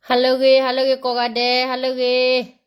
ဟါလၢအဂ့ၤ, ဟါလၢအဂ့ၤကိးဂၤဒဲး, ဟါလၢအဂ့ၤ.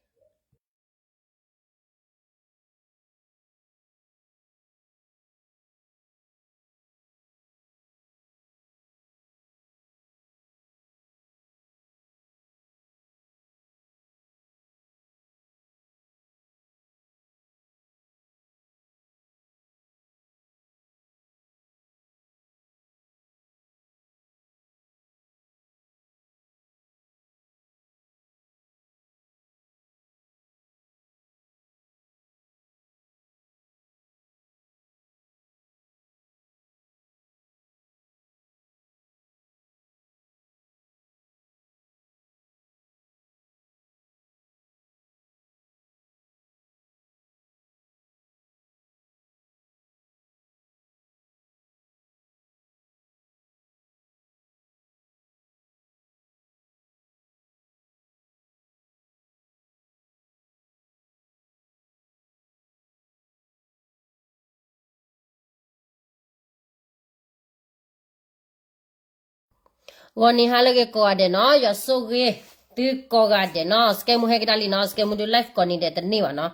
ဂီၤနံၤဟါလၢအဂ့ၤကိးဂၤဒဲးနီၤ, ယွၤဆိၣ်ဂ့ၤသုကိးဂၤဒဲးနီၤ, စကဲမူဟဲကဒါလံနီၤ, စကဲမူဒုး live ကိးနံၤဒဲးတန့ၢ်ဘၣ်နီၤ,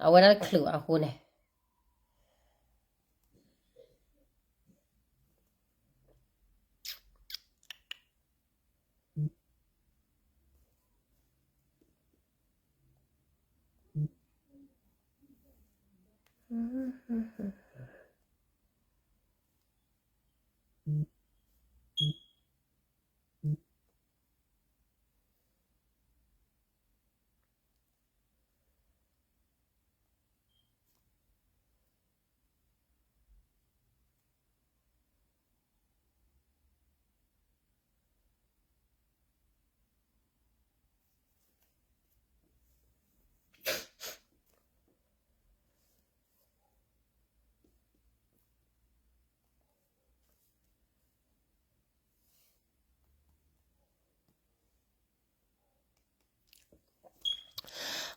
အဝဲဒၣ်တချုးဘၣ်အဃိန့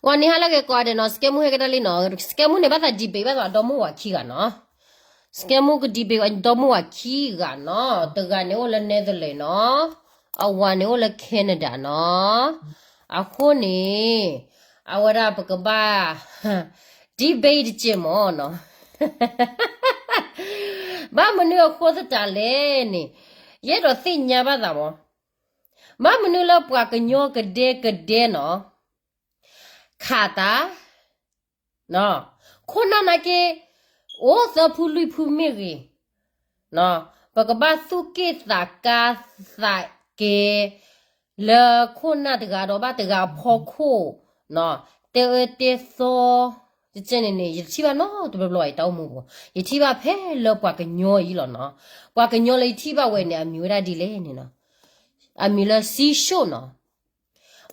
ၣ် ဂီၤနံၤဟါလၢအဂ့ၤကိးဂၤဒဲးနီၤ, စကဲမူဟဲကဒါလံနီၤ, စကဲမူန့ၣ်ဘၣ်သး debate ဘၣ်သးဒီမါဝၤခံဂၤနီၤ, စကဲမူက debate ဒီမါဝၤခံဂၤနီၤ, တဂၤန့ၣ်အိၣ်လၢ Netherlands နီၤ, အဝၤန့ၣ်အိၣ်လၢ Canada နီၤ, အဃိန့ၣ် အဝဲဒၣ်ပကဘၣ် debate တက့ၢ်မၢ်နီၤ, ဘၣ်မနုၤအဃိသတးလဲၣ်န့ၣ်, ယအဲၣ်ဒိးသ့ၣ်ညါဘၣ်သးမၢ်, ဘၣ်မနုၤလၢပှၤကညီကဒဲကဒဲနီၤ, ခးသး ခိၣ်နၢ်နာ်က့ အိၣ်သၢဖုလွံၢ်ဖုမ့ၢ်ဂ့ၤ, ပကဘၣ်သူၣ်က့ၣ်သးကါသးက့ၤ လၢခိၣ်နၢ်တဂၤဒီးဘၣ်တဂၤအဖီခိၣ်, တဲအၢတဲသီ, ကကဲန့ၣ်န့ၣ် ယတထံၣ်ဘၣ်နီတဘျီဘျီဘၣ် ယတၢ်အိၣ်မူပူၤ, ယထံၣ်ဘၣ်ဖဲလၢပှၤကညီအံၤလီၤနီၤ, ပှၤကညီလၢယထံၣ်ဘၣ်ဝဲန့ၣ် အမံၤဝဲဒၣ်ဒ်လဲၣ်န့ၣ်နီၤ, အမံၤလၢ Sean နီၤ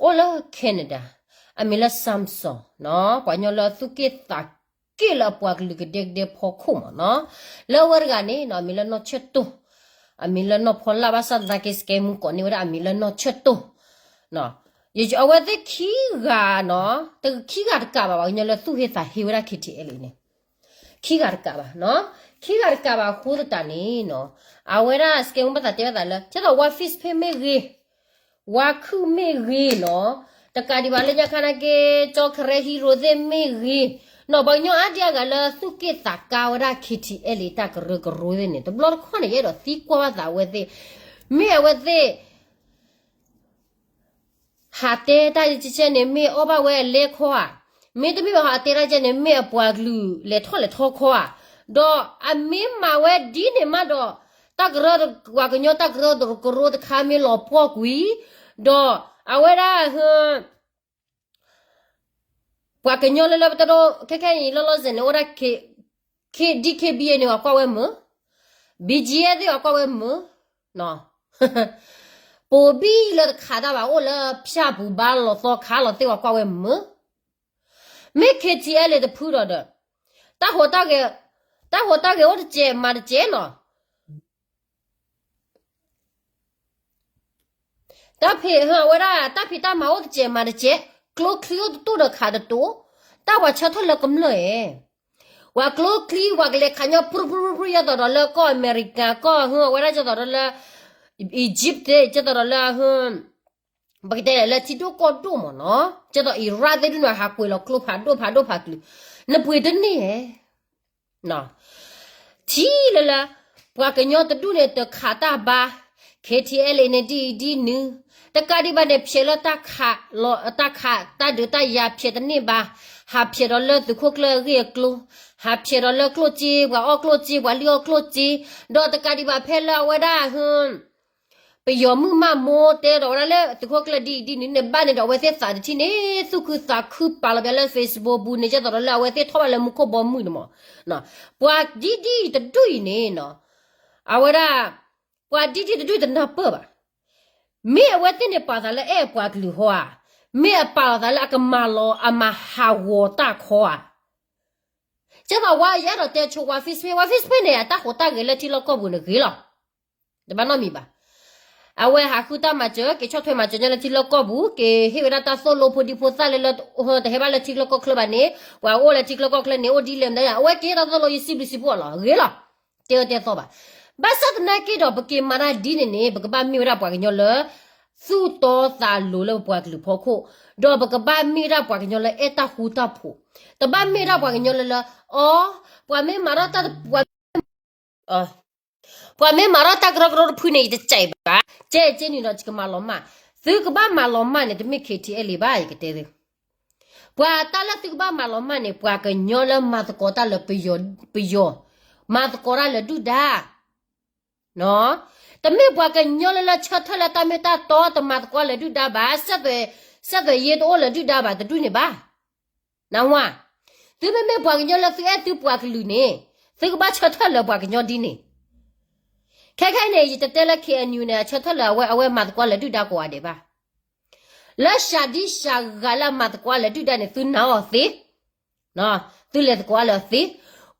အိၣ်လၢ Canada, အမံၤလၢ Samson နီၤ, ပှၤကညီလၢအသူၣ်က့ၣ်သးက့ၣ်လၢအပှၤကလုာ်ကဒဲကဒဲဖီခိၣ်မၢ်နီၤ, လၢအဝဲတဂၤန့ၣ်နီၤ အမံၤလၢနီၢ်ဆၢၣ်တိၢ်, အမံၤလၢနီၢ်ဖီလာ် ဘၣ်ဆၣ်သနာ်က့ စကဲမူကိးန့ၢ်ဝဲဒၣ်အမံၤလၢနီၢ်ဆၢၣ်တိၢ်, အဝဲသ့ၣ်ခံဂၤနီၤ, ခံဂၤတကးဘၣ် ပှၤကညီလၢသူၣ်ဟ့သးဟ့ဝဲဒၣ် KTLA န့ၣ် ခံဂၤတကးဘၣ်နီၤ, ခံဂၤတကးဘၣ်အဃိသတးန့ၣ်နီၤ, အဝဲဒၣ်စကဲမူဘၣ်သးတဲဘၣ်သးလၢ ဒ်သိးဝါ Fitz ဖ့မ့ၢ်ဂ့ၤ, ဝါခုၣ်မ့ၢ်ဂ့ၤနီၤ, တကးဒံးဘၣ်လၢညါခါနာ်က့ ကၠီ Karen Hero သ့ၣ်မ့ၢ်ဂ့ၤနီၤ, ပှၤကညီအါဒံအါဂၤလၢသူၣ်က့ၣ်သးကါဝဲဒၣ် KTLA တၢ်ကရၢကရိသ့ၣ်န့ၣ် တဘျီတခီၣ်န့ၣ် ယအဲၣ်ဒိးသံကွၢ်ဘၣ်သးအဝဲသ့ၣ်, မ့ၢ်အဝဲသ့ၣ် ဟးတဲတၢ်ကဲကဲန့ၣ် မ့ၢ်အီၣ်ဘၣ်ဝဲအလဲခီဧါ, မ့တမ့ၢ်ဘၣ်ဟးတဲတၢ်ကဲန့ၣ် မ့ၢ်အပှၤကလုာ်လဲၤထီၣ်လဲၤထီခီဧါ, ဒီးအမ့ၢ်မၤဝဲဒ်န့ၣ်မးဒီး တၢ်ကရၢ ပှၤကညီတၢ်ကရၢကရိတခါမ့ၢ်လီၤပှီၢ်ကွံာ်, ဒီးအဝဲဒၣ် ပှၤကညီလၢလၢပတဒိ ခဲခဲအံၤလီၤလီၤဆဲးန့ၣ် အိၣ်ဒၣ် K-, DKBA န့ၣ် ပှၤကွၢ်ဝဲမုာ်, BGF သ့ၣ်ပှၤကွၢ်ဝဲမုာ်, ပိာ်ဘံၣ်လၢတခးတၢ်ဘၣ် အိၣ်လၢဖၠၣ်ပူၤဘါလီၤသီခါလီၤသ့ၣ်ပှၤကွၢ်ဝဲမုာ်, မ့ၢ် KTLA တဖုဒီးဒီး တၢ်ဟိးတၢ်ဂဲၤ, တၢ်ဟိးတၢ်ဂဲၤအိၣ်တစဲးမၤတစဲးနီၤ တၢ်ဖံး အဝဲဒၣ် တၢ်ဖံးတၢ်မၤအိၣ်တစဲးမၤတစဲး, ကျိချံအိၣ်တတိၢ်ဒီးခးတတိၢ်, တၢ်ပှၤဆၢထၢၣ်လၢကမျၢၢ်ဧါ, ပှၤကျိချံ ပှၤကလဲၤခးညီ ဖြူဖြူဖြူ ယသိးဒီးလၢကီၢ်အမဲရကၤ ကီၢ်ဟ အဝဲဒၣ်ယသိးဒီးလၢ Egypt သ့ၣ် ယသိးဒီးလၢဟ ပကတဲလဲၣ်လၢထံဒိၣ်ကီၢ်ဒိၣ်မ့ၢ်နီၤ, ကဲသိးအံၤရၣ်သ့ၣ်ဒုးန့ၣ် ဟးကွံာ်လီၤကျိဖးဒိၣ်ဖးဒိၣ်ဖးကလုာ်, နပှ့ၤတန့ၢ်ဧါ. ထံၣ်လၢလၢ ပှၤကညီတဒူၣ်န့ၣ် တခးတၢ်ဘါ, ခဲထံအဲလ့န့ၣ် ဒ်အံၤဒ်နုၤ, တကးဒံးဘၣ်န့ၣ် ဖျဲးလၢတၢ်ခးလီၤ, တၢ်ခးတၢ်ဒုးတၢ်ယၤဖျဲးတန့ၢ်ဘၣ်, ဟးဖျဲးဒီးလၢသုးခိၣ်ကျၢၢ်အဂ့ၢ်အကျိၤ, ဟးဖျဲးဒီးလၢကျိၣ်စ့, ပှၤအီၣ်ကျိၣ်စ့, ပှၤလုၢ်အီၣ်ကျိၣ်စ့, ဒီးတကးဒံးဘၣ်ဖဲလၢအဝဲဒၣ် ဟ ပယီၤမုၣ်မၢ်မိၢ်တဲဒီးဝဲဒၣ်လၢ သုးခိၣ်ကျၢၢ်ဒ်အံၤဒ်နုၤန့ၣ် ဘၣ်န့ၣ်ဒီး အဝဲသ့ၣ်သးတထံၣ်န့ၣ် သူၣ်ခုသးခုပာ်လီၤပျးလၢ Facebook ပူၤန့ၣ် ကဲသိးဒီးလၢအဝဲသ့ၣ်ထီၣ်ဘၣ်လၢမူခိၣ်ဘီမုၢ်န့ၣ်မ့ၢ်, ပှၤဒ်ဒ်အံၤတဒူၣ်အံၤန့ၣ်နီၤ, အဝဲဒၣ် ပှၤဒ်ဒ်တဒူၣ်တနၢ်ပၢၢ်ဘၣ်. မ့ၢ်အဝဲသ့ၣ်န့ၣ်ပာ်သးလၢအဲၣ်ပှၤကလုာ်ဟီဧါ, မ့ၢ်အပာ်လီၤသးလၢအကမၤလီၤအမၤဟးဂီၤတၢ်ခီဧါ. ကဲသိးဝဲယအဲၣ်ဒိးတဲဆိဝဲ Facebook, ဝဲ Facebook န့ၣ် အတၢ်ဟူးတၢ်ဂဲၤလၢထံလီၢ်ကီၢ်ပူၤန့ၣ်ဂ့ၤလီၤ. တဘၣ်နီတမံၤဘၣ်. အဝဲဟးဃုတၢ်မၤစၢၤ က့ၤဆီၣ်ထွဲမၤစၢၤညီလၢထံလီၢ်ကီၢ်ပူၤ, က့ၤဟ့ၣ်ဝဲဒၣ်တၢ်သိၣ်လိဖိဒံဖိသၣ်လၢလၢ တဟဲဘၣ်လၢထံချၢကီၢ်ချၢဘၣ်န့ၣ်, ပှၤအိၣ်လၢထံချၢကီၢ်ချၢန့ၣ် အိၣ်ဒ်လဲၣ်မတၤ, အဝဲက့ၤတၢ်သိၣ်လိယစံးဘျုးစံးဖှိၣ်အီၤလီၤ. ဂ့ၤလီၤ. တဲအၢတဲသီဘၣ်. ဘၣ်ဆၣ်သနာ်က့ဒီး ပက့ၤမၤတၢ်ဒ်န့ၣ်န့ၣ် ပကဘၣ်မ့ၢ်ဝဲဒၣ်ပှၤကညီလၢ သူၣ်တီသးလိၤလၢပပှၤကလုာ်ဖီခိၣ်, ဒီးပကဘၣ်မ့ၢ်ဝဲဒၣ်ပှၤကညီလၢအဲၣ်တၢ်ဃူတၢ်ဖိး, တဘၣ်မ့ၢ်ဝဲဒၣ်ပှၤကညီလၢလၢ အီ, ပှၤမ့ၢ်မၤထီၣ်တၢ်တပှၤ ပှၤမ့ၢ်မၤထီၣ်တၢ်ကရၢကရိတဖုန့ၣ် ယတစဲးဘၣ်, ကဲကဲန့ၣ်ဒီးယကမၤလီၤမၢ်, သုကဘၣ်မၤလီၤမၢ်န့ၣ် တမ့ၢ် KTLA ဘၣ် ယကတဲသု, ပှၤတၢ်လၢသုကဘၣ်မၤလီၤမၢ်န့ၣ် ပှၤကညီလၢမၤသကိးတၢ်လၢပယီၤ, ပယီၤ, မၤသကိးတၢ်လၢဒုၣ်ဒါ, တမ့ၢ်ပှၤကညီလၢလၢဆၢထၢၣ်လၢတၢ်မ့ၢ်တၢ်တီ တမၤသကိးလၢဒုၣ်ဒါဘၣ်, စဲးသွဲး, စဲးသွဲးယ့တအိၣ်လၢဒုၣ်ဒါဘၣ် တဒူၣ်န့ၣ်ဘၣ်. နၢ်ဟူဧါ, သုမ့မ့ၢ်ပှၤကညီလၢသုအဲၣ်သုပှၤကလုာ်န့ၣ်, သုကဘၣ်ဆၢထၢၣ်လၢပှၤကညီဒ်န့ၣ်, ခဲခဲအံၤန့ၣ် ယတတဲလၢ KNU န့ၣ် အဆၢထၢၣ်လၢအဝဲ, အဝဲမၤသကိးလၢဒုၣ်ဒါကိးဂၤဒဲးဘၣ်. လၢစှၤဒံစှၤဂၤလၢအမၤသကိးလၢဒုၣ်ဒါန့ၣ် သုနာ်အီၤသ့, သုလဲၤသကိးလၢအသ့,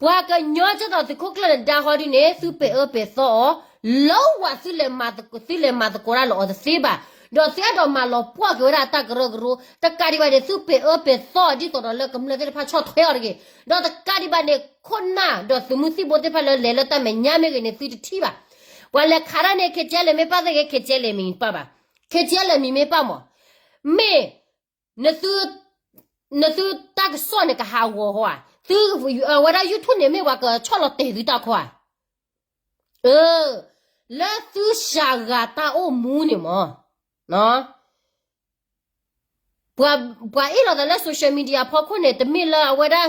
ပှၤကညီကဲသိးသုးခိၣ်ကျၢၢ်နဒါဃီဒုန့ၣ် သုပဲာ်အၢပဲာ်သီအီၤ, လၢဝဲသုလဲၤမၤသကိးတၢ်လၢအီၤတသ့ဘၣ်, ဒီးသုအဲၣ်ဒိးမၤလီၤပှီၢ်က့ၤဝဲဒၣ်အတၢ်ကရၢကရိ, တကးဒံးဘၣ်န့ၣ် သုပဲာ်အၢပဲာ်သီအီၤ ဒ်သိးဒီးလၢကမျၢၢ်သ့ၣ်တဖၣ်ဆီၣ်ထွဲအီၤတဂ့ၤ, ဒီးတကးဒံးဘၣ်န့ၣ် ခိၣ်နၢ်ဒီးသုးမုၢ်သံၣ်ဘိသ့ၣ်တဖၣ်လၢလဲၤလၢတၢ်မဲာ်ညါမ့ၢ်ဂ့ၤန့ၣ် သုတထံၣ်ဘၣ်. ပှၤလဲၤခးတၢ်န့ၣ် KTLA မ့ၢ်ပၢ်သ့ၣ်ဂ့ၤ KTLA မံၤပၢ်ဘၣ်, KTLA မံၤမ့ၢ်ပၢ်မး, မ့ၢ် နသုတၢ်ကစီၣ်န့ၣ်ကဟးဂီၤဃီဧါ, သုဝဲဒၣ် YouTube န့ၣ်မ့ၢ်ပှၤကဆီၣ်လီၤတဲာ်သုတၢ်ခီဧါ, လၢသုစှၤဂၤတၢ်အိၣ်မူန့ၣ်မး, ပှၤအ့ၣ်လိာ်သးလၢ social media ဖီခိၣ်န့ၣ် တမ့ၢ်လၢအဝဲဒၣ်,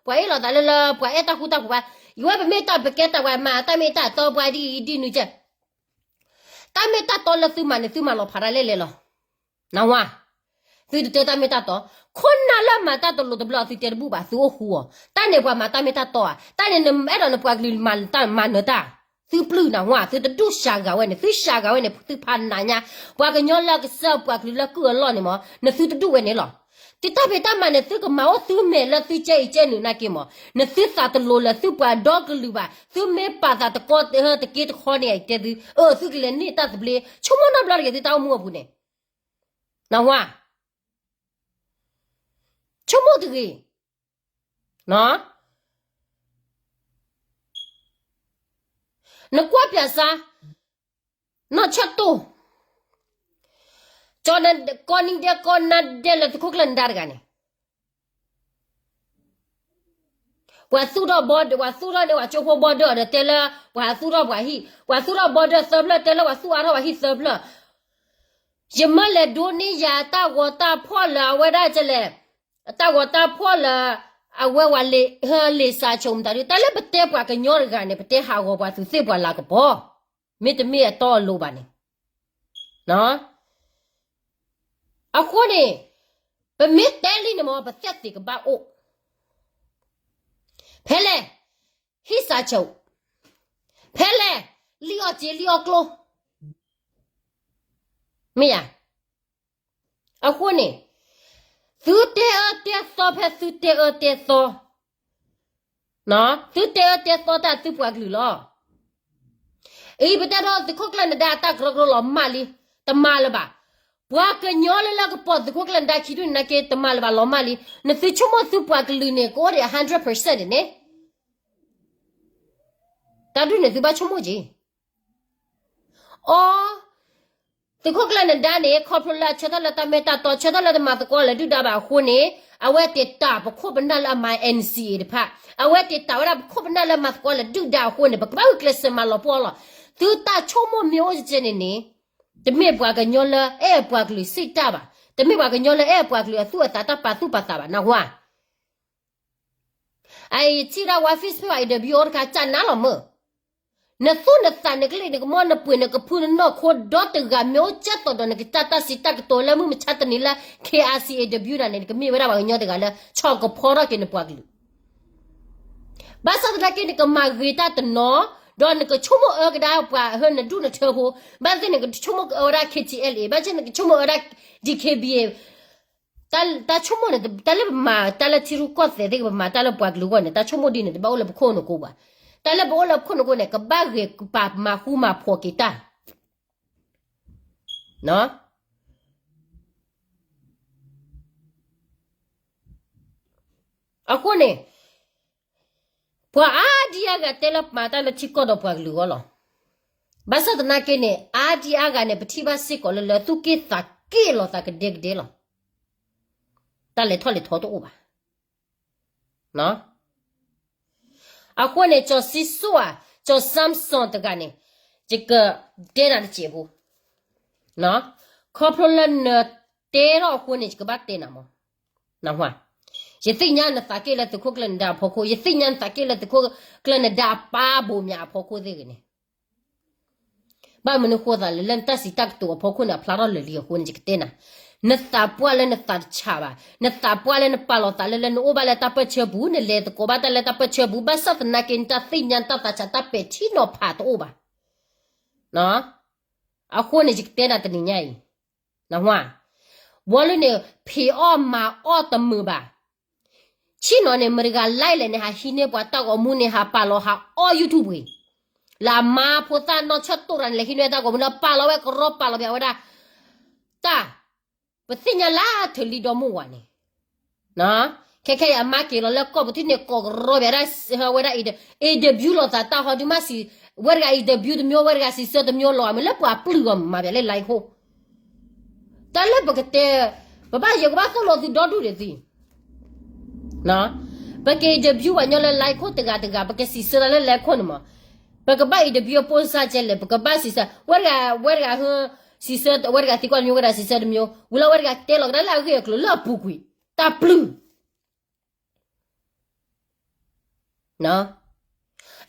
ပှၤအ့ၣ်လိာ်သးလၢလၢ ပှၤအဲၣ်တၢ်ဃူတၢ်ဖိးဘၣ်, ယဝဲပမ့ၢ်တၢ်ပကဲတၢ်ပှၤမၤတၢ်မ့ၢ်တၢ်တီပှၤဒ်အံၤဒ်နုၤကဲ တၢ်မ့ၢ်တၢ်တီလၢသုမၤန့ၣ် သုမၤလီၤဖးဒၣ်လဲၣ်လဲၣ်လီၤ. နၢ်ဟူဧါ, သုတတဲတၢ်မ့ၢ်တၢ်တီ, ခိၣ်နၢ်လၢမၤတၢ်တလိၤတဘျီ သုတဲတဘူၣ်ဘၣ် သုအိၣ်ဃူအီၤ, တၢ်န့ၣ်ပှၤမၤတၢ်မ့ၢ်တၢ်တီဧါ, တၢ်န့ၣ်နအဲၣ်ဒိးနပှၤကလုာ်မၤနၢၤတၢ်, သုပျုၢ်နၢ်ဟူဧါ, သုတဒူၣ်စှၤဂၤဝဲန့ၣ်, သုစှၤဂၤဝဲန့ၣ် သုဖးနးညါ, ပှၤကညီလၢကစၢၢ်ပှၤကလုာ်လၢကုၢ်အလီၢ်န့ၣ်မး နသုတဒူၣ်ဝဲန့ၣ်လီၤ. သုတၢ်ဖံးတၢ်မၤန့ၣ် သုကမၤအိၣ်သုမဲာ်လၢသုကဲအံၤကဲနုာ်နာ်က့မး, နသုသးတလိၤလၢသုပှၤဒီကလုာ်ဘၣ်, သုမ့ၢ်ပာ်သးတကီတက့တခီန့ၣ် တဲသု, အၢ သုကလဲၤန့ၢ်တၢ်သဘျ့ ဆိကမိၣ်နီတဘျီတဂ့ၤ သုတၢ်အိၣ်မူအပူၤန့ၣ်, နၢ်ဟူဧါ, ဆိကမိၣ်တဂ့ၤ, နကွၢ်ပၠးစါ, နီၢ်ဆၢၣ်တိၢ်, ကီနံဒဲကီနါဒဲလၢသုးခိၣ်ကျၢၢ်နဒါတဂၤန့ၣ် ပှၤသူၣ်ထီၣ်ဘီဒၢ, ပှၤသူၣ်ထီၣ်န့ၣ် ပှၤကၠိဖိဘီဒၢအီၤဒီးတဲလၢ ပှၤသူၣ်ထီၣ်ပှၤဟံၣ်, ပှၤသူၣ်ထီၣ်ဘီဒၢသၢဖျၢၣ် တဲလၢပှၤသူၣ်အါထီၣ်ပှၤဟံၣ်သၢဖျၢၣ်, ယမၢလဲၤဒိးန့ၢ်ယၤတၢ်ဂီၤတၢ်ဖီၣ်လၢအဝဲဒၣ်ကလဲၣ်, တၢ်ဂီၤတၢ်ဖီၣ်လၢ အဝဲဝဲလံာ်စးဆိမတၤဒုး တၢ်လၢပတဲပှၤကညီတဂၤန့ၣ် ပတဲဟးဂီၤပှၤသူးသ့ၣ်ပှၤလၤကပီၤ, မ့တမ့ၢ်အတီအလိၤဘၣ်န့ၣ် အဃိန့ၣ် ပမ့ၢ်တဲလံန့ၣ်မ့ၢ် ပသဲၣ်သ့ၣ်ကဘၣ်အိၣ်, ဖဲလဲၣ် ဟံၣ်စးဆိ, ဖဲလဲၣ် လံၣ်အီၣ်စ့လံၣ်အီၣ်ကျိ, မ့ၢ်ဧါ. အဃိန့ၣ် သုတဲအၢတဲသီဖဲသုတဲအၢတဲသီ, သုတဲအၢတဲသီတၢ်သုပှၤကလုာ်လီၤ. အံၤပတဲဒီးသုးခိၣ်ကျၢၢ်နဒါအတၢ်ကရၢကရိလီၤမၢ်လံ, တမၤလၢၤဘၣ်. ပှၤကညီလၢလၢကပိာ်သုးခိၣ်ကျၢၢ်နဒါခံဒူၣ်န့ၣ်နာ်က့ တမၤလၢၤဘၣ်လီၤမၢ်လံ. နသုဆိကမိၣ်သုပှၤကလုာ်န့ၣ် ကအိၣ်ဒံး hundred percent န့ၣ်န့ၣ်, တၢ်ဒုးန့ၣ်သုဘၣ်ဆိကမိၣ်က့ၤ, အီ သုးခိၣ်ကျၢၢ်နဒါန့ၣ် ခီဖျိလၢအဆၢထၢၣ်လၢတၢ်မ့ၢ်တၢ်တီ ဆၢထၢၣ်လၢတမၤသကိးလၢဒုၣ်ဒါဘၣ်အဃိန့ၣ် အဝဲတ့ၢ်တၢ်ပခိၣ်ပနၢ်လၢအမၤ N C A တဖၣ် အဝဲတ့ၢ်တၢ်ဝဲဒၣ်ပခိၣ်ပနၢ်လၢမၤသကိးလၢဒုၣ်ဒါအဃိန့ၣ် ပကဘၣ်ဂုာ်ကျဲးစၢးမၤလီၤပှီၢ်လီၤ. သုတၢ်ဆိကမိၣ်မ့ၢ်အိၣ်ကဲန့ၣ်န့ၣ် တမ့ၢ်ပှၤကညီလၢအဲၣ်ပှၤကလုာ်စံးတၢ်ဘၣ်, တမ့ၢ်ပှၤကညီလၢအဲၣ်ပှၤကလုာ်အသူၣ်အသးတၢ်ပာ်သူၣ်ပာ်သးဘၣ် နၢ်ဟူဧါ. အံၤ ယထံၣ်ဒၣ်ဝါ Facebook အံၤ တဘျီအိၣ်တခါ ကနၣ်လီၤမုၢ်, နသူၣ်နသးနကလံၣ်နကမီၢ်နပှ့ၤနကဖုနနီၢ်ခိ ဒီတဂၤမ့ၢ်အိၣ်ကဲသိးဒီးနကတၢ်တၢ်စံးတၢ်ကတိၤလၢမုၢ်မဆါတနံၤလၢ K R C A W ဒၣ်န့ၣ် နကမ့ၢ်ဝဲဒၣ်ပှၤကညီတဂၤလၢ ဆီၣ်ကဖီထီၣ်က့ၤနပှၤကလုာ် ဘၣ်ဆၣ်သနာ်က့ နကမၤဂ့ၤတၢ်တနီၤ, ဒီးနကဆိကမိၣ်အၢကဒါပှၤဟၢနဒူၣ်နထၢဖိ, ဘၣ်သ့ၣ်နကဆိကမိၣ်အၢဝဲဒၣ် K T L A, ဘၣ်သ့ၣ်နကဆိကမိၣ်အၢဝဲဒၣ် D K B A, တၢ်ဆိကမိၣ်န့ၣ် တၢ်လၢပမၤတၢ်လၢထံရူၢ်ကီၢ်သဲးသ့ၣ် ပမၤတၢ်လၢပှၤကလုာ်အဂီၢ်န့ၣ် တၢ်ဆိကမိၣ်ဒ်န့ၣ် တဘၣ်အိၣ်လၢပခိၣ်နူာ်ကိးဘၣ်. တၢ်လၢပအိၣ်လၢပခိၣ်နူာ်ကိးန့ၣ် ကဘၣ်ဂ့ၤကပာ်မၤဃူမၤဖိးက့ၤတၢ် အဃိန့ၣ် ပှၤအါဒံအါဂၤတဲလၢပမၤတၢ်လၢထံကီၢ်ဒီးပှၤကလုာ်အဂီၢ်လီၤ. ဘၣ်ဆၣ်သနာ်က့န့ၣ် အါဒံအါဂၤန့ၣ် ပထံၣ်ဘၣ်စ့ၢ်ကီးလၢလၢသူၣ်က့ၣ်သးက့ၣ်လိာ်သးကဒဲကဒဲလီၤ. တၢ်လဲၤထီၣ်လဲၤထီတအိၣ်ဘၣ်. အဃိန့ၣ် ကၠီၤစံစိၣ်ဧါ, ကၠီၤ Samson တဂၤန့ၣ် ယကတဲနၤတစဲးဖိ, ခီဖျိလၢနတဲထီၣ်အဃိန့ၣ် ယကဘၣ်တဲနၤမး. ယသ့ၣ်ညါနသးက့ၣ်လၢသုးခိၣ်ကျၢၢ်နဒါအဖီခိၣ်, ယသ့ၣ်ညါနသးက့ၣ်လၢသုးခိၣ်ကျၢၢ်နဒါအပၢ်ဘိးမၠးအဖီခိၣ်သ့ၣ်ဂ့ၤန့ၣ် ဘၣ်မနုၤဃိသးလဲၣ် လၢနတၢ်စံးတၢ်ကတိၤအဖီခိၣ်န့ၣ် အဖျါထီၣ်လၢာ်လံအဃိန့ၣ် ယကတဲနၤ, နသးပှၢ်လၢနသးတဆးဘၣ်, နသးပှၢ်လၢနပာ်လီၤသးလၢလၢနအိၣ်ဘၣ်လၢတၢ်ပၢၢ်ဆၢပူၤ, နလဲၤသကိးဘၣ်တၢ်လၢတၢ်ပၢၢ်ဆၢပူၤ, ဘၣ်ဆၣ်သနာ်က့ နတၢ်သ့ၣ်ညါနတၢ်သးဆးတၢ်ပဲာ်ထံနီၤဖးတအိၣ်ဘၣ်. အဃိန့ၣ် ယကတဲနၤတနံၤညါအံၤ, နၢ်ဟူဧါ, ဝီၤလၢန့ၣ် ဖံးအီၣ်မၤအီၣ်တမုာ်ဘၣ်. ဆ့ၣ်နီၤန့ၣ် မတၤတဂၤလဲၣ်န့ၣ် ဟးဟံးန့ၢ်ပှၤတၢ်ဂီၤမူန့ၣ် ဟးပာ်လီၤဟးအီၣ် YouTube ပူၤ, လၢအမါဖိသၣ်နီၢ်ဆၢၣ်တိၢ်တဂၤန့ၣ် လဲၤဟံးန့ၢ်တၢ်ဂီၤမူလၢပာ်လီၤဝဲကရီပာ်လီၤပဝဲဒၣ် တၢ် ပသ့ၣ်ညါလၢထၢၣ်လံဒီမါဝၤန့ၣ် ခဲခဲအံၤအမါက့ၤလီၤလၢကီၢ်ပူၤထံၣ်န့ၣ် ကိးကရီပဝဲဒၣ် ဝဲဒၣ် interview လိာ်သးတၢ်ဟီဒုးမးစံး, ဝဲတဂၤ interview တမျိုး ဝဲတဂၤစံးဆၢတမျိုးလီၤ မ့ၢ်လၢပှၤပျုၢ်အီၤမး ပှၤလၢလါခိၣ် တၢ်လၢပကတဲ, ပဘၣ်ယကဘၣ်သိၣ်လိသုဒီဒူၣ်ဒံးသံ, ပက interview ပှၤကညီလၢလါခိၣ်တဂၤတဂၤ ပကစံးဆၢတၢ်လၢ လါခိၣ် န့ၣ်မး, ပကဘၣ် interview အပိၢ်စၢ်ကဲလဲၣ် ပကဘၣ်စံးဆၢ, ဝဲတဂၤ ဝဲတဂၤဟ စံးဆၢ ဝဲတဂၤသံကွၢ်တမျိုး ဝဲတဂၤစံးဆၢတမျိုး ဝံၤလီၤဝဲတဂၤတဲလီၤကဒါလၢအဂ့ၢ်အကျိၤလၢအပူၤကွံာ်, တၢ်ပျုၢ်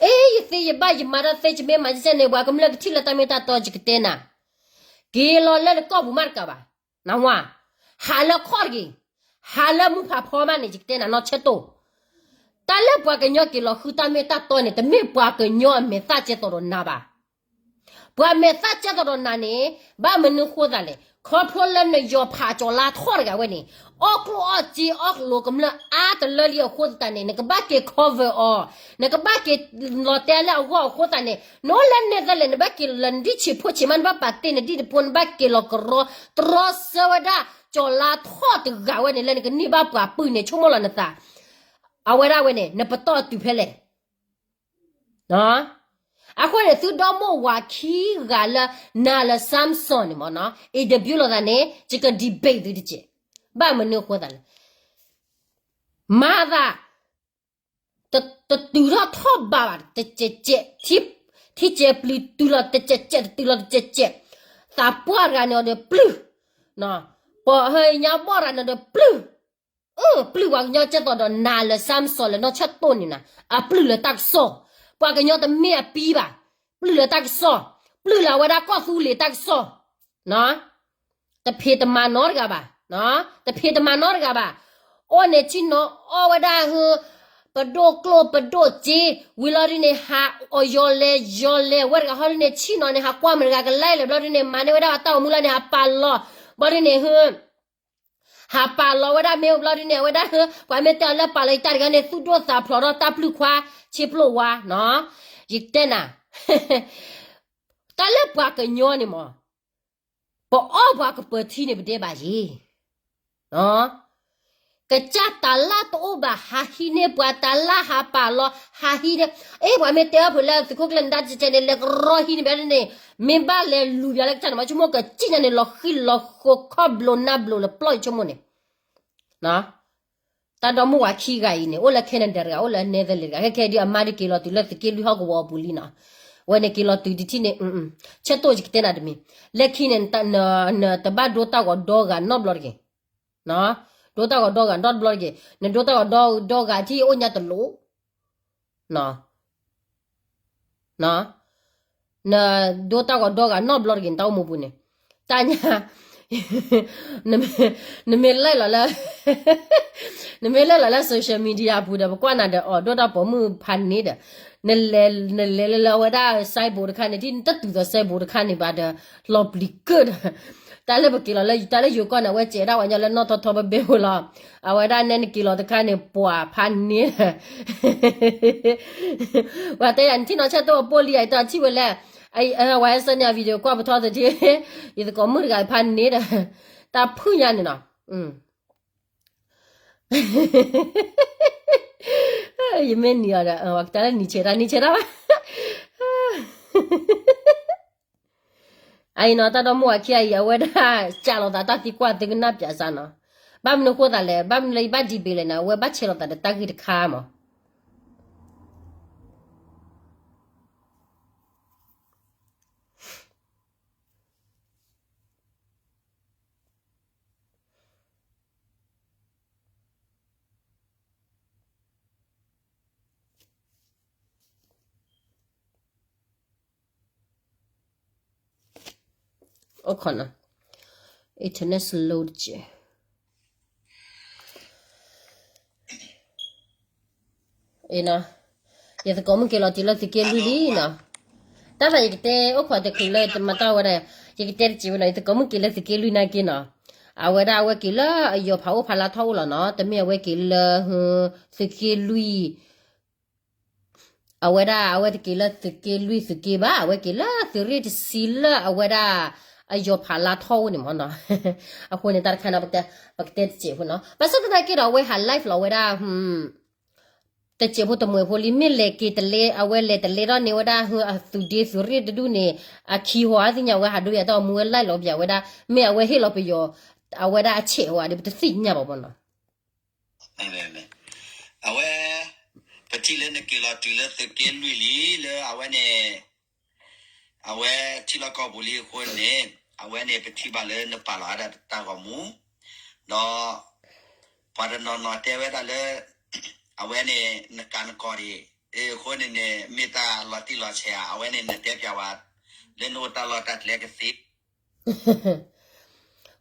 အ့ ယသ့ယဘၣ်ယမၤတၢ်သ့ ယမ့ၢ်မၤကဲန့ၣ် ပှၤကမျၢၢ်ကထံၣ်လၢတၢ်မ့ၢ်တၢ်တီ ယကတဲနၤ, က့ၤလီၤလၢနကီၢ်ပူၤမးတကးဘၣ်, နၢ်ဟူဧါ, ဟးလၢခီၣ်တဂ့ၤ, ဟးလၢမူဖးဖီမးန့ၣ် ယကတဲနၤနီၢ်ဆၢၣ်တိၢ်, တၢ်လၢပှၤကညီက့ၤလီၤဃုတၢ်မ့ၢ်တၢ်တီန့ၣ် တမ့ၢ်ပှၤကညီအမဲာ်သၣ်ကဲသိးဒီးနၤဘၣ် ပှၤမဲာ်သၣ်ကဲသိးဒီးနၤန့ၣ် ဘၣ်မနုၤဃိသးလဲၣ်, ခီဖျိလၢနယီၤဖးကၠီၤလါထီၣ်တဂၤဝဲန့ၣ်, အီၣ်ကျိၣ်အီၣ်စ့အီၣ်ကလိၤကမျၢၢ်အါတလၢလံအဃိသတးန့ၣ် နကဘၣ်က့ၤ cover အီၤ, နကဘၣ်က့ၤလီၤတဲာ်လၢအဂီၢ်အဃိသတးန့ၣ် နအိၣ်လၢန့ၣ်သ့လဲၣ် နဘၣ်က့ၤလီၤနဒံၣ်ဆံးဖိဆံးမး နဘၣ်ပာ်တ့ၢ်နဒံၣ်တဖိ နဘၣ်က့ၤလီၤကရီ တြီဆၢဝဲဒၣ် ကၠီၤလါထီၣ်တဂၤဝဲန့ၣ် လၢနကန့ၢ်ဘၣ်ပှၤပုၢ်န့ၣ် ဆိကမိၣ်လီၤနသး, အဝဲဒၣ်ဝဲန့ၣ် နပတီၢ်တုၤဖဲလဲၣ် အဃိန့ၣ် သုဒီမိၢ်ဝၤခံဂၤလၢ နၤလၢ Samson န့ၣ်မ့ၢ်နီၤ interview လိာ်သးန့ၣ် ယက debate သုတက့ၢ်. ဘၣ်မနုၤအဃိသးလဲၣ်, မၤသး တတုၤထီၣ်ထီၣ်ဘးဘၣ် တကဲးကဲး, ထံကဲးပျုၤတုၤလီၤတကဲးကဲး တတုၤလီၤတကဲးကဲး, သးပှၢ်တဂၤန့ၣ်ဒီးပျုၢ်, ပှၤဟဲညါဘီၣ်တဂၤန့ၣ်ဒီးပျုၢ် အၢ ပျုၢ်ပှၤကညီကဲသိးဒီးနၤလၢ Samson လၢနီၢ်ဆၢၣ်တိၢ်န့ၣ်နၤ, အပျုၢ်လၢတၢ်ကစီၣ်, ပှၤကညီတမ့ၢ်အပံဘၣ်, ပျုၢ်လၢတၢ်ကစီၣ်, ပျုၢ်လၢအဝဲဒၣ်ကီၢ်သူလ့ၤတၢ်ကစီၣ်, တဖံးတမၤနီတဂၤဘၣ်, တဖံးတမၤနီတဂၤဘၣ်, အိၣ်န့ၣ်ဆ့ၣ်နီၤအီၣ်ဝဲဒၣ်ဟၢ ပဒိၣ်ကျိၣ်ပဒိၣ်စ့, ဝံၤလီၤဒ်န့ၣ် ဟးအီၣ်ယီၤလဲၤယီၤလဲၤ ဝဲတဂၤဟီဒ်န့ၣ် ဆ့ၣ်နီၤန့ၣ် ဟးကွၢ်မတၤတဂၤကလဲၤလဲၤဘျီဒ်န့ၣ် မၤန့ၢ်ဝဲဒၣ်အတၢ်အိၣ်မူလီၤန့ၣ် ဟးပာ်လီၤ, ဘျီဒ်န့ၣ်ဟၢ ဟးပာ်လီၤဝဲဒၣ်မ့ၢ်ဘျီဒ်န့ၣ် အဝဲဒၣ်ဟၢ ပှၤမ့ၢ်တဲအီၤလၢပာ်လီၤယတၢ်တဂၤန့ၣ် သူၣ်ဒိၣ်သးဖျိးဒီးတၢ်ပျုၢ်ခွါ ဆ့ပျိၢ်ဝါနီၤ, ယတဲနၤ, တၢ်လၢပှၤကညီန့ၣ်မး ပအီၣ်ပှၤကပၢၤထံန့ၣ် ပဒဲဘၣ်ယ့ၤ, ကစၢ်တၢ်လၢတအိၣ်ဘၣ် ဟးဟံးန့ၢ်ပှၤတၢ်လၢ ဟးပာ်လီၤ ဟးဟံးန့ၢ်, အ့ ပှၤမ့ၢ်တဲအီၣ်ဖုးလၢသုးခိၣ်ကျၢၢ်နဒါတကဲန့ၣ် လဲၤကရီဟံးန့ၢ်ဘၣ်န့ၣ်, မ့ၢ်ဘၣ်လဲၤလူၤယၤလၢကစၢ်န့ၣ် မ့ၢ်ဆိကမိၣ်ကစံၣ်ညါန့ၣ် လီၤဃံလီၤဃိ ခီၣ်ဘျိးနါဘျိးလၢပျီၢ်ယဆိကမိၣ်န့ၣ် တၢ်ဒီမါဝၤခံဂၤအံၤန့ၣ် အိၣ်လၢ Canada တဂၤ အိၣ်လၢ Netherlands တဂၤ ခဲခဲဒုး အမါဒုးက့ၤလီၤတုၤလၢသုးက့လွံၢ်ဟီၣ်ကဝီၤအပူၤလံနီၤ, အဝဲန့ၣ်က့ၤလီၤတုၤတထံၣ်န့ၣ်, ဆဲးတိၣ်ယကတဲနၤတမံၤ, လၢခံန့ၣ် နတဘၣ်ဒိတၢ်ဂီၤဒီဂၤနီတဘျီတဂ့ၤ, ဒိတၢ်ဂီၤဒီဂၤနီတဘျီတဂ့ၤ, နဒိတၢ်ဂီၤဒီဂၤထံၣ်အိၣ်ညါတလိၣ် နဒိတၢ်ဂီၤဒီဂၤနီတဘျီတဂ့ၤ နတၢ်အိၣ်မူပူၤန့ၣ်, တၢ်ညါ, နမ့ၢ်လဲၤလီၤလၢ, နမ့ၢ်လဲၤလီၤလၢ social media ပူၤဒီး ပကွၢ်နၤဒီး အိၣ်ဒိၣ်တၢ်ပိာ်မုၣ်ဖးန့ၣ်ဒီး, နလဲၤ, နလဲၤလၢလၢအဝဲဒၣ် စဲးဘိးတခါန့ၣ် ထံၣ်နတတုၤသိးစဲးဘိးတခါန့ၣ်ဘၣ်ဒီး လီၤပျံၤကၢၢ်ဒီး, တၢ်လၢပက့ၤလီၤလၢ တၢ်လၢယိၤကီၢ်န့ၣ် အဝဲစဲးဒၣ်ဝဲညီလၢနီၣ်ထီထီဘဲဘဲဖိလီၤ, အဝဲဒၣ်နဲနက့ၤလီၤတခါန့ၣ် ပှၤဖးန့ၣ် ပှၤတဲယၤ နထံၣ်နီၢ်ဆဲးတိၣ်အပိၢ်လံဧါ ယတထံၣ်ဝဲလဲၣ်, ဝဲဆၢန့ၣ်အ video ကွၢ်ပထီသထံ, ယသကိးမုၣ်တဂၤဖးန့ၣ်ဒီး, တၢ်ဖုၣ်ညါန့ၣ်နီၤ, ယမ့ၢ်နံၤအီၤဒီး ပှၤကတၢၢ်လၢနံၤဆဲးတၢ် နံၤဆဲးတၢ်ဘၣ် အအံၤနီၤ တၢ်ဒီမါဝၤခံဂၤအံၤ အဝဲဒၣ်စးလီၤသးတၢ်သံကွၢ်သုကနၣ်ပၠးစၢ်နီၤ, ဘၣ်မနုၤအဃိသးလဲၣ် ဘၣ်မနုၤလၢယဘၣ်ဒံးဘ့ၣ်လဲၣ်န့ၣ် အဝဲဘၣ်ဆဲးလီၤသးဒီးတၢ်ဂ့ၢ်တခါမး အိၣ်ခိးနီၤ, internet slow တက့ၢ်. ယသကိးမုၣ်က့ၤလီၤတုၤလၢသုးက့လွံၢ်လံနီၤ, တၢ်သးယကတဲအိၣ်ခိးတချုးလၢတမၤတၢ်ဝဲဒၣ်, ယကတဲတစဲးဝဲနီၤ, ယသကိးမုၣ်က့ၤလၢသုးက့လွံၢ်နာ်က့နီၤ, အဝဲဒၣ်အဝဲက့ၤလၢအယီၤဖးအိၣ်ဖးလါထီၣ်အိၣ်လီၤနီၤ, တမ့ၢ်အဝဲက့ၤလၢ သုးက့လွံၢ် အဝဲဒၣ်အဝဲတက့ၤလၢသုးက့လွံၢ်သုးက့ဘၣ်, အဝဲက့ၤလၢသုးရ့ၣ်တဆံလၢအဝဲဒၣ် အယီၤဖးလါထီၣ်အိၣ်န့ၣ်မ့ၢ်နီၤ, အဃိန့ၣ် တၢ်တခါန့ၣ် ပကတဲတစဲးဖိနီၤ, ဘၣ်ဆၣ်သနာ်က့ဒီး အဝဲဟး live လီၤဝဲဒၣ် တစဲးဖိတမှဲးဖိလံ မ့ၢ်လဲၤက့ၤတလဲ အဝဲလဲၤတလဲထီၣ်န့ၢ်ဝဲဒၣ် အသုးဒ့သုးရ့ၣ်တဒူၣ်န့ၣ် အခံဟီအသ့ၣ်ညါဝဲ ဟးဒိယၤတၢ်မူဝဲ live လီၤပယၤဝဲဒၣ် မ့ၢ်အဝဲဟ့ၣ်လီၤပယီၤ အဝဲဒၣ်အဆဲးဝဲဒီး ပတသ့ၣ်ညါဘၣ်မ့ၢ်နီၤ အဝဲ ပထံၣ်လၢနက့ၤလီၤတုၤလၢသုးက့လွံၢ်လံလၢအဝဲန့ၣ် အဝဲထံလီၢ်ကီၢ်ပူၤလံအဃိန့ၣ် အဝဲန့ၣ် ပထံၣ်ဘၣ်လၢနပာ်လီၤအါဒၣ်တၢ်ဂီၤမူ ဒီး ပှၤတနီၤနီၤတဲဝဲဒၣ်လၢ အဝဲန့ၣ် နကးနကီၢ်ဒံး အဃိန့ၣ်န့ၣ် မ့ၢ်တၢ်လီၤတံၢ်လီၤဆဲးဧါ အဝဲန့ၣ် နတဲပျးဝဲ လၢနအိၣ်တၢ်လီၢ်တၢ်ကျဲကသ့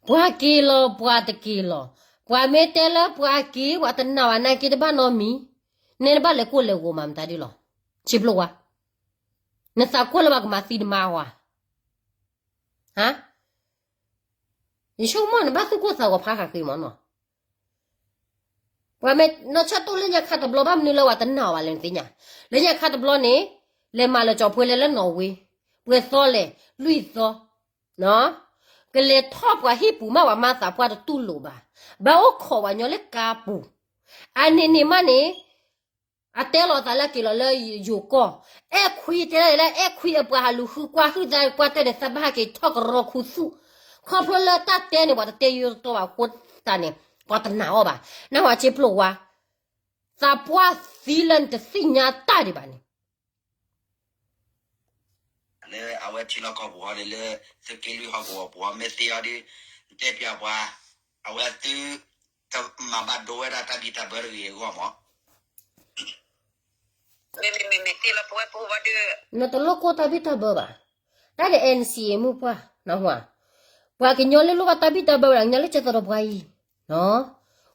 ပှၤက့ၤလီၤ ပှၤတက့ၤလီၤ, ပှၤမ့ၢ်တဲလၢပှၤက့ၤ ပှၤတနာ်ဘၣ်နာ်က့တဘၣ်နီတမံၤ, နဲနဘၣ်လဲၤကိၢ်လဲၤဂီၤမၤမတၤဒ်လီၤ, ဆံးပျိဝါ, နသးကွၢ်လၢပှၤကမၤသံနမါဧါ, ဟါ, ယဆိကမိၣ်နဘၣ်သူၣ်ကိၢ်သးဂီၤဖးဃာ်ဃ့မ့ၢ်နီၤ ပှၤမ့ၢ်နီၢ်ဆၢၣ်တိၢ်လၢညါခါတဘျီ ဘၣ်မနုၤလၢဝဲတနာ်ဘၣ်လဲၣ်နသ့ၣ်ညါ, လၢညါခါတဘျီန့ၣ် လဲၤမၤလၢကၠီၤပှဲၤလဲၤလၢနီၣ်ဝ့, ပှဲၤသီလဲၣ် လွံၢ်သီ, ကလဲၤထီၣ်ပှၤဟံၣ်ပူၤမး ပှၤမၤသးပှၢ်တတူၢ်လိာ်ဘၣ်, ဘၣ်အိၣ်ခိးပှၤညီလၢကါပူၤ, အန့ၣ်န့ၣ်မးန့ၣ် အတဲလီၤသးလၢက့ၤလီၤလၢယိၤကီၢ်, အဲၣ်ခွံတဲလၢအဲၣ်ခွံအပှၤဟးလူၤဃုကွၢ်ဟုၣ်သါကွၢ်တဲန့ၣ် သးဘၣ်ဟးက့ၤထီၣ်ကရီခူသူၣ်, ခီဖျိလၢတၢ်တဲန့ၣ် ပှၤတတဲယိတတီဘၣ်အဃိသတးန့ၣ် ပှၤတနာ်အီၤဘၣ်, နၢ်ဟူဆံးပျိဝါ, သးပှၢ်သံလၢနတသ့ၣ်ညါတၢ်ဒံးဘၣ်န့ၣ် လၢအဝဲထံလီၢ်ကီၢ်ပူၤဟီန့ၣ် လၢသုးက့လွံၢ်ဟီၣ်ကဝီၤပူၤဟီ မ့ၢ်သ့အီၤဒီး တဲပျးပှၤ, အဝဲသု တမၤဘၣ်ဒိဝဲဒၣ်တၢ်ဘံၣ်တၢ်ဘၢတဂ့ၤအဂီၢ်မး, မ့မ့ၢ်သ့လၢပဝဲပအိၣ်ဘၣ်ဒီး နတလိၣ်ကိၢ်တၢ်ဘံၣ်တၢ်ဘၢဘၣ်, တၢ်ဒီး NCA မုၢ်ပှၢ်, ပှၤကညီလၢလိၣ်ဘၣ်တၢ်ဘံၣ်တၢ်ဘၢဝဲဒၣ် ကညီလၢကဲသိးဒီးပှၤအံၤ,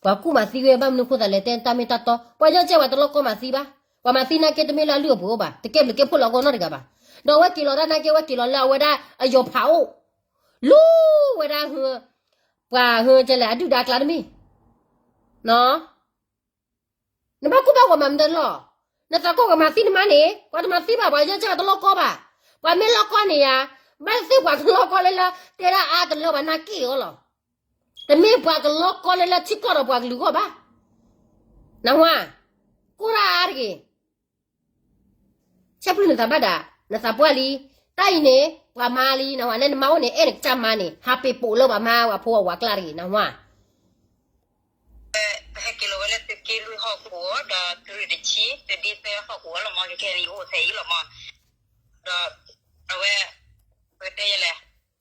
ပှၤကူၣ်မၤသံဝဲ ဘၣ်မနုၤဃိသးလဲၣ် တဲတၢ်မ့ၢ်တၢ်တီ, ပှၤကညီကဲဝဲတလိၣ်ကိၢ်မၤသံဘၣ်, ပှၤမၤသံနာ်က့တမ့ၢ်လၢအလုၢ်အပှ့ၤအိၣ်ဘၣ်, တကဲဘျုးကဲဖှိၣ်လီၤအဂီၢ်နီတဂၤဘၣ်, ဒီးအဝဲက့ၤလီၤဒၣ်နာ်က့ အဝဲက့ၤလီၤလၢအဝဲဒၣ်အယီၤဖးအိၣ်, လူၤဝဲဒၣ် ပှၤဟဲကဲလဲၣ် အဒုၣ်ဒါကျါတမ့ၢ်, နဘၣ်ကူၣ်ဘၣ်ဂီၤမၤမတၤလီၤ, နသးကိၢ်ကမၤသံနမါန့ၣ် ပှၤတမၤသံဘၣ် ပှၤကညီကဲတလိၣ်ကိၢ်ဘၣ်, ပှၤမ့ၢ်လိၣ်ကိၢ်န့ၣ်ယါ, ဘၣ်သ့ၣ်ပှၤကလိၣ်ကိၢ်လၢလၢ တဲဒၣ်အါတလၢပှၤနာ်က့အီၤလီၤ, တမ့ၢ်ပှၤကလိၣ်ကိၢ်လၢလၢထံကီၢ်ဒီးပှၤကလုာ်ဂီၢ်ဘၣ် နၢ်ဟူဧါ, ကိၢ်တၢ်အါတဂ့ၤ. ဆဲးပျုၢ်နသးဘၣ်ဒၣ်, နသးပှၢ်လံ, တၢ်အံၤန့ၣ် ပှၤမါလံ, နၢ်ဟူဧါ, လၢနမါအိၣ်န့ၣ် အဲၣ်နကစၢ်မါန့ၣ် ဟးပ့ၤပိာ်လၢပှၤမါပှၤဖိအဝၤကျါတဂ့ၤ, နၢ်ဟူဧါ. ပဟဲက့ၤလီၤဝဲလၢသုးက့လွံၢ်ဟီၣ်ကဝီၤ ဒီးသုးရ့ၣ်တဆံ သုးဒ့သၢဟီၣ်ကဝီၤလီၤမး, ခဲခဲအံၤအိၣ်ထဲအံၤလီၤမး, ဒီး အဝဲ ပကတဲယဲလဲၣ်,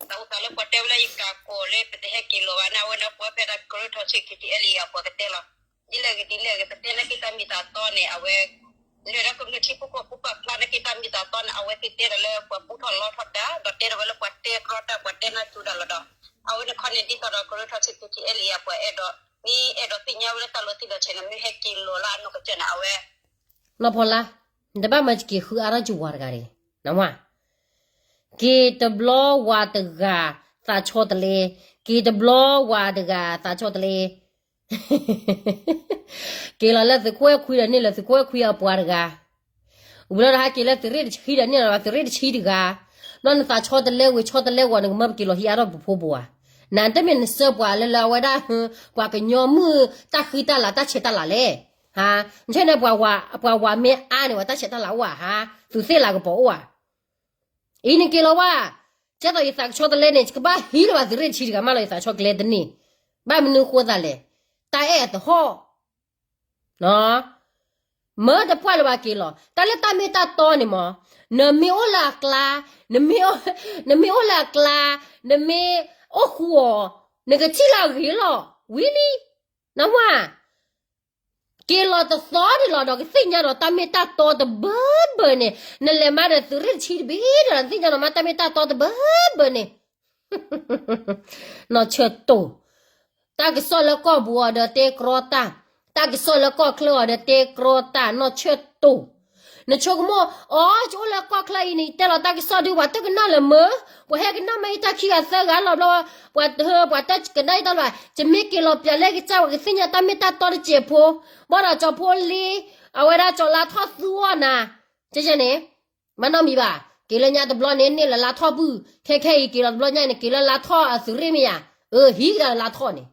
တၢ်အိၣ်သးလၢပှၤတဲဝဲလၢယကးကိးလၢပတဟဲက့ၤလီၤဘၣ်န့ၣ် အဝဲန့ၣ်ပှၤဖဲဒၣ်ကရၢထီၣ်ဆံး ခံထံအဲလံ အပှၤကတဲလီၤ, ဒ်လဲၣ်ဂ့ၤဒ်လဲၣ်ဂ့ၤ ပတဲလၢက့ၤတၢ်မ့ၢ်တၢ်တီန့ၣ် အဝဲ နုာ်ဒီးကမျၢၢ်ထံဖိကီၢ်ဖိပာ်ဖျါန့ၢ်က့ၤတၢ်မ့ၢ်တၢ်တီန့ၣ် အဝဲသ့ၣ်တဲဒီးလၢပှၤပူထီၣ်လီထီၣ်တၢ် ဒီးတဲဒီးဝဲလၢပှၤတဲကြီတၢ် ပှၤတဲနၢ်စူၤတၢ်လီၤဒီး အဝဲန့ၣ်ခီန့ၣ် ဒ်သိးဒီးကရၢထီၣ်ဆံး ခံထံအဲလံ အပှၤအဲၣ်ဒိး မ့ၢ်အဲၣ်ဒိးသ့ၣ်ညါဝဲလၢတၢ်လီၤတံၢ်လီၤဆဲးန့ၣ် မ့ၢ်ဟဲက့ၤလီၤလၢအနီၢ်ကစၢ်န့ၣ် အဝဲ နီၢ်ဖီလာ်, နတဘၣ်မၤက့ၤဃုအါထီၣ်ကဝၤတဂၤန့ၣ်, နၢ်ဟူဧါ, က့ၤတဘျီဝၤတဂၤသးဆီတလဲ, က့ၤတဘျီဝၤတဂၤသးဆီတလဲ က့ၤလီၤလၢသုးခိၣ်အဲၣ်ခွံဒီးန့ၢ်လၢသုးခိၣ်အဲၣ်ခွံအပှၤတဂၤ, ဝံၤလီၤဒီးဟဲက့ၤလၢသုးရ့ၣ်တဆံဒီးန့ၢ်လီၤသုးရ့ၣ်တဆံတဂၤ, ဘျီနသးဆီတလဲဝံၤဆီတလဲဝီၤ နကမၢပက့ၤလီၤဟံးအါထီၣ်ပဖိပဝၤ, နတမ့ၢ်နစၢပှၤလၢလၢအဝဲဒၣ်, ပှၤကညီမုၣ်တၢ်ဃံတၢ်လၤတၢ်ဆဲးတၢ်လၤလဲၣ်, ဟါ, နဆဲန့ၣ် ပှၤဝၤမ့ၢ်အါန့ၣ် ပှၤတၢ်ဆဲးတၢ်လၤအိၣ်ဧါ, ဟါ, သုးသ့ၣ်လၤကပီၤအိၣ်ဧါ အံၤနက့ၤလီၤဝဲ, ကဲသိးယသးကဆီတလဲန့ၣ် ကဘၣ်ဟံးလၢၤဘၣ်သုးရ့ၣ်တဆံတဂၤမးလီၤ ယသးဆီတလဲတန့ၢ်, ဘၣ်မနုၤဃိသးလဲၣ်, တၢ်အဲၣ်အသဟီၣ်, မၢတပှၢ်လၢၤဘၣ်က့ၤလီၤ တၢ်လၢတၢ်မ့ၢ်တၢ်တီန့ၣ်မး, နမ့ၢ်အိၣ်လၢအကျါ, နမ့ၢ်အိၣ်လၢအကျါ, နမ့ၢ်အိၣ်ဃူအီၤ, နကထံၣ်လၢအဂ့ၤလီၤ, ဝံၤလံ, နၢ်ဟူဧါ က့ၤလီၤတသီန့ၣ်လီၤဒီးကသ့ၣ်ညါဒီးတၢ်မ့ၢ်တၢ်တီတဘၢဘၢန့ၣ်, နလဲၤမၤဒီးသုးရ့ၣ်တဆံတဘ့ၣ်ဒီး နသ့ၣ်ညါဒီးမၤတၢ်မ့ၢ်တၢ်တီတဘၢဘၢန့ၣ်, နီၢ်ဆၢတိၢ်, တၢ်ကစီၣ်လၢကီၢ်ပူၤအီၤဒီးတဲကြီတၢ်, တၢ်ကစီၣ်လၢကီၢ်ချၢအီၤဒီးတဲကြီတၢ် နီၢ်ဆၢတိၢ် နဆိကမိၣ်, အီ ယအိၣ်လၢကီၢ်ချၢအံၤန့ၣ် ယတဲလီၤတၢ်ကစီၣ်ဒုး ပှၤတကနၣ်လၢၤမၢ, ပှၤဟဲကနၣ်မ့ၢ်ယတၢ်ခံဂၤသၢဂၤလီၤဘျီ, ပှၤတဟၢ ပှၤတကနၣ်ယတၢ်လီၤ, ယမ့ၢ်က့ၤလီၤပၠးလၢကစၢ် ပှၤကသ့ၣ်ညါတၢ်မ့ၢ်တၢ်တီတစဲးဖိ, ဘၣ်ဒီးကၠီဖိလ့, အဝဲဒၣ်ကၠီလါထီၣ်သူအီၣ်နၤ, ကန့ၣ်, မၤနီၣ်မံၤဘၣ်, က့ၤလၢညါတဘျီန့ၣ် န့ၢ်လၢလါထီၣ်ပုၢ်, ခဲခဲအံၤက့ၤလီၤတဘျီညါန့ၣ် က့ၤလၢလါထီၣ်အသုးရ့ၣ်မ့ၢ်ဧါ, အၢ ဟံးကဒီးလါထီၣ်န့ၣ်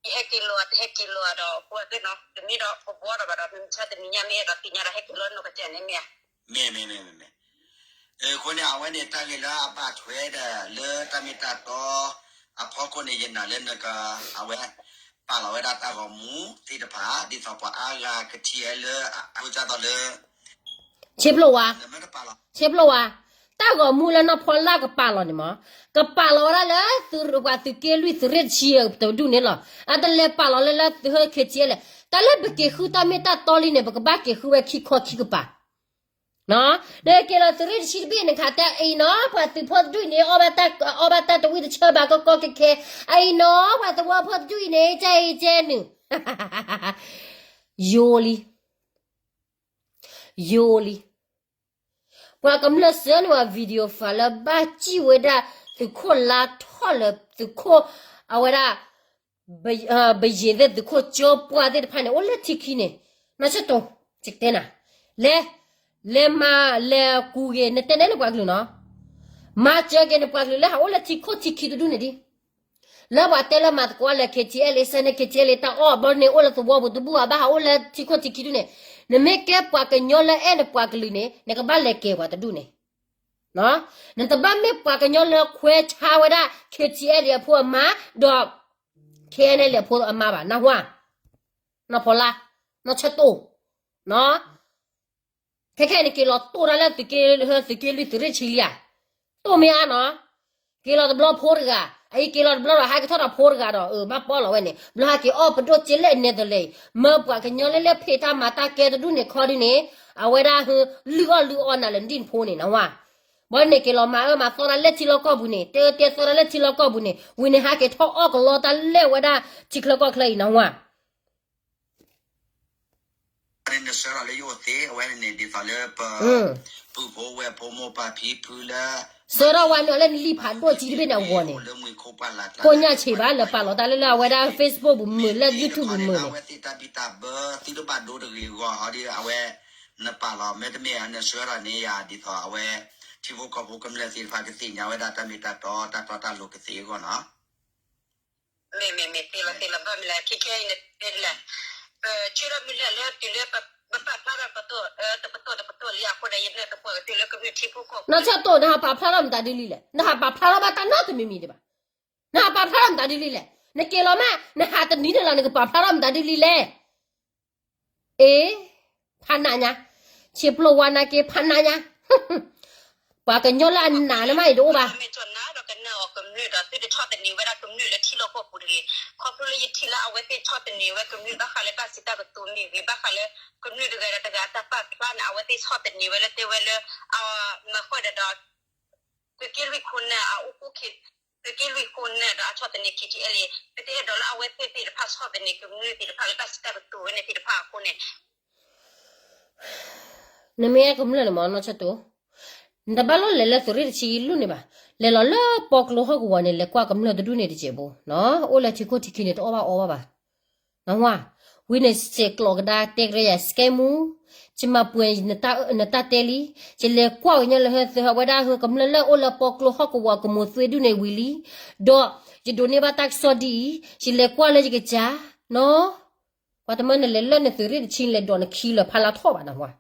ယဟဲက့ၤလီၤ တဟဲက့ၤလီၤဒီး အဃိသ့ၣ်နီၤ တမ့ၢ်ဒီးပဘှီဒီးဘၣ်ဒီး မုၢ်မဆါတနံၤညါမ့ၢ်အဲၣ်ဒိးသ့ၣ်ညါဒီး ဟဲက့ၤလီၤနီၢ်ကစၢ်န့ၣ်မ့ၢ်ဧါ, မ့ၢ်မ့ၢ်မ့ၢ်မ့ၢ်မ့ၢ်, အဃိန့ၣ် အဝဲန့ၣ်တၢ်ဂ့ၢ်လၢအဘၣ်ထွဲဒီး လၢတၢ်မ့ၢ်တၢ်တီ အဖီခိၣ်န့ၣ် ယနာ်လၢနက အဝဲ ပာ်လီၤဝဲဒၣ်တၢ်ဂီၤမူသ့ၣ်တဖၣ် ဒ်သိးပှၤအါဂၤကထံၣ်ဝဲလၢ အဃိသတးဒီးလၢ ဆ့ဖျိဝါ, ဆ့ဖျိဝါ, တၢ်ဂီၤမူလၢနီၢ်ဖီလာ်ကပာ်လီၤန့ၣ်မး, ကပာ်လီၤဝဲဒၣ်လၢ ပှၤသုးက့လွံၢ်သုးရ့ၣ်တဆံတဒူၣ်န့ၣ်လီၤ. အတလဲၤပာ်လီၤလၢလၢသုးဟၢ ခ့ၣ်ထံၣ်အဲလၢၤ, တၢ်လၢပက့ၤဃုတၢ်မ့ၢ်တၢ်တီလံန့ၣ် ပကဘၣ်က့ၤဃုဝဲခံခီခံကပၤ နက့ၤလီၤသုးရ့ၣ်တဆံတဘ့ၣ်န့ၣ်ခါတဲအံၤနီၤ ပှၤသုးဖိတဒူၣ်အံၤန့ၣ် အီၣ်ဘၣ်တၢ်တဝံၣ်တဆၢဘၣ်ကကီကခဲ, အံၤနီၤ ပှၤသဝီဖိတဒူၣ်အံၤန့ၣ် ကဲအံၤကဲနုာ် ယိလံ, ယိလံ. ပှၤကမျၢၢ်စၢၤန့ၢ်ဝဲ video file လၢဘၣ်စံၣ်ဝဲဒၣ် သုးခိၣ်လါထီၣ်လၢသုးခိၣ် အဝဲဒၣ် ဘယံၤသ့ၣ်သုးခိၣ်ကၠိပှၢ်သ့ၣ်တဖၣ်န့ၣ် အိၣ်လၢထံခံန့ၣ်, နီၢ်ဆၢတိၢ်, ယကတဲနၤ, လဲၤ, လဲၤမၤ လဲၤကူးဂ့ၤ နတဲန့ၣ်နပှၤကလုာ်နီၤ, မၤစၢၤက့ၤနပှၤကလုာ်လၢဟးအိၣ်လၢထံခိၣ်ထံခံတဒူၣ်န့ၣ်ဒ် လၢပှၤတဲလၢမၤသကိးလၢ ခ့ၣ်ထံၣ်အဲလ့ၤ စဲန့ၣ် ခ့ၣ်ထံၣ်အဲလ့ၤ တၢ်အီၣ်ဘျီန့ၣ် အိၣ်လၢသဝီပူၤတဘူၣ်ဘၣ် ဘၣ်ဟးအိၣ်လၢထံခိၣ်ထံခံဒူၣ်န့ၣ်, နမ့ၢ်ကဲပှၤကညီလၢအဲၣ်နပှၤကလုာ်န့ၣ် နကဘၣ်လဲၤကဲၤပှၤတဒူၣ်န့ၣ်, နတဘၣ်မ့ၢ်ပှၤကညီလၢခွဲးဆါဝဲဒၣ် ခ့ၣ်ထံၣ်အဲလ့ၤအဖိအမါ ဒီး ခ့ၣ်အဲလ့ၤအဖိအမါဘၣ် နၢ်ဟူဧါ, နီၢ်ဖီလာ်, နီၢ်ဆၢတိၢ်, ခဲခဲအံၤနက့ၤလီၤတိၢ်တၢ်လၢသုးက့, သုးက့လွံၢ်သုးရ့ၣ်ဆံလံဧါ, တိၢ်မ့ၢ်အါနီၤ, က့ၤလီၤတဘျီဖိတဂၤ, အအံၤက့ၤလီၤတဘျီဒီး ဟဲကထီၣ်ဒီးဖိတဂၤဒီး အၢ ဘၣ်ပီၣ်လီၤဝဲန့ၣ် ဘျီဟဲက့ၤအီၣ်ပဒိၣ်စ့လဲၣ်နဲတလဲၣ်အံၤ, မၢပှၤကညီလၢလၢဖံးတၢ်မၤတၢ်ကဲတဒူၣ်န့ၣ်ခီဒ်န့ၣ်, အဝဲဒၣ်ဟ လုၢ်အီၣ်လုၢ်အီနၤလၢနဒံၣ်နဖိန့ၣ် နၢ်ဟူဧါ, ဘၣ်န့ၣ်က့ၤလီၤမၤအၢမၤသီတၢ်လၢထံလီၢ်ကီၢ်ပူၤန့ၣ် တဲတဲသီတၢ်လၢထံလီၢ်ကီၢ်ပူၤန့ၣ် ဝံၤန့ၣ်ဟးက့ၤထီၣ်အီၣ်ကလီတၢ်လဲၣ်ဝဲဒၣ် ထံချၢကီၢ်ချၢအံၤ နၢ်ဟူဧါ န့ၣ်နဆှၢထီၣ်လၢယအိၣ်သ့ အဝဲန့ၣ်ဒ်သိးလၢပ ပုၢ်ဖိဝဲၢ်ဖိမိၢ်ပၢ်ဖံဖုလၢ ဆှၢထီၣ်ဝဲန့ၣ်လၢနလံာ်ဖးဒိၣ်ကံတဘ့ၣ်န့ၣ်အဂီၢ်န့ၣ်, ကိၣ်ညၣ်ဆံးဘၣ်လၢပာ်လီၤတၢ်လၢလၢအဝဲဒၣ် Facebook ပူၤမုာ် လၢ YouTube ပူၤမုာ်န့ၣ်, အဝဲသ့ၣ်တၢ်ဘံၣ်တၢ်ဘၢသုတဘၣ်ဒိတဂ့ၤအဂီၢ် ဟီဒ်အဝဲ နပာ်လီၤ မ့တမ့ၢ်နဆှၢထီၣ်န့ၣ်ယၤဒ်သိးအဝဲ ထံဖိကီၢ်ဖိကမျၢၢ်သ့ၣ်တဖၣ်ကသ့ၣ်ညါဝဲဒၣ်တၢ်မ့ၢ်တၢ်တီ တၢ်တီတၢ်လိၤကသ့အဂီၢ်နီၤ. မ့မ့မ့ၢ်သ့လီၤသ့လီၤ ဘၣ်မနုၤလဲၣ် ခဲခဲအံၤန့ၣ်တဲဒ်လဲၣ်, ပဆၢထၢၣ်မုၢ်လၢ်လၢတုၤလၢပပာ်ဖျါထီၣ်ပတိၢ် တပတိၢ်တပတိၢ်လံအဃိဒီး ယနၢ်သပှၢ်ကတုၤလၢကမျၢၢ်ထံဖိကီၢ်ဖိ နီၢ်ဆၢတိၢ် နဟးပာ်ဖျါထီၣ်မတၤဒ်လံလဲၣ်, နဟးပာ်ဖျါထီၣ်ဘၣ်တၢ်နီတမံၤမံၤဒံးဘၣ်, နဟးပာ်ဖျါထီၣ်မတၤဒ်လံလဲၣ်, နက့ၤလီၤမး နဟးတနံၤန့ၣ်လီၤ နကပာ်ဖျါထီၣ်မတၤဒ်လံလဲၣ် အ့, ဖးနးညါ, ဆ့ပျိၢ်ဝါနာ်က့ ဖးနးညါ, ပှၤကညီလၢအနာ်န့ၣ်မးအံၤတအိၣ်ဘၣ်. မ့ၢ်ကနၣ်ဒီးကနၣ်အီၤကမျၢၢ်ဒီး သုတဆီၣ်သနံးဝဲဒၣ်ကမျၢၢ်လၢထံလီၢ်ကီၢ်ပူၤတဂ့ၤ. ခီဖျိလၢယထံၣ်လၢအဝဲသ့ၣ်ဆီၣ်သနံးဝဲကမျၢၢ်ဘၣ်ဃးလၢတၢ်စံးတၢ်ကတိၤမ့ၢ်ဂ့ၤ ဘၣ်ဃးလၢကမျၢၢ်တဂၤဒီးတဂၤအတၢ်ပာ်ဖျါန့ၣ် အဝဲသ့ၣ်ဆီၣ်သနံးဝဲလၢတဲဝဲလၢ မၤဃၢၤဒီးဒီး သုးက့လွံၢ်ခိၣ်နၢ်အအိၣ်ဖှိၣ်ခံ သုးက့လွံၢ်ခိၣ်နၢ်ဒီးအဆီၣ်သနံး KTLA ပတအဲၣ်ဒိးလၢအဝဲသ့ၣ်သ့ၣ်တဖၣ်ဆီၣ်သနံးကမျၢၢ်သ့ၣ်တဖၣ်လၢတၢ်စံးတၢ်ကတိၤဝဲန့ၣ်သ့ၣ်တဖၣ်အဃိန့ၣ် နမ့ၢ်အဲၣ်ကမျၢၢ်န့ၣ်မ့ၢ်နီၢ်ဆၢတိၢ်, နတဘၣ်လီၤလဲၤလၢသုးရ့ၣ်တဆံလွံၢ်န့ၣ်ဘၣ်, လဲၤလီၤလၢပီကျိဟီၣ်ကဝီၤန့ၣ် လဲၤကွၢ်ကမျၢၢ်တဒူၣ်န့ၣ်တစဲးဖိ, အိၣ်လၢထံခိၣ်ထံခံန့ၣ် တအီၣ်ဘၣ်အီဘၣ်ဘၣ် နဝါ, ဝံၤန့ၣ်စဲးကျိးကဒါတဲကရၢယၤ စကဲမူ, ယမၤပှဲၤနတၢ်တဲလံ, ယလဲၤကွၢ်ကညီလၢဟၢသုဟးဝဲဒၣ်ဟၢကမျၢၢ်လၢအိၣ်လၢပီကျိဟီၣ်ကဝီၤကမိၤသွ့ဒူၣ်န့ၣ်ဝံၤလံ, ဒီးယဒိးန့ၢ်ဘၣ်တၢ်ကစီၣ်ဒ်အံၤ, ယလဲၤကွၢ်လၢယကစၢ်, နီၢ်, ပှၤတမၢနလဲၤလၢနသုးရ့ၣ်တဆံ နလဲၤဒိးနခံလၢဖးလၢထီၣ်ဘၣ်နဝါ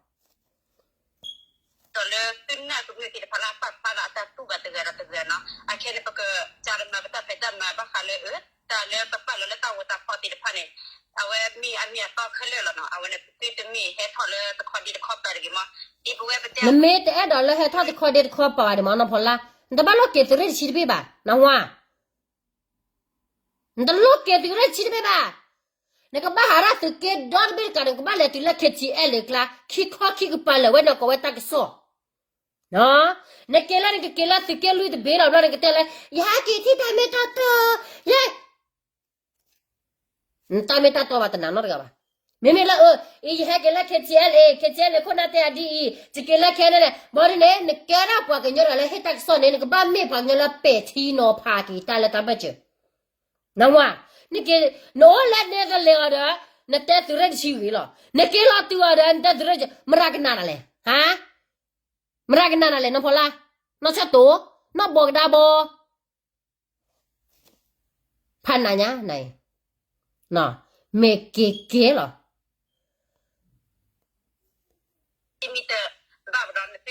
ဒီးလၢသုနၢ်ကမျၢၢ်သ့ၣ်တဖၣ်လၢအပာ်ဖျါဒီးအတၢ်တူၢ်ဘၣ်တဂၤဒီးတဂၤနီၤ, အခဲန့ၣ် ပကစးတမၤပတၢ်ဖံးတၢ်မၤဘၣ်ဃးလၢအ တၢ်လၢပပာ်လီၤလၢတၢ်ဂီၤတၢ်ဖီၣ်သ့ၣ်တဖၣ်န့ၣ်, အဝဲမ့ၢ်အမ့ၢ်အတီခဲလၢာ်လီၤနီၤ, အဝဲန့ၣ် ပသုတမ့ၢ်ဟဲထီၣ်လၢတခီဒ့တခီပၤတဂ့ၤမး, ဒ်ပဝဲပတဲ နမ့ၢ်တအဲၣ်ဒိးလၢဟဲထီၣ်တခီဒ့တခီပၤဘၣ်န့ၣ်မး နီၢ်ဖီလာ်, နတဘၣ်လိၣ်က့ၤသုးရ့ၣ်တဆံတဘ့ၣ်ဘၣ်, နဝါ နတလိၣ်က့ၤသုးရ့ၣ်တဆံတဘ့ၣ်ဘၣ်, နကဘၣ်ဟးရၣ်သုးက့ဒီတဘ့ၣ်တကးန့ၣ် နကဘၣ်လဲၤတုၤလၢ KTLA ကျါ ခံခီခံကပၤလၢာ်ဝဲန့ၣ် ကိးဝဲတၢ်ကစီၣ်, နက့ၤလၢနကက့ၤလၢသုးက့လွံၢ်တဘ့ၣ်လီၤ ဘျီနကတဲလၢ ယဟဲက့ၤထံၣ်တၢ်မ့ၢ်တၢ်တီ, ယ နတၢ်မ့ၢ်တၢ်တီဘၣ်တနာ်နီတဂၤဘၣ်, မ့မ့ၢ်လၢအ အံၤယဟဲက့ၤလၢ KTLA, KTLA ခိၣ်နၢ်တဲအဒ်အံၤ ယက့ၤလၢခဲန့ၣ်န့ၣ် ဘၣ်ဒ်န့ၣ် နကဲဒၣ်ပှၤကညီတဂၤလၢဟ့ၣ်တၢ်ကစီၣ်န့ၣ် နကဘၣ်မ့ၢ်ပှၤကညီလၢပဲာ်ထံနီၤဖးက့ၤတၢ်လၢတၢ်ဘၢၣ်စၢၤ နဝါ, နက့ၤ, နအိၣ်လၢန့ၣ်တလဲၤအီၤဒီး နတဲသုးရ့ၣ်တဆံဂ့ၤလီၤ, နက့ၤလီၤတုၤအီၤဒီး နတဲသုးရ့ၣ်တဆံ မတၤကနၣ်နၤလဲၣ်, ဟါ, မတၤကနၣ်နၤလဲၣ် နီၢ်ဖီလာ်, နီၢ်ဆၢတိၢ်, နီၢ်ဘီကဒါဘီ ဖးနးညါနၤအံၤ, မ့ၢ်က့ၤက့ၤလီၤ မ့ၢ်တဘၣ်ပဒီး နသုတဲပှၤသ့လီၤ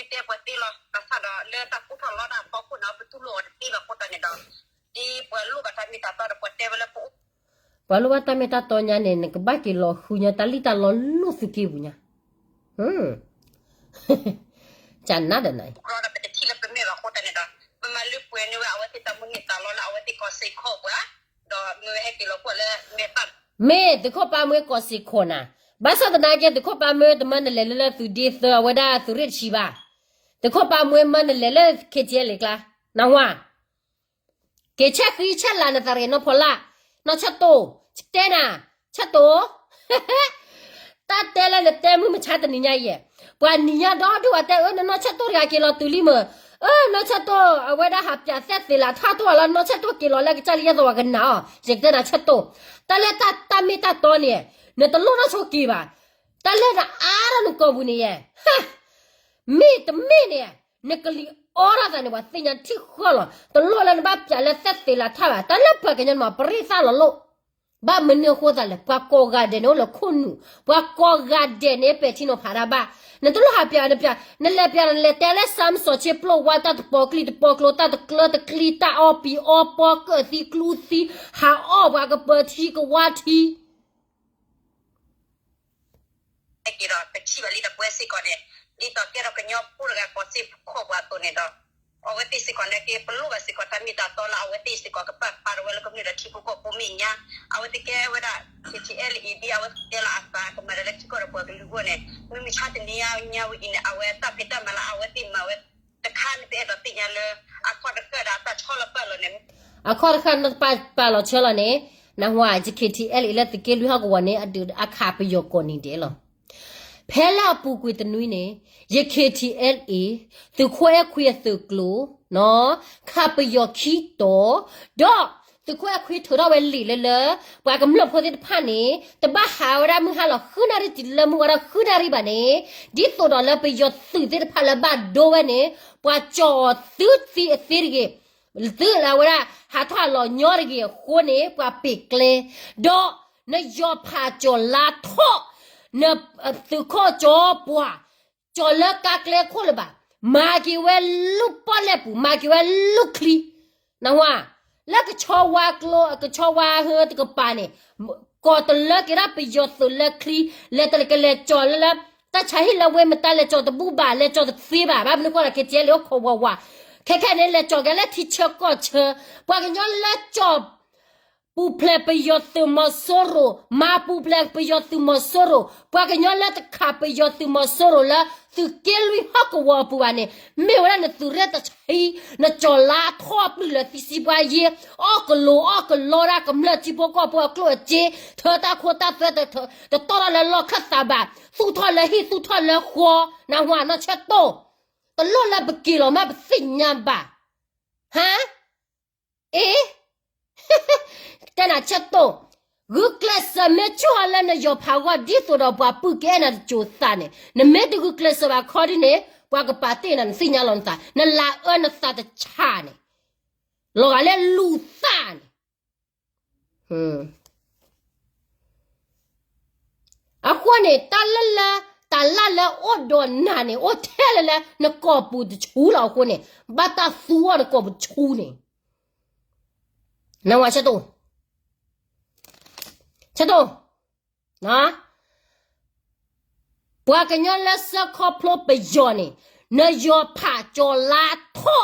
ဘၣ်ဆၣ်ဒီးလၢတၢ်ကူၣ်ထီၣ်လီတၢ်အဖီခိၣ်န့ၣ် ပတူၢ်လိာ်အီၤတသ့ဘၣ်အဃိသတးန့ၣ်ဒီး ဒ်ပှၤလိၣ်ဘၣ်တၢ်မ့ၢ်တၢ်တီဒီးပှၤတဲဝဲလၢပအိၣ် ပှၤလိၣ်ဘၣ်တၢ်မ့ၢ်တၢ်တီညါန့ၣ် နကဘၣ်က့ၤလီၤဃုညါတၢ်လံၣ်တၢ်လီလိၣ်သုးက့ပူၤညါ ကနၣ်ဒီးနၤ ပကြၢးဒီးပတထံၣ်လၢပမဲာ်ဘၣ်အဃိသတးန့ၣ်ဒီး ပမၤလၢပှဲၤန့ၢ်ဝဲအဝဲသ့ၣ်တၢ်မုၢ်န့ၢ်သးလီလၢအဝဲသ့ၣ်ကီၢ်စ့ၢ်ကီးပှၤ ဒီးမ့ၢ်ဝဲဟဲက့ၤလီၤကွၢ်လၢမဲာ်သၣ် မ့ၢ်သုးခိၣ်ပၢ်မွေးကီၢ်စ့ၢ်ကီးနၤ, ဘၣ်ဆၣ်သနာ်က့ သုးခိၣ်ပၢ်မွေးတမၢနလဲၤလၢလၢသုးဒ့သၢအဝဲဒၣ်သုးရ့ၣ်တဆံဘၣ်, သုးခိၣ်ပၢ်မွေးမၢနလဲၤလၢ KTLA ကျါ, နဝါ က့ၤဆဲးဃံဆဲးလၤနသးတဂ့ၤ နီၢ်ဖီလာ်, နီၢ်ဆၢတိၢ်, တဲနၤ, ဆၢတိၢ်, တၢ်တဲလၢနတဲမုၢ်မဆါတနံၤညါအံၤ, ပှၤနံၤညါဒီဒူၣ်အတဲအၢ နနီၢ်ဆၢတိၢ်တဂၤက့ၤလီၤတုၤလံမၢ်, အၢ နီၢ်ဆၢတိၢ် အဝဲဒၣ်ဟးပၠးသဲၣ်သ့ၣ်လးထီၣ်တအိၣ်လီၤ နီၢ်ဆၢတိၢ်က့ၤလီၤလၢကစၢ်လံယဲၢ်သီဝဲကနၣ်အီၤ ယကတဲနၤဆၢတိၢ်, တၢ်လၢတၢ်တၢ်မ့ၢ်တၢ်တီန့ၣ်, နတလိၣ်နီၢ်ဆိက့ၤဘၣ်, တၢ်လၢနအါထီၣ်နကိာ်ပူၤန့ၣ်ယဲ မ့ၢ်တမ့ၢ်န့ၣ်, နကလံၤအီထီၣ်သးန့ၣ် ပှၤသ့ၣ်ညါထံၣ်ဃီလီၤ, တလိၣ်လၢနဘၣ်ပၠးလၢသဲၣ်သ့ၣ်လးထီၣ်ဘၣ်, တၢ်လၢပှၤကညီန့ၣ်မ့ၢ်ပရ့ၣ်သၣ်လီၤလိၣ်, ဘၣ်မနုၤအဃိသးလဲၣ်, ပှၤကိးဂၤဒဲးန့ၣ်အိၣ်လၢခိၣ်နူာ်, ပှၤကိးဂၤဒဲးန့ၣ်ပဲာ်ထံနီၤဖးတၢ်ဘၣ်, နတလိၣ်ဟးပၠးနပၠး, နလဲၤပၠးဒီးနလဲၤတဲလၢ စၢ်မစီၣ်ဆ့ပျိၢ်ဝါ တၢ်တပီၤကျံတပီၤကျိ တၢ်တကျၢတကျံ တၢ်အီပံၤအီပီ ကၢၣ်သံကျူသံ ဟးအီၣ်ပှၤကပၢၤထံကဝါထံ ဟဲက့ၤဒီးပထံၣ်ဘၣ်လံဒီးပဝဲစ့ၢ်ကီးန့ၣ်, ဒ်သိးကဲထီၣ်ကညီဖိတဂၤကီၢ်စ့ၢ်ခိၣ်ပှၤအသိးန့ၣ်ဒီး, အဝဲသ့ၣ်စ့ၢ်ကီးန့ၣ်က့ ပလိၣ်ဘၣ်စ့ၢ်ကီးတၢ်မ့ၢ်တၢ်တီလၢအဝဲသ့ၣ်စ့ၢ်ကီးကပာ်ဖျါထီၣ်ဝဲလၢကမျၢၢ်ဒီးထံဖိကီၢ်ဖိမ့ၢ်ညါ, အဝဲသ့ၣ်ကဲဝဲဒၣ် KTLA ဒ်အဝဲသ့ၣ်တဲလီၤအသးကမၤဒီးလၢထံကီၢ်ဒီးပှၤကလုာ်အဂီၢ်န့ၣ်, မုၢ်မဆါတနံၤညါဝဲအံၤန့ၣ် အဝဲတၢ်ဖံးတၢ်မၤလၢအဝဲသ့ၣ်မၤဝဲ တခါန့ၣ်ပအဲၣ်ဒိးသ့ၣ်ညါလၢ အခီၣ်တဃၢၣ်ဒီးအတၢ်ဆီလီၤပာ်လီၤန့ၣ်, အခီၣ်တဃၢၣ်နတပာ်လီၤဆၢလီၤန့ၣ်, နဟါ ယ KTLA လၢသုးက့လွံၢ်ဟီၣ်ကဝီၤန့ၣ် အဒုးအခးပယီၤကိးနံၤဒဲးလီၤ. ဖဲလၢအပူၤကွံာ်တနွံန့ၣ်, ယ KTLA သုးခိၣ်အဲၣ်ခွံအသုးကျိၤ, ခးပယီၤခံတီၤ, ဒီးသုးခိၣ်အဲၣ်ခွံထုးထီၣ်ဝဲလံာ်လၢလၢ ပှၤကမျၢၢ်ဖိသ့ၣ်တဖၣ်န့ၣ် တဘၣ်ဟးဝဲဒၣ်မုၢ်ဟါလီၤဃုနၣ်ရံၣ် တုၤလၢမုၢ်ဝါထီၣ်ဃုနၣ်ရံၣ်ဘၣ်န့ၣ်, ဒ်သိးဒီးလၢပယီၤသုးသ့ၣ်တဖၣ်လၢဘၣ်ဒိဝဲန့ၣ်, ပှၤကၠီၣ်အီၤသုသံအသ့တဂ့ၤ, သုလၢအဝဲဒၣ် ဟးထီၣ်အလီၤညီတဂ့ၤအဃိန့ၣ် ပှၤပ့ၤကျဲ, ဒီးနယီၤဖးကၠီၤလါထီၣ်, နသုးခိၣ်ကၠီၤပှၢ်, ကၠီၤလၢကါကျဲခိၣ်လၢၤဘၣ်, မၤက့ၤဝဲလူၢ်ပီၣ်လဲၣ်ပူၤ, မၤက့ၤဝဲလူၢ်ချံ, နဝၤ, လၢကဆီဝါကျိ ကဆီဝါဟၢတကပၤန့ၣ်, ကိးတလၢက့ၤဒၣ်ပယီၤသုးလၢချံ, လဲၤတလဲၤကလဲၤကၠီၤလၢလၢ တၢ်ဆါဟံၣ်လၢဝ့ၢ်မတၤလဲၤကၠီၤတဘူၣ်ဘၣ်, လဲၤကၠီၤတသ့ဘၣ်, ဘၣ်မနုၤဃိဒီး က့ၤကဲလံအိၣ်ခိးဝးဝး, ခဲခဲန့ၣ် လဲၤကၠီၤက့ၤလၢထံဆၢကီၢ်ဆၢ, ပှၤကညီလၢကၠီၤ ပူၤဖျဲးပယီၤသုးမီၤစိရိၤ, မၤပူၤဖျဲးပယီၤသုးမီၤစိရိၤ, ပှၤကညီလၢတခးပယီၤသုးမီၤစိရိၤလၢ သုးက့လွံၢ်ဟီၣ်ကဝီၤအပူၤဘၣ်န့ၣ်, မ့ၢ်ဝဲဒၣ်နသုးရဲၣ်တဆံ, နကၠီၤလါထီၣ်ပျုၢ်လၢသံစံပှၤယ့, အီၣ်ကလိအီၣ်ကလီဒၣ်ကမျၢၢ်ထံဖိကီၢ်ဖိအကျိၣ်အစ့, ထၢတၢ်ခိတၢ်သွဲ, တတီၢ်ထီၣ်လၢလီၢ်ခၢၣ်သးဘၣ်, သူၣ်ထီၣ်လၢဟံၣ်သူၣ်ထီၣ်လၢဃီ, နဝၤနီၢ်ဆၢတိၢ်, တလိၣ်လၢပက့ၤလီၤမးပသ့ၣ်ညါဘၣ်, ဟါ အ့ တဲနၤဆၢတိၢ်, ဂုာ်ကျဲးစၢးမ့ၢ်ကၠီၣ်လၢနယီၤဖးဂီၢ်ဒ်သိးဒီးပှၤပုၢ်ကအဲၣ်နၤတစိၤသးန့ၣ်, နမ့ၢ်တဂုာ်ကျဲးစၢးဘၣ်ခီဒ်န့ၣ်, ပှၤကပာ်တ့ၢ်နၤ နသ့ၣ်ညါလီၤနသး, နလၤအၢနသးတဆၣ်န့ၣ်, လီၤဂာ်လၢလူၤသၣ်န့ၣ် အဃိန့ၣ် တၢ်လၢလၢ တၢ်လၢလၢအိၣ်ဒီးနၤန့ၣ် အိၣ်ထဲလၢလၢနကိာ်ပူၤတဆူလီၤအဃိန့ၣ်, ဘၣ်တၢ်သူအီၤနကိာ်ပူၤတဆူန့ၣ်, နဝၤဆၢတိၢ်, ဆၢတိၢ်, ပှၤကညီလၢစၢခီဖျိပယီၤန့ၣ်, နယီၤဖးကၠီၤလါထီၣ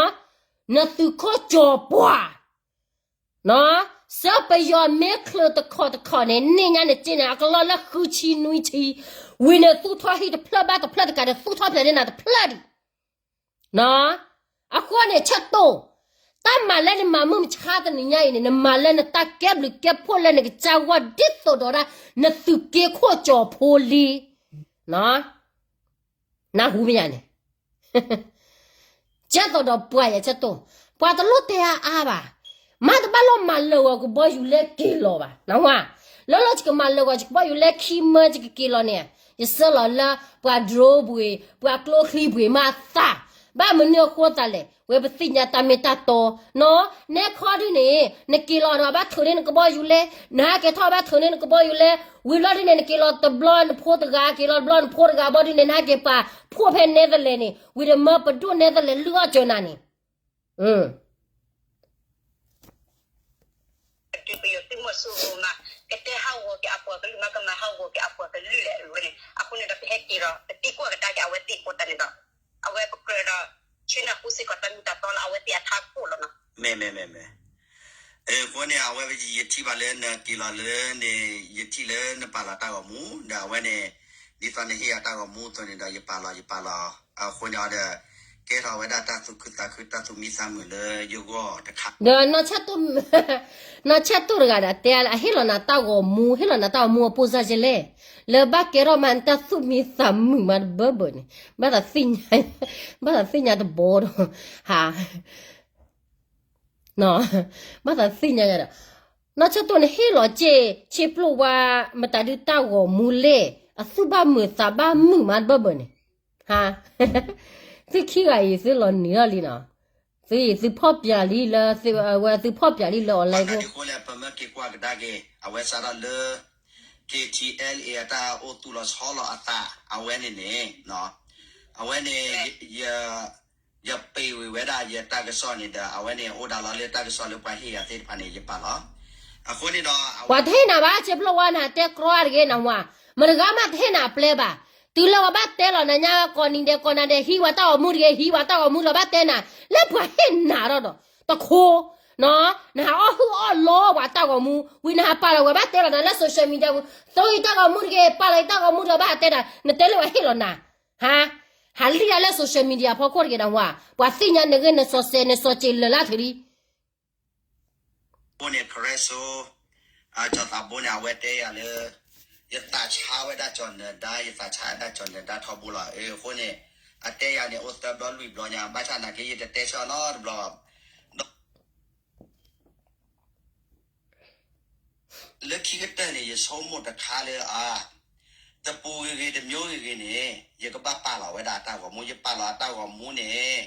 ်, နသုးခိၣ်ကၠီၤပှၢ် စၢပယီၤမ့ၢ်ချုးတခီၣ်တခီၣ်န့ၣ် န့ၢ်ညါနစ့န့ၣ် အကလီလၢဃုဆံနွံဆံ, ဝံၤန့ၣ်သူၣ်ထီၣ်ဟံၣ်တဖျၢၣ်ဘၣ်တဖျၢၣ်တကးဒီး သူၣ်ထီၣ်ဖျဲးန့ၢ်နၤတဖျၢၣ်ဒံး, အဃိန့ၣ် ဆၢတိၢ်, တၢ်မၤလၢနမၤမုၢ်မဆါတနံၤညါအံၤန့ၣ် နမၤလၢနတၢ်ကဲဘျုးကဲဖှိၣ်လၢနကစၢ်ဂီၢ်ဒ်သိးဒီးဒၣ် နသုးက့ခိၣ်ကၠီၤဖိလံ နၢ်ဟူမ့ၢ်ယၤန့ၣ်, ကဲသိးဒီးပှၤယဲၢ်ဆၢတိၢ်, ပှၤတလိၣ်တဲအါအါဘၣ်, မ့တဘၣ်လိၣ်မၤလၢာ်ဂီၤကဘီယူၤလဲက့ၤလီၤဘၣ်, နဝၤ, လၢလၢယကမၤလၢာ်ဂီၤယကဘီယူၤလဲခံမၢယကက့ၤလီၤန့ၣ်, ယဆၢလီၤလၢပှၤ drone ပှ့ၤ, ပှၤကျိချံပှ့ၤမးသၣ်, ဘၣ်မနုၤအဃိသးလဲၣ်, ဝဲပသ့ၣ်ညါတၢ်မ့ၢ်တၢ်တီ, နနဲခီဒုန့ၣ် နက့ၤလီၤဒီးဘၣ်ထုးန့ၢ်နကဘီယူၤလဲ, နဟဲက့ၤထီၣ်ဘၣ်ထုးန့ၢ်နကဘီယူၤလဲ, ဝံၤဘျီဒုန့ၣ် နက့ၤလီၤတဘျီနဖိတဂၤ, က့ၤလီၤတဘျီနဖိတဂၤဘီဒုန့ၣ် နဟဲက့ၤပာ်ဖှိၣ်ဖဲနဲသလဲးန့ၣ်, ဝံၤဒီးမၢပဒိၣ်နဲသလဲးလုၢ်အီၣ်စၢၤနၤန့ၣ်, ပယီၤသုးမီၤစိရိၤမး ကတဲဟးဂီၤက့ၤအပှၤကလုာ်မး ကမၤဟးဂီၤက့ၤအပှၤကလုာ်လဲၣ် အဝဲန့ၣ် အဃိန့ၣ်ဒီး ပဟဲက့ၤဒီး ပသံကွၢ်ကဒါက့ၤအဝဲသ့ၣ်အဃိသတးန့ၣ်ဒီး အဝဲပကြၢးဒီး ဆ့ၣ်နီၤကူစ့ၢ်ကီးတၢ်မ့ၢ်တၢ်တီလၢအဝဲသ့ၣ်အထးခိၣ်လီၤနီၤ. မ့ၢ်မ့ၢ်မ့ၢ်မ့ၢ်, အဃိန့ၣ် အဝဲယထံၣ်ဘၣ်လၢနက့ၤလီၤလၢန့ၣ် ယထံၣ်လၢနပာ်လီၤတၢ်ဂီၤမူ ဒီးအဝဲန့ၣ် ဒ်သိးနဟ့ၣ်ယၤတၢ်ဂီၤမူအသိးန့ၣ်ဒီး ယပာ်လီၤ ယပာ်လီၤ, အဃိန့ၣ်ဒီး ကဲထီၣ်ဝဲဒၣ်တၢ်သူၣ်ခုသးခု တၢ်သူၣ်မံသးမုာ်လၢယဂီၢ်တခါ ဒီး နီၢ်ဆၢတိၢ်တဂၤဒီး တဲအဟ့ၣ်လီၤနၤတၢ်ဂီၤမူ, ဟ့ၣ်လီၤနၤတၢ်ဂီၤမူအပိၢ်စၢ်ကလဲၣ်, လၢဘၣ်ကဲထီၣ်မးနတၢ်သူၣ်မံသးမုာ်မးတဘၢဘၢန့ၣ်, ဘၣ်သးသ့ၣ်ညါ, ဘၣ်သးသ့ၣ်ညါတဘီဒီး, ဟး, ဘၣ်သးသ့ၣ်ညါဒီး, နီၢ်ဆၢတိၢ်န့ၣ်ဟ့ၣ်လီၤစ့ၢ် ဆ့ပျိၢ်ဝါ မတၤဒုတၢ်ဂီၤမူလဲၣ်, အသူၣ်ဘၣ်မုာ်သးဘၣ်မုာ်မးတဘၢဘၢန့ၣ်, ဟး သုခံဂၤအံၤသုလီၤနုာ်ထီၣ်လံနီၤ, သုအံၤသုဖီၣ်ပၠးလံလၢ, ဝဲသုဖီၣ်ပၠးလံလၢ online ခိၣ် ပမၢက့ၤကွၢ်ကဒါက့ၤ အဝဲစးထီၣ်လၢ K T L A အတၢ်အိၣ်သူၣ်လီၤဆီလီၤအသး အဝဲန့ၣ်န့ၣ်, အဝဲန့ၣ် ယပ့ၤဝံၤဝဲဒၣ်ယတၢ်ကစီၣ်န့ၣ်ဒီး အဝဲန့ၣ်အိၣ်ဒၣ်လီၤလၢတၢ်ကစီၣ်လၢပှၤဟ့ၣ်ယၤသ့ၣ်တဖၣ်န့ၣ် ယပာ်လီၤ, အဃိန့ၣ်ဒီး ပှၤတဟ့ၣ်နၤဘၣ် ဆ့ပျိၢ်ဝါ နဟးတဲကြီတဂ့ၤနဝၤ, မတဂၤမးတဟ့ၣ်နၤအပျဲဘၣ်, တုၤလၢပှၤဘၣ်တဲလီၤနၤညါကိးနံၤဒဲးကိးနၤဒဲး ဟံးဝဲတၢ်ဂီၤမူတဂ့ၤ ဟံးဝဲတၢ်ဂီၤမူဒီးဘၣ်တဲနၤ, လၢပှၤဟ့ၣ်နၤဒီးဒီး, တခိၣ် နီၤ, နဟးအီၣ်ဟုၣ်အီၣ်လီပှၤတၢ်ဂီၤမူ, ဝံၤနဟးပာ်လီၤဝဲဘၣ်တဲလီၤနၤလၢ social media ပူၤ, သိအံၤတၢ်ဂီၤမူတဂ့ၤ ပာ်လီၤအံၤတၢ်ဂီၤမူဒီးဘၣ်ဟးတဲနၤ, နတဲလၢပှၤဟ့ၣ်လီၤနၤ, ဟး, ဟးလံၣ်ဒၣ်လၢ social media ဖီခိၣ်တဂ့ၤနဝၤ, ပှၤသ့ၣ်ညါနဂ့ၢ်နစီၤစဲး နစီၤစဲးလၢာ်လၢ်ထုးလံ အဃိန့ၣ် ခရဲစိ ကၠီၤသးဘိန့ၣ် အဝဲတဲယၤလၢ ယသးဆါဝဲဒၣ်ကၠီၤနၢၤဒါ ယသးဆါဝဲဒၣ်ကၠီၤနၢၤဒါထီဘိလီၤ. အဃိန့ၣ် အတဲယၤန့ၣ် အိၣ်သၢဘျီလွံၢ်ဘျီညါ ဘၣ်ဆၣ်နာ်က့ ယတတဲဆၢအီၤနီတဘျီဘၣ်. လၢခံကတၢၢ်န့ၣ် ယဆိကမိၣ်တခါလၢအါ, တပူၤဂ့ၤဂ့ၤ တမျိုးဂ့ၤဂ့ၤန့ၣ် ယကဘၣ်ပာ်လီၤဝဲဒၣ်အတၢ်ဂီၤမူ, ယပာ်လီၤအတၢ်ဂီၤမူန့ၣ်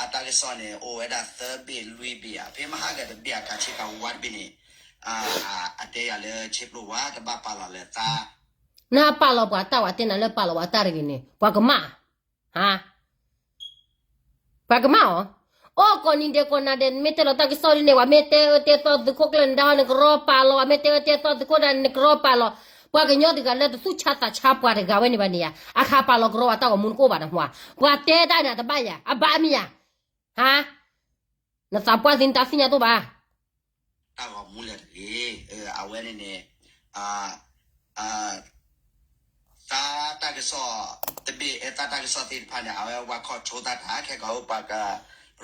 အတၢ်ကစီၣ်န့ၣ် အိၣ်ဝဲဒၣ်သၢဘ့ၣ်လွံၢ်ဘ့ၣ်ဧါ, ဖဲမဟါကတဘ့ၣ်အကၤဆ့ကၤဝါတဘ့ၣ်န့ၣ်, အတဲယၤလၢဆ့ပျိဝါတဘၣ်ပာ်လီၤလၢသး, နပာ်လီၤပှၤတၢ်ဝဲတဲနၤလၢပာ်လီၤဝဲတၢ်တဂ့ၤန့ၣ် ပှၤကမၣ်, ဟါ ပှၤကမၣ်အီၤ, အိၣ်ကိးနံၤဒဲးကိးနၤဒဲး မ့ၢ်တဲလီၤတၢ်ကစီၣ်ဒ်န့ၣ် ပှၤမ့ၢ်တဲအၢတဲသီသုးခိၣ်ကျၢၢ်နဒါနကရီပာ်လီၤ, ပှၤမ့ၢ်တဲအၢတဲသီသုးခိၣ်နဒါနကရီပာ်လီၤ, ပှၤကညီတဂၤလၢတသူၣ်ဆါသးဆါပှၤတဂၤဝဲန့ၣ်ဘၣ်န့ၣ်ဧါ, အခါပာ်လီၤကရီဝဲတၢ်ဂီၤမူနကအိၣ်ဘၣ်နဟါ, ပှၤတဲတၢ်န့ၣ် အတဘၣ်ယၤအဘၣ်မ့ၢ်ယၤ, ဟါ နသးပှၢ်သ့နတၢ်သ့ၣ်ညါတအိၣ်ဘၣ်. တၢ်ဂီၤမူလဲၣ်တဂ့ၤ, အဝဲန့ၣ်န့ၣ်, သးတၢ်ကစီၣ်တဘ့ၣ်, သးတၢ်ကစီၣ်သ့ၣ်တဖၣ်န့ၣ် အဝဲဝၤခီၣ်ဆိတၢ်တၢ်ခဲကီးပှၤက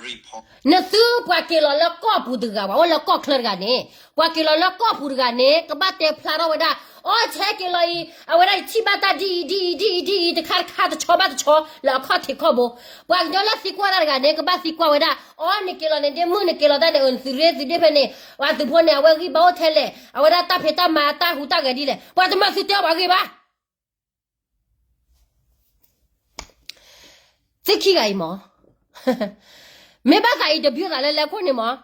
report နသုပှၤက့ၤလီၤလၢကီၢ်ပူၤတဂၤဘၣ်, အိၣ်လၢကီၢ်ချၢတဂၤန့ၣ်, ပှၤက့ၤလီၤလၢကီၢ်ပူၤတဂၤန့ၣ် ကဘၣ်တဲဖျါထီၣ်ဝဲဒၣ်, အီၣ်ဆဲက့ၤလီၤအံၤ, အဝဲဒၣ်ယထံၣ်ဘၣ်တၢ်ဒ်အံၤဒ်အံၤဒ်အံၤတခါတခါတဆီဘၣ်တဆီ လၢအခီၣ်ထံးခီၣ်ဘိ, ပှၤကညီလၢသံကွၢ်တၢ်တဂၤန့ၣ် ကဘၣ်သံကွၢ်ဝဲဒၣ်, အီၣ်နက့ၤလီၤန့ၣ် ဒ့မုၣ်နက့ၤလီၤတၢ်န့ၣ် အသုးရ့ၣ်သုးဒ့ၣ်ဖဲန့ၣ်, ပှၤသုးဖိန့ၣ် အဝဲဂံၢ်ဘါအိၣ်ထဲလဲၣ်, အဝဲဒၣ်တၢ်ဖံးတၢ်မၤတၢ်ဟူးတၢ်ဂဲၤဒ်လဲၣ်, ပှၤတမၤသုတဲအီၤပှၤဂ့ၢ်ဘၣ်. သုခံဂၤအံၤမး, မ့ၢ်ဘၣ်သးအံၤတဘျုးသးလၢလဲၤခိၣ်န့ၣ်မး,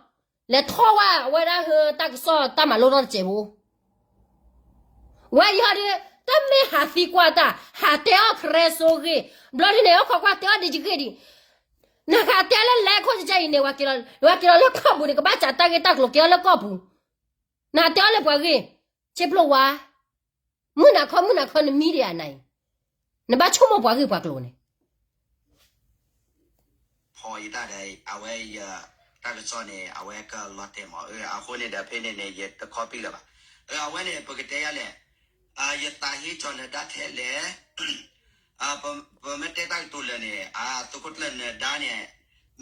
လဲၤထီၣ်ဝဲအဝဲဒၣ်ဟၢတၢ်ကစီၣ်တၢ်မၤလိထီၣ်တစဲးဖိ, ဝဲယဟီဒီး, တမ့ၢ်ဟးသံကွၢ်တၢ်, ဟးတဲအီၣ်ခရဲစိဂ့ၢ်, ဘျီဒ်န့ၣ် အိၣ်ခိးကွၢ်တဲအီၣ်ဒံးယဂ့ၢ်ဒံး, နဟးတဲလၢလဲၤခိၣ်ကကဲအံၤန့ၣ်, ဝဲက့ၤလီၤလၢကီၢ်ပူၤန့ၣ် ကဘၣ်စးတၢ်ဂ့ၢ်တၢ်ကျိၤက့ၤအီၤလၢကီၢ်ပူၤ, နဟးတဲအီၣ်လၢပှၤဂ့ၢ်, ဆ့ပျိဝါ မုၢ်နၤခီ မုၢ်နၤခီ နမံဒံးဧါနၤအံၤ, နဘၣ်ဆိကမိၣ်ပှၤဂ့ၢ်ပှၤကျိၤန့ၣ်, ဖီယတၢ်ဒီး အဝဲယတၢ်ကစီၣ်န့ၣ် အဝဲကလီၤတဲာ်မး, အဃိန့ၣ်ဒီး ဖဲန့ၣ်န့ၣ် ယတခီပံၣ်လၢၤဘၣ်, အဝဲန့ၣ် ပကတဲယၤလဲၣ်, ယသးဟ့ကၠီၤနဒါထဲလဲၣ် ပမ့ၢ်တဲတၢ်ကတိၤလၢာ်န့ၣ် သုးခိၣ်ကျၢၢ်နဒါန့ၣ်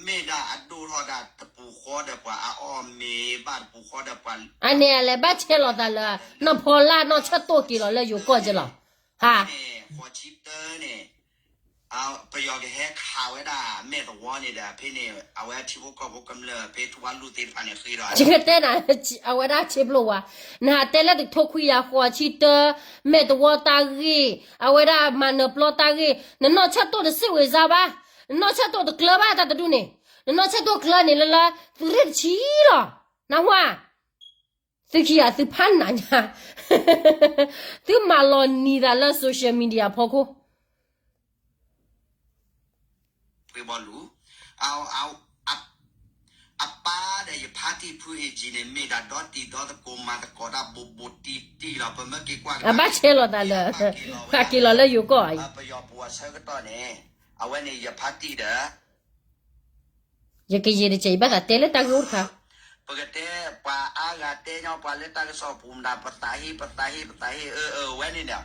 မ့ၢ်ဒၣ်အဒိၣ်ထီၣ်ဒၣ်တပူၤဃီဒီးပှၤအအီၣ်မ့ၤဘၣ်တပူၤဃီဒီးပှၤ, အန့ၣ်အလဲၤဘၣ်ဆဲးလီၤသးလၢ နီၢ်ဖီလၢ်နီၢ်ဆၢၣ်တိၢ်က့ၤလီၤလၢယိၤကီၢ်က့လီၤ, ဟး ဃိးဆံတၢန့ၣ် ပယီၤကဟဲခးဝဲဒၣ်မဲာ်သဝီန့ၣ်ဒီး ဖဲန့ၣ် အဝဲထံဖိကီၢ်ဖိကမျၢၢ်ဖဲထူဝါလူၢ်သ့ၣ်တဖၣ်န့ၣ်ဃ့ဒီး, ယကတဲနၤ အဝဲဒၣ်ဆ့ပျိဝါ, နဟးတဲလၢတထိခွံယၤဃိးဆံတၢ, မဲာ်သဝီတၢ်ဂ့ၢ်, အဝဲဒၣ်မၤနၢၤပျီတၢ်ဂ့ၢ်, နနီၢ်ဆၢၣ်တိၢ်တစံးဝ့ၤစါဘၣ်, နနီၢ်ဆၢၣ်တိၢ်တကျၢၤဘၣ်တၢ်တဒူၣ်န့ၣ်, နနီၢ်ဆၢၣ်တိၢ်ကျၢၤန့ၣ်လၢလၢ သုးရ့ၣ်တဆံလီၤ, နဟါ သုခံဂၤသုဖးနးညါ, သုမၤလီၤနံၤသးလၢ social media ဖီခိၣ်, ဖှ့ဘီလူၤ, အပၢ်ဒီးယဖါတံၢ်ဖုအ့ၣ်ကၠံန့ၣ် မ့ၢ်ဒၣ်ဒီတံၤဒီသကိးမၤသကိးတၢ်ဘူးဘူးတံၢ်တံၢ်လီၤ, ပမ့ၢ်က့ၤကွၢ်ကဒါ, အဘၣ်ဆဲးလီၤသးလၢ, ဟးက့ၤလီၤလၢယိၤကီၢ်အံၤ, ပယီၤပူၤအဆၢကတီၢ်န့ၣ်, အဝဲန့ၣ်ယဖါတံၢ်ဒီး ယကယံာ်တစဲး ယဘၣ်သးတဲလၢတၢ်ဂ့ၢ်အိၣ်တခါ, ပကတဲပှၤအါဂၤတဲညီပှၤလၢတၢ်ကစီၣ်ပူၤမတၤ ပသးဟ့ ပသးဟ့ ပသးဟ့ အဝဲန့ၣ်ဒီး,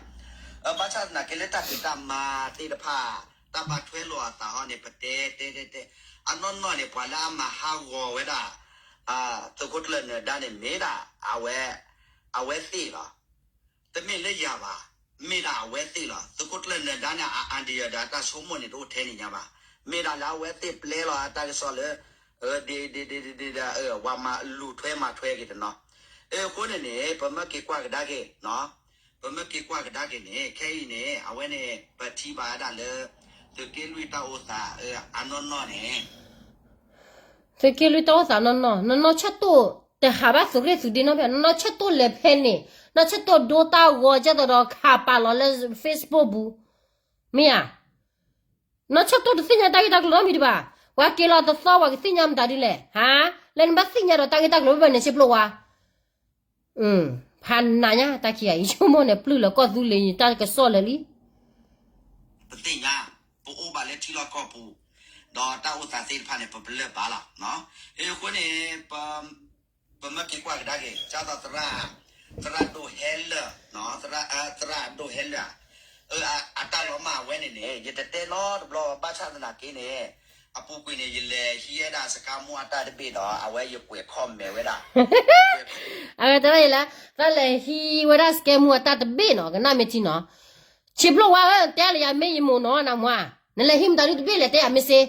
ဘၣ်ဆၣ်သနာ်က့လၢတၢ်ဖံးတၢ်မၤသ့ၣ်တဖၣ်, တၢ်ဘၣ်ထွဲလိာ်အသးဟီန့ၣ် ပတဲတဲတဲတဲ, အနီၢ်နီၢ်န့ၣ် ပှၤလၢအမၤဟးဂီၤဝဲဒၣ် သုးခိၣ်ကျၢၢ်နၢၤဒါန့ၣ် မ့ၢ်ဒၣ် အဝဲသ့ၣ်လီၤ. တမ့ၢ်လၢယၤဘၣ်, မ့ၢ်ဒၣ်အဝဲသ့ၣ်လီၤ. သုးခိၣ်ကျၢၢ်နၢၤဒါန့ၣ် အ idea ဒီးအတၢ်ဆိကမိၣ်န့ၣ် တအိၣ်ထဲန့ၣ်ညါဘၣ်. မ့ၢ်ဒၣ်လၢအဝဲသ့ၣ်ပျဲလီၤအတၢ်ကစီၣ်လၢ ဒ်ဒ်ဒ်ဒ်ဒ်ဒီး ဝၤမၤလူၤထွဲမၤထွဲက့ၤတနီၤ. အဃိန့ၣ်န့ၣ် ပမ့ၢ်က့ၤကွၢ်ကဒါက့ၤ, ပမ့ၢ်က့ၤကွၢ်ကဒါက့ၤန့ၣ် ခဲအံၤန့ၣ် အဝဲန့ၣ် ပထံၣ်ဘၣ်ဝဲဒၣ်လၢ သုးက့လွံၢ်တၢ်အိၣ်သးအနီၢ်နီၢ်န့ၣ် သုးက့လွံၢ်တၢ်အိၣ်သးနီၢ်နီၢ်, နနီၢ်ဆၢၣ်တိၢ် တဟးဘၣ်သုးရ့ၣ်သုးဒ့နီတဖျၢၣ်, နနီၢ်ဆၢၣ်တိၢ်လဲၤဖဲန့ၣ်, နနီၢ်ဆၢၣ်တိၢ်ဒိတၢ်ဂီၤကဲသိးဒီးခးပာ်လီၤလၢ Facebook ပူၤ, မ့ၢ်ဧါ. နနီၢ်ဆၢၣ်တိၢ်တသ့ၣ်ညါတၢ်ဂ့ၢ်တၢ်ကျိၤနီတမံၤဒံးဘၣ်. ပှၤက့ၤလီၤတသီ ပှၤကသ့ၣ်ညါမတၤဒ်လဲၣ်, ဟါ, လၢနဘၣ်သ့ၣ်ညါဒီးတၢ်ဂ့ၢ်တၢ်ကျိၤဘၣ်ဘၣ်န့ၣ် ဆ့ပျိဝါ ဖးနးညါ တၢ်ခံဂၤအံၤ ဆိကမိၣ်န့ၣ် ပျုၢ်လၢကီၢ်သူလ့ၤတၢ်ကစီၣ်လၢာ်လံ. ပသ့ၣ်ညါ, ပအိၣ်ဘၣ်လၢထံလီၢ်ကီၢ်ပူၤ, ဒီးတၢ်အိၣ်သးသ့ၣ်တဖၣ်န့ၣ် ပပလၢၢ်ဘၣ်လီၤ. အဃိန့ၣ် ပမ့ၢ်က့ၤကွၢ်ကဒါက့ၤ ကၢ်သိးသရၣ်, သရၣ်ဒိၣ်ဟဲလၢာ်, သရၣ်ဒိၣ်ဟဲလၢာ်, အတၢ်လီၤမၢ်အဝဲန့ၣ်န့ၣ် ယတတဲနီတဘျီဘၣ်ဆၣ်သနာ်က့န့ၣ် အပူၤကွံာ်န့ၣ် ယလဲၤဟံးဝဲဒၣ်စကါမူအတၢ်တဘ့ၣ်ဒီး အဝဲယကွဲး comment ဝဲဒၣ် အဝဲတရၣ်ယလၢ တၢ်လဲၤဟံးဝဲဒၣ်စကဲမူအတၢ်တဘ့ၣ်နီၤ ကနၣ်မ့ၢ်ထံနီၤ, ဆံးပျိဝါဧၢ တဲလၢယၤမ့ၢ်ယမိၢ်နီၤ နမါ, နလဲၤဟံးမတၤဒုတဘ့ၣ်လဲၣ် တဲယၤမ့ၢ်စ့,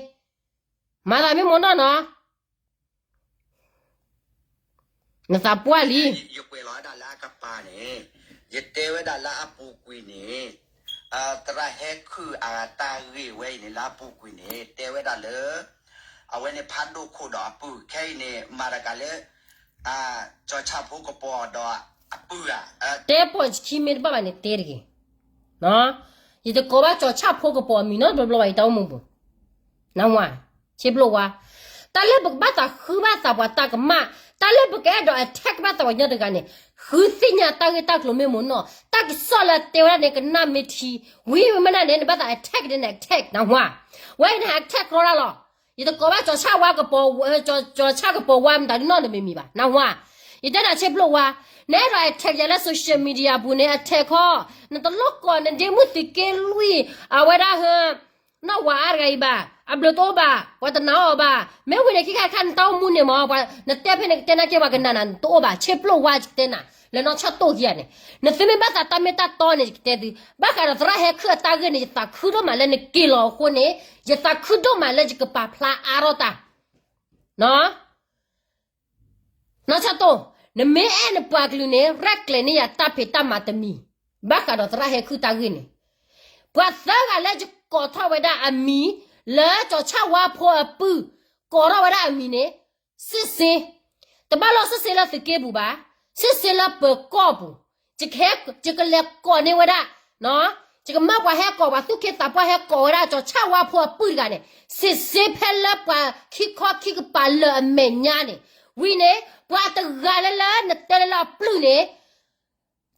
မၤသးမ့ၢ်မိၢ်နီၢ်နီၤ, နသးပှၢ်လံ, ယကွဲးလီၤဝဲဒၣ်လၢအကပၤန့ၣ်, ယတဲဝဲဒၣ်လၢအပူၤကွံာ်န့ၣ်, သရၣ်ဟဲခုၣ်အတၢ်ဂ့ၢ်ဝဲအံၤန့ၣ် လၢအပူၤကွံာ်န့ၣ် တဲဝဲဒၣ်လၢ အဝဲန့ၣ်ဖးဒိၣ်ခိၣ်ဒီးအပုၢ် ခဲအံၤန့ၣ် မၤတကးလၢ ကၠီၤဆၣ်ဖိကပီၤဒီးအပုၢ်ဧါ, တဲပိာ်ခံမ့ၢ်တဘၣ်ဘၣ်န့ၣ်တဲတဂ့ၤ, ယတကိးဘၣ်ကၠီၤဆၣ်ဖိကပီၤအမံၤနီတဘျီဘျီဘၣ် ယတၢ်အိၣ်မူပူၤ, နၢ်ဟူဧါ, ဆ့ဖျိဝါ, တၢ်လၢပကဘၣ်သးဃုဘၣ်သးပှၤတၢ်ကမၣ်, တၢ်လၢပကအဲၣ်ဒိး attack ဘၣ်သးပှၤကညီတဂၤန့ၣ်, ဃုသ့ၣ်ညါတၢ်ဂ့ၢ်တၢ်ကျိၤမ့ၢ်မ့ၢ်နီၢ်, တၢ်ကစီၣ်လၢတဲဝဲဒၣ်န့ၣ် ကနၣ်မ့ၢ်ထံ, ဝံၤမ့ၢ်နၢ်န့ၣ် နဘၣ်သး attack န့ၣ် attack နၢ်ဟူဧါ, ဝဲအံၤနဟး attack ကျီတၢ်လီၤ, ယတကိးဘၣ်ကၠီၤဆၣ်ဝါကပီၤ, ကၠီၤဆၣ်ကပီၤဝါမတၤဒ်နီၢ်တမံၤမံၤဘၣ် နၢ်ဟူဧါ, ယတဲနၤဆ့ဖျိဝါ, နအဲၣ်ဒိး attack ယၤလၢ social media ပူၤန့ၣ် attack ခီ, နတလိၣ်ကိး နဒ့မုၣ်သုးက့လွံၢ်, အဝဲဒၣ်ဟၢ နီၢ်ဝၤအါတဂၤအံၤဘၣ်, အဘျုးတအိၣ်ဘၣ်, ပှၤတနာ်အီၤဘၣ်, မ့ၢ်ဝံၤန့ၣ် ခဲခါခါနတၢ်အိၣ်မူန့ၣ်မ့ၢ်, နတဲဖဲန့ၣ်ကတဲနာ်က့ပှၤကနၣ်နၤ နတအိၣ်ဘၣ်, ဆ့ဖျိဝါယကတဲနၤ, လၢနီၢ်ဆၣ်တိၢ်ခံဂၤန့ၣ်, နသုမ့ၢ်ဘၣ်သးတၢ်မ့ၢ်တၢ်တီန့ၣ် ယကတဲသု, ဘၣ်ဃးဒီးသရၣ်ဟဲခူၣ်အတၢ်ဂ့ၢ်န့ၣ် ယသးခုဒိၣ်မးလၢနက့ၤလီၤအဃိန့ၣ်, ယသးခုဒိၣ်မးလၢယကပာ်ဖျါအါထီၣ်တၢ် နီၢ်ဆၣ်တိၢ်, နမ့ၢ်အဲၣ်နပှၤကလုာ်န့ၣ် ရဲၣ်ကျဲၤန့ၢ်ယၤတၢ်ဖံးတၢ်မၤတမံၤ, ဘၣ်ဃးဒီးသရၣ်ဟဲခူၣ်တၢ်ဂ့ၢ်န့ၣ်, ပှၤသၢဂၤလၢယကိးထီၣ်ဝဲဒၣ်အမံၤ, လၢကၠီၤဆၣ်ဝါဖိအပုၢ်, ကိးထီၣ်ဝဲဒၣ်အမံၤန့ၣ်, စ့စ့, တဘၣ်လီၤစ့စ့လၢသုးက့ပူၤဘၣ်, စ့စ့လၢပၢၤကီၢ်ပူၤ, ယကလဲၤကိးန့ၢ်ဝဲဒၣ် ယကမၢပှၤဟဲကိး ပှၤသူၣ်က့သးပှၢ်ဟဲကိးဝဲဒၣ် ကၠီၤဆၣ်ဝါဖိအပုၢ်တဂၤန့ၣ်, စ့စ့ဖဲလၢပှၤခံခီခံကပၤလၢာ်အမဲာ်ညါန့ၣ်, ဝံၤန့ၣ် ပှၤတဂၤလၢလၢနတဲလၢလၢအပျုၢ်န့ၣ်,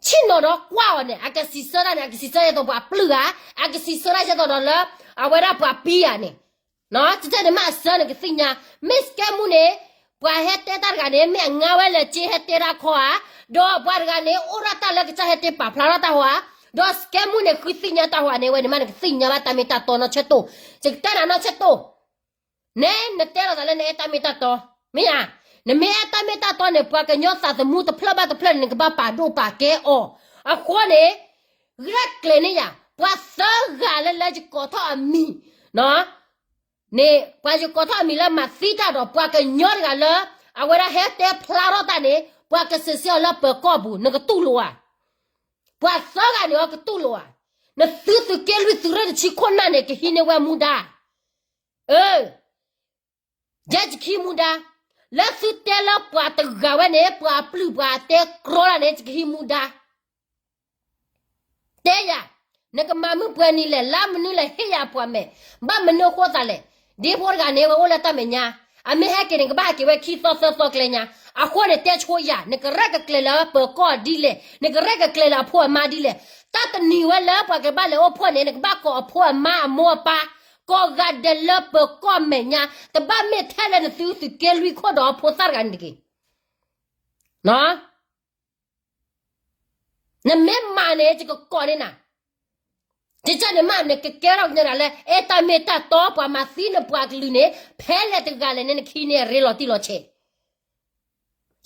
ဆ့ၣ်နီၤဒီးကွၢ်အီၤန့ၣ် အကစံးဆၢတၢ်န့ၣ် အကစံးဆၢယဲသိးပှၤပျုၢ်ဧါ, အကစံးဆၢတၢ်ယဲသိးဒီးလၢ အဝဲဒၣ်ပှၤပံဧါန့ၣ် တတဲန့ၣ်မ့ၢ်အစၢန့ၣ်ကသ့ၣ်ညါ, မ့ၢ်စကဲမူန့ၣ်, ပှၤဟဲတဲတၢ်တဂၤန့ၣ် မ့ၢ်အငါဝဲလဲၤက့ၤဟဲတဲတၢ်ခီဧါ, ဒီးပှၤတဂၤန့ၣ် အိၣ်ဒၣ်တၢ်လၢကစၢ်ဟဲတဲပာ်ဖျါထီၣ်တၢ်ဟီဧါ, ဒီးစကဲမူန့ၣ် ဃုသ့ၣ်ညါတၢ်ဟီဧါန့ၣ် ဝဲန့ၣ်မ့ၢ်နကသ့ၣ်ညါဘၣ်တၢ်မ့ၢ်တၢ်တီနီၢ်ဆၢတိၢ်, ယကတဲနၤနီၢ်ဆၢတိၢ်, နဲနတဲလီၤသးလၢနအဲၣ်တၢ်မ့ၢ်တၢ်တီ, မ့ၢ်ဧါ, နမ့ၢ်အဲၣ်တၢ်မ့ၢ်တၢ်တီန့ၣ် ပှၤကညီသးသမူတဖျၢၣ်ဘၣ်တဖျၢၣ်န့ၣ် နကဘၣ်ပာ်ဒိၣ်ပာ်ကဲအီၤ, အဃိန့ၣ် ရဲၣ်ကျဲၤန့ၢ်ယၤ, ပှၤသၢဂၤလၢလၢယကိးထီၣ်အမံၤ, န့ၣ် ပှၤယကိးထီၣ်အမံၤလၢမၤသံတၢ်ဒီး ပှၤကညီတဂၤလၢ အဝဲဒၣ်ဟဲတဲဖျါထီၣ်တၢ်န့ၣ် ပှၤကစံးဆၢအီၤလၢပၢၤကီၢ်ပူၤ နကတူၢ်လိာ်ဧါ, ပှၤသၢဂၤန့ၣ်အီၤကတူၢ်လိာ်ဧါ, နသုသုးက့လွံၢ်သုးရ့ၣ်တဆံခိၣ်နၢ်န့ၣ် ကဟံးန့ၢ်ဝဲမူဒါ အၢ ယဲယကဟံးမူဒါ, လၢသုတဲလၢပှၤတဂၤဝဲန့ၣ် ပှၤအပျုၢ်ပှၤအတဲကြီတၢ်န့ၣ် ယကဟံးမူဒါ, တဲယၤ, နကမၤမုၢ်ပှဲၤနံၤလဲၣ် လါမနုၤလဲၣ် ဟ့ၣ်ယၤပှၤမဲာ်, ဘၣ်မနုၤအဃိသးလဲၣ်, ဒ်ဖိတဂၤန့ၣ် ဝဲအိၣ်လၢတၢ်မဲာ်ညါ, အမ့ၢ်ဟဲက့ၤန့ၣ် ကဘၣ်ဟဲက့ၤဝဲခံသီသၢသီကျဲညါ, အဃိန့ၣ်တဲဆိယၤ နကရဲၣ်ကကျဲၤလၢပၢၤကီၢ်ဒ်လဲၣ်, နကရဲၣ်ကကျဲၤလၢအဖိအမါဒ်လဲၣ်, တၢ်တနံၤဝဲလၢပှၤကဘၣ်လဲၤအိၣ်ဖှိၣ်န့ၣ် နကဘၣ်ကိးအဖိအမါအမိၢ်အပၢ်, ကိးဂၤဒဲးလၢပၢၤကီၢ်မဲာ်ညါ, တဘၣ်မ့ၢ်ထဲလၢနသုသုးက့လွံၢ်ခိၣ်ဒီးအဖိသၣ်တဂၤန့ၣ်တဂ့ၤ နမ့ၢ်မၤန့ၣ် ယကကိးန့ၢ်နၤ, ယကန့ၣ်မး နကကဲထီၣ်ကညီဒၣ်လၢ အဲၣ်တၢ်မ့ၢ်တၢ်တီ ပှၤမၤသံနပှၤကလုာ်န့ၣ် ဖဲလဲၣ်တဂၤလဲၣ်န့ၣ် နကဟံးန့ၢ်အရ့လီၤတံၢ်လီၤဆဲး,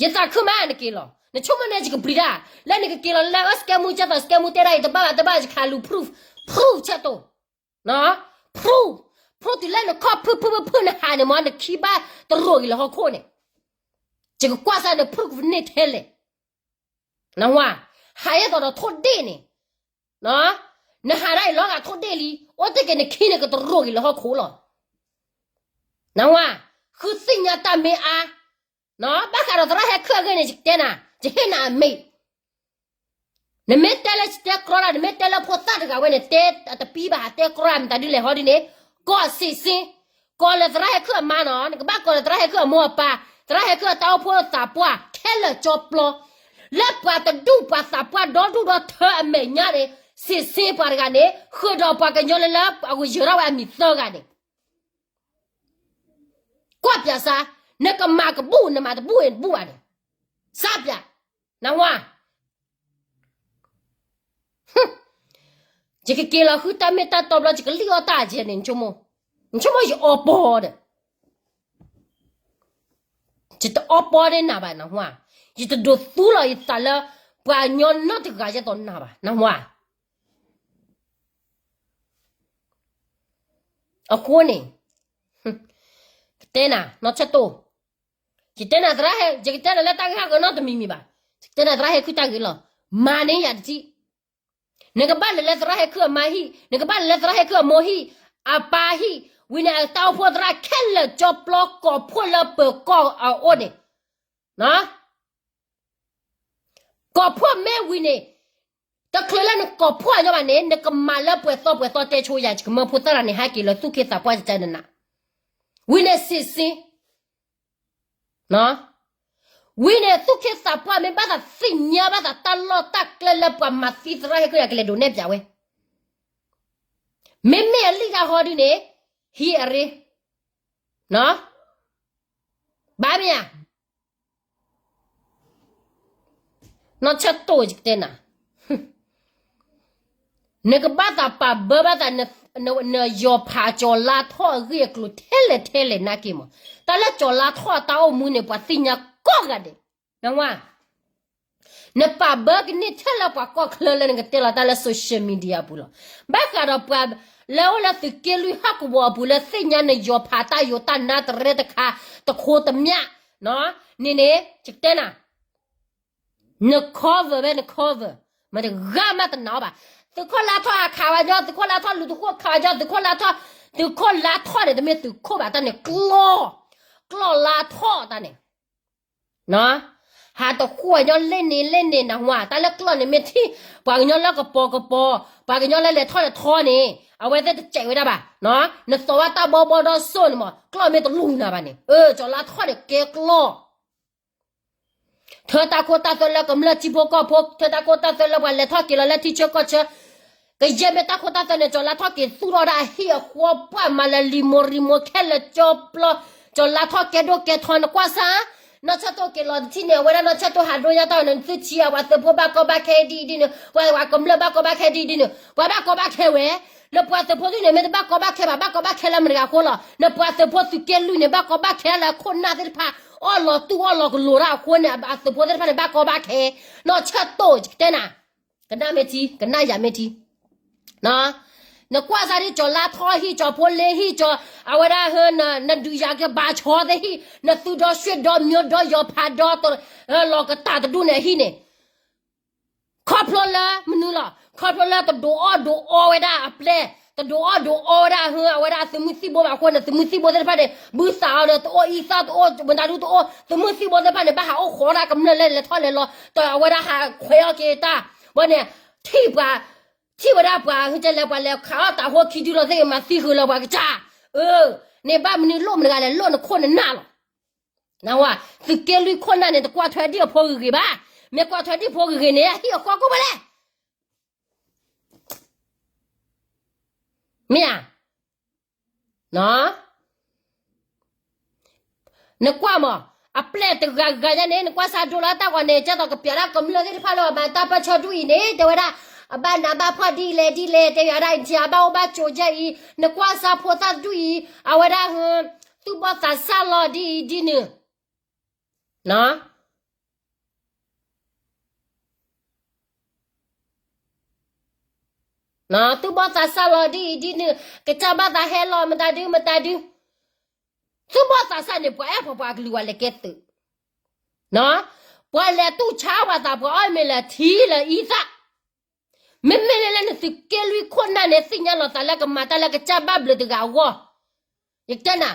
ယသးခုမးနက့ၤလီၤ, နဆိကမိၣ်န့ၣ် ယကပျံၤတၢ်, လၢနကက့ၤလီၤလၢအၢ စကဲမူကဲသိး စကဲမူတဲဒၣ်အံၤ တဘၣ်ဘၣ်တဘၣ် ယခးလူၤ proof, proof ဆၢတိၢ် proof, proof တုၤလၢနခီၣ်ဖုၣ်ဖုၣ်ဖုၣ်ဖုၣ် နဟးန့ၣ်မ့ၢ် နခံဘၣ်တရိးက့ၤလၢဟီၣ်ခိၣ်န့ၣ်, ယကကွၢ်စၢ်န proof န့ၢ်ထဲလဲၣ်, နဝါ, ဟးယဲသိးဒီးထိၣ်ဒ့ၣ်န့ၣ်, နဟးဒၣ်အံၤလီၤဂာ်ထိၣ်ဒ့ၣ်လံ, အိၣ်တ့ၢ်က့ၤနခံန့ၣ် ကတရိးက့ၤလၢဟီၣ်ခိၣ်လီၤ, နဝါ, ဃုသ့ၣ်ညါတၢ်မ့ၢ်အါ ဘၣ်ဃးဒီးသရၣ်ဟဲခူၣ်အဂ့ၢ်န့ၣ် ယကတဲနၤ, ယဟ့ၣ်နၤအမ့ၢ်, နမ့ၢ်တဲလၢယတဲကြီတၢ်, နမ့ၢ်တဲလၢဖိသၣ်တဂၤဝဲန့ၣ် တဲတပံၤဘၣ် တဲကြီတၢ်မတၤဒ်လဲၣ်ဟီဒ်န့ၣ်, ကိးစ့စ့, ကိးလၢသရၣ်ဟဲခူၣ်အမါနီၤ, နကဘၣ်ကိးလၢသရၣ်ဟဲခူၣ်အမိၢ်အပၢ်, သရၣ်ဟဲခူၣ်အတၢ်အိၣ်ဖှိၣ်သးပှၢ် ခဲလၢာ်ကၠီပျီ, လၢပှၤတဒူၣ်ပှၤသးပှၢ်ဒီဒူၣ်ဒီထၢအမဲာ်ညါန့ၣ်, စ့စ့ပှၤတဂၤန့ၣ် ဃုာ်ဒီးပှၤကညီလၢလၢ အဝဲယၢၤထီၣ်ဝဲအမံၤသၢဂၤန့ၣ် ကွၢ်ပၠးစါ, နကမၤကဘူၣ် နမၤတဘူၣ်အံၤတဘူၣ်ဘၣ်န့ၣ်, စါပၠး, နဝါ, ယကက့ၤလီၤဃုတၢ်မ့ၢ်တၢ်တီဘျီ ယကလံၣ်အီၣ်တၢ်ကဲန့ၣ် နဆိကမိၣ်, နဆိကမိၣ်ယအီပီဒီး, ယတအီပီန့ၢ်နၤဘၣ် နဝါ, ယတဒိးသူလီၤယသးလၢ ပှၤကညီနီတဂၤယဲသိးနၤဘၣ် နဝါ. အဃိန့ၣ် ကတဲနၤ နီၢ်ဆၢတိၢ်, ယတဲနၤသရၣ်ဟဲ, ယကတဲနၤလၢတၢ်ဂ့ၢ်ဟးဂီၤနီတမံၤမံၤဘၣ်, ယကတဲနၤသရၣ်ဟဲခူၣ်တၢ်ဂ့ၢ်လီၤ, မၤန့ၢ်ယၤတထံၣ်, နကဘၣ်လဲၤလၢသရၣ်ဟဲခူၣ်အမါဟံၣ်, နကဘၣ်လဲၤလၢသရၣ်ဟဲခူၣ်အမိၢ်ဟံၣ်, အပၢ်ဟံၣ်, ဝံၤန့ၣ် တၢ်အိၣ်ဖှိၣ်သရၣ်ခဲလၢာ် ကၠီပျီကိးဖှိၣ်လၢပၢၤကီၢ်အအိၣ်န့ၣ်, ကိးဖှိၣ်မ့ၢ်ဝံၤန့ၣ်, တချုးလၢနကိးဖှိၣ်အညီဘၣ်န့ၣ် နကမၤလၢပှဲၤသီပှဲၤသီတဲဆိယၤ ယကမၢဖိသၣ်တဂၤန့ၣ် ဟဲက့ၤလီၤသူၣ်က့သးပှၢ်တကနနၤ, ဝံၤန့ၣ်စံးစ့ ဝံၤန့ၣ် သူၣ်က့သးပှၢ်မ့ၢ်ဘၣ်သးသ့ၣ်ညါဘၣ်သးတၢ်လီၢ်တၢ်ကျဲလၢပှၤမၤသံသရၣ်ဟဲက့ၤကလဲၤဒိးနဲၣ်ပၠးဝဲ, မ့မ့ၢ်အလံၣ်တၢ်ဟီဒုန့ၣ်, ဟံးအရ့, ဘၣ်မ့ၢ်ဧါ, နီၢ်ဆၢတိၢ်ယကတဲနၤ နကဘၣ်သးပာ်ဘၢဘၣ်သး နယီၤဖးကၠီၤလါထီၣ်အဂ့ၢ်အကျိၤထဲလဲၣ်ထဲလဲၣ်နာ်က့မး, တၢ်လၢကၠီၤလါထီၣ်အတၢ်အိၣ်မူန့ၣ် ပှၤသ့ၣ်ညါကိးဂၤဒဲး, နဝါ, နပာ်ဘၢကန့ၢ်ထဲလၢပှၤကီၢ်ချၢလၢနကတဲလီၤတၢ်လၢ social media အပူၤလီၤ. ဘၣ်ဃးဒီးပှၤလၢအိၣ်လၢသုးက့လွံၢ်ဟီၣ်ကဝီၤအပူၤလၢသ့ၣ်ညါနယီၤဖးတၢ်ယိၤတၢ်နါတရဲတခါ တခိတမျၢ်, န့ၣ်န့ၣ် ယကတဲနၤ န cover ဝဲ န cover, မတဂၤမးတနာ်အီၤဘၣ်. သုးခိၣ်လါထီၣ်ဟးခးဝဲညီ, သုးခိၣ်လါထီၣ်လူၤသုးခိၣ်ခးဝဲညီ, သုးခိၣ်လါထီၣ်, သုးခိၣ်လါထီၣ်န့ၣ် တမ့ၢ်သုးခိၣ်ဘၣ်, တၢ်န့ၣ်ကျီၢ်, ကျီၢ်လါထီၣ်တၢ်န့ၣ်, ဟးတဃိၣ်ဝဲညီလ့န့ၣ်လ့န့ၣ်နဟါ, တၢ်လၢကျီၢ်န့ၣ်မ့ၢ်ထံၣ်, ပှၤကညီလၢကပီၤကပီၤ, ပှၤကညီလၢလဲၤထီၣ်လဲၤထီန့ၣ် အဝဲသ့ၣ်တစဲးဝဲဒၣ်ဘၣ်, နသိးဘၣ်တၢ်ဘီဘီဒီစိၣ်န့ၣ်မး, ကျီၢ်မ့ၢ်တလူၤနၤဘၣ်န့ၣ်, ကၠီၤလါထီၣ်န့ၣ်ကဲကျီၢ် ထၢတၢ်ခိတၢ်သွဲလၢကမျၢၢ်ထံဖိကီၢ်ဖိ, ထၢတၢ်ခိတၢ်သွဲလၢပှၤလဲၤထီၣ်က့ၤလီၤလၢထံဆၢကီၢ်ဆၢ, ကယဲၢ်မ့ၢ်တၢ်ခိတၢ်သွဲန့ၣ် ကၠီၤလါထီၣ်က့ၤသူၣ်ထီၣ်ဒၣ်အဟံၣ်အဃီပှၢ်မၤလၢလံာ်မိၢ်ရံမိၢ်ခဲလၢာ်ကၠီပျီ, ကၠီၤလါထီၣ်ကဲဒိၣ်ကဲထီနကွၢ်စၢ်, နီၢ်ဆၢတိၢ်က့ၤလီၤတထံၣ်န့ၣ် အဝဲဒၣ်နီၢ်ဆၢတိၢ်ဟးဒိယါတၢ်ဝဲန့ၣ် နသုထံၣ်အပှၤသုးဖိဘၣ်ကီဘၣ်ခဲဒ်အံၤဒ်န့ၣ်, ပှၤကမျၢၢ်ဘၣ်ကီဘၣ်ခဲဒ်အံၤဒ်န့ၣ်, ပှၤဘၣ်ကီဘၣ်ခဲဝဲ, လၢပှၤသုးဖိသ့ၣ်န့ၣ် မ့ၢ်တဘၣ်ကီဘၣ်ခဲဘၣ် ဘၣ်ကီဘၣ်ခဲလၢမတၤတဂၤအဃိလီၤ. နပှၤသုးဖိသုးက့လွံၢ်န့ၣ် ဘၣ်ကီဘၣ်ခဲလၢအခိၣ်နၢ်သ့ၣ်တဖၣ်, အီၣ်လီၤတူၢ်အီၣ်လီၤကလိၤတၢ်အဃိန့ၣ် အသုးဖိသ့ၣ်တဖၣ်န့ၣ် ဘၣ်ကီဘၣ်ခဲ, နီၢ်ဆၢတိၢ်ယကတဲနၤ, ကနၣ်မ့ၢ်ထံ ကနၣ်ယၤမ့ၢ်ထံ နကွၢ်စၢ်ဒ်ကၠီၤလါထီၣ်ဟံၣ် ကၠီၤဖိလ့ဟံၣ် ကၠီၤ အဝဲဒၣ်ဟၢ နဒုးယၤကဘၣ်ဆီသ့ၣ်ဟံၣ် နသုဒီးရွှ့ၣ်ဒီးမျိဒီးယီၤဖးဒီး လီၤကတၢ်တဒူၣ်န့ၣ်အဟံၣ်န့ၣ် ခီဖျိလၢမနုၤလီၤ ခီဖျိလၢတဒိးအီၣ်ဒိးအီဝဲဒၣ်အပျဲၢ် တဒိးအီၣ်ဒိးအီဝဲဒၣ်ဟၢ အဝဲဒၣ်သုးမုၢ်သံၣ်ဘိဘၣ်အဃိန့ၣ် သုးမုၢ်သံၣ်ဘိသ့ၣ်တဖၣ်န့ၣ် ဘုသးအီၤဒီးတအိၣ်အံသၣ်တအိၣ် မတၤဒုတအိၣ် သုးမုၢ်သံၣ်ဘိသ့ၣ်တဖၣ်န့ၣ် ဘၣ်ဟးအိၣ်ဃီဒၣ်ကမျၢၢ်လၢလဲၤထီၣ်လဲၤလီၤ တအဝဲဒၣ်ဟးခွဲးအီၣ်က့ၤတၢ် ဘၣ်န့ၣ် ထံၣ်ပှၤ ထံၣ်ဝဲဒၣ်ပှၤ ဟဲကလဲၤပှၤလဲၤခးအီၣ်တၢ်ဟိခံဒုလီၤသ့ၣ်မၤသံဃုာ်လီၤပှၤကစၢ် အၢ န့ၣ်ဘၣ်မနုၤလိၣ်မတဂၤလဲၣ် လိၣ်နခိၣ်နနၢ်လီၤ နဝဲ သုးက့လွံၢ်ခိၣ်နၢ်န့ၣ် တကွၢ်ထွဲဒံၣ်အဖိဂ့ၤဂ့ၤဘၣ် မ့ၢ်ကွၢ်ထွဲဒံၣ်ဖိဂ့ၤဂ့ၤန့ၣ် ဟံၣ်အဃီကိၢ်ဝဲလဲၣ် မ့ၢ်ဧါ နကွၢ်မး အပျဲၢ်တဂၤဂၤညါန့ၣ် နကွၢ်စၢ်ဒိလီၤတၢ်ဂီၤန့ၣ် ကဲသိးကပျးဒၣ်ကမျၢၢ်သ့ၣ်တဖၣ်လၢအမၤတၢ်ပၢၢ်ဆၢဒူၣ်အံၤန့ၣ် တဲဝဲဒၣ် အဘၣ်နးဘၣ်ဖှီၣ်ဒ်လဲၣ်ဒ်လဲၣ် တဲဝဲဒၣ် အဘၣ်အိၣ်ဘၣ်ကၠိယဲၢ်အံၤ နကွၢ်စၢ်ဖိသၣ်ဒူၣ်အံၤ အဝဲဒၣ် သူၣ်ဘီၣ်သးစၢ်လီၤဒ်အံၤဒ်နုၤ သူၣ်ဘီၣ်သးစၢ်လီၤဒ်အံၤဒ်နုၤ ကစၢ်ဘၣ်သးဟဲလီၤမတၤဒုမတၤဒု သူၣ်ဘီၣ်သးစၢ်န့ၣ် ပှၤအဲၣ်ပှၤပှၤကလုာ်ဝဲလဲၤကဲသုး ပှၤလဲၤတူၢ်ဆါဝဲသး ပှၤအီၣ်မ့ၤလၢထံလၢအံသၣ် မ့မ့ၢ်လၢနသုးက့လွံၢ်ခိၣ်နၢ်န့ၣ် သ့ၣ်ညါလီၤသးလၢကမၤတၢ်လၢကစၢ်ဘၣ်ဘျုးတဂၤအဂီၢ် ယတဲနၤ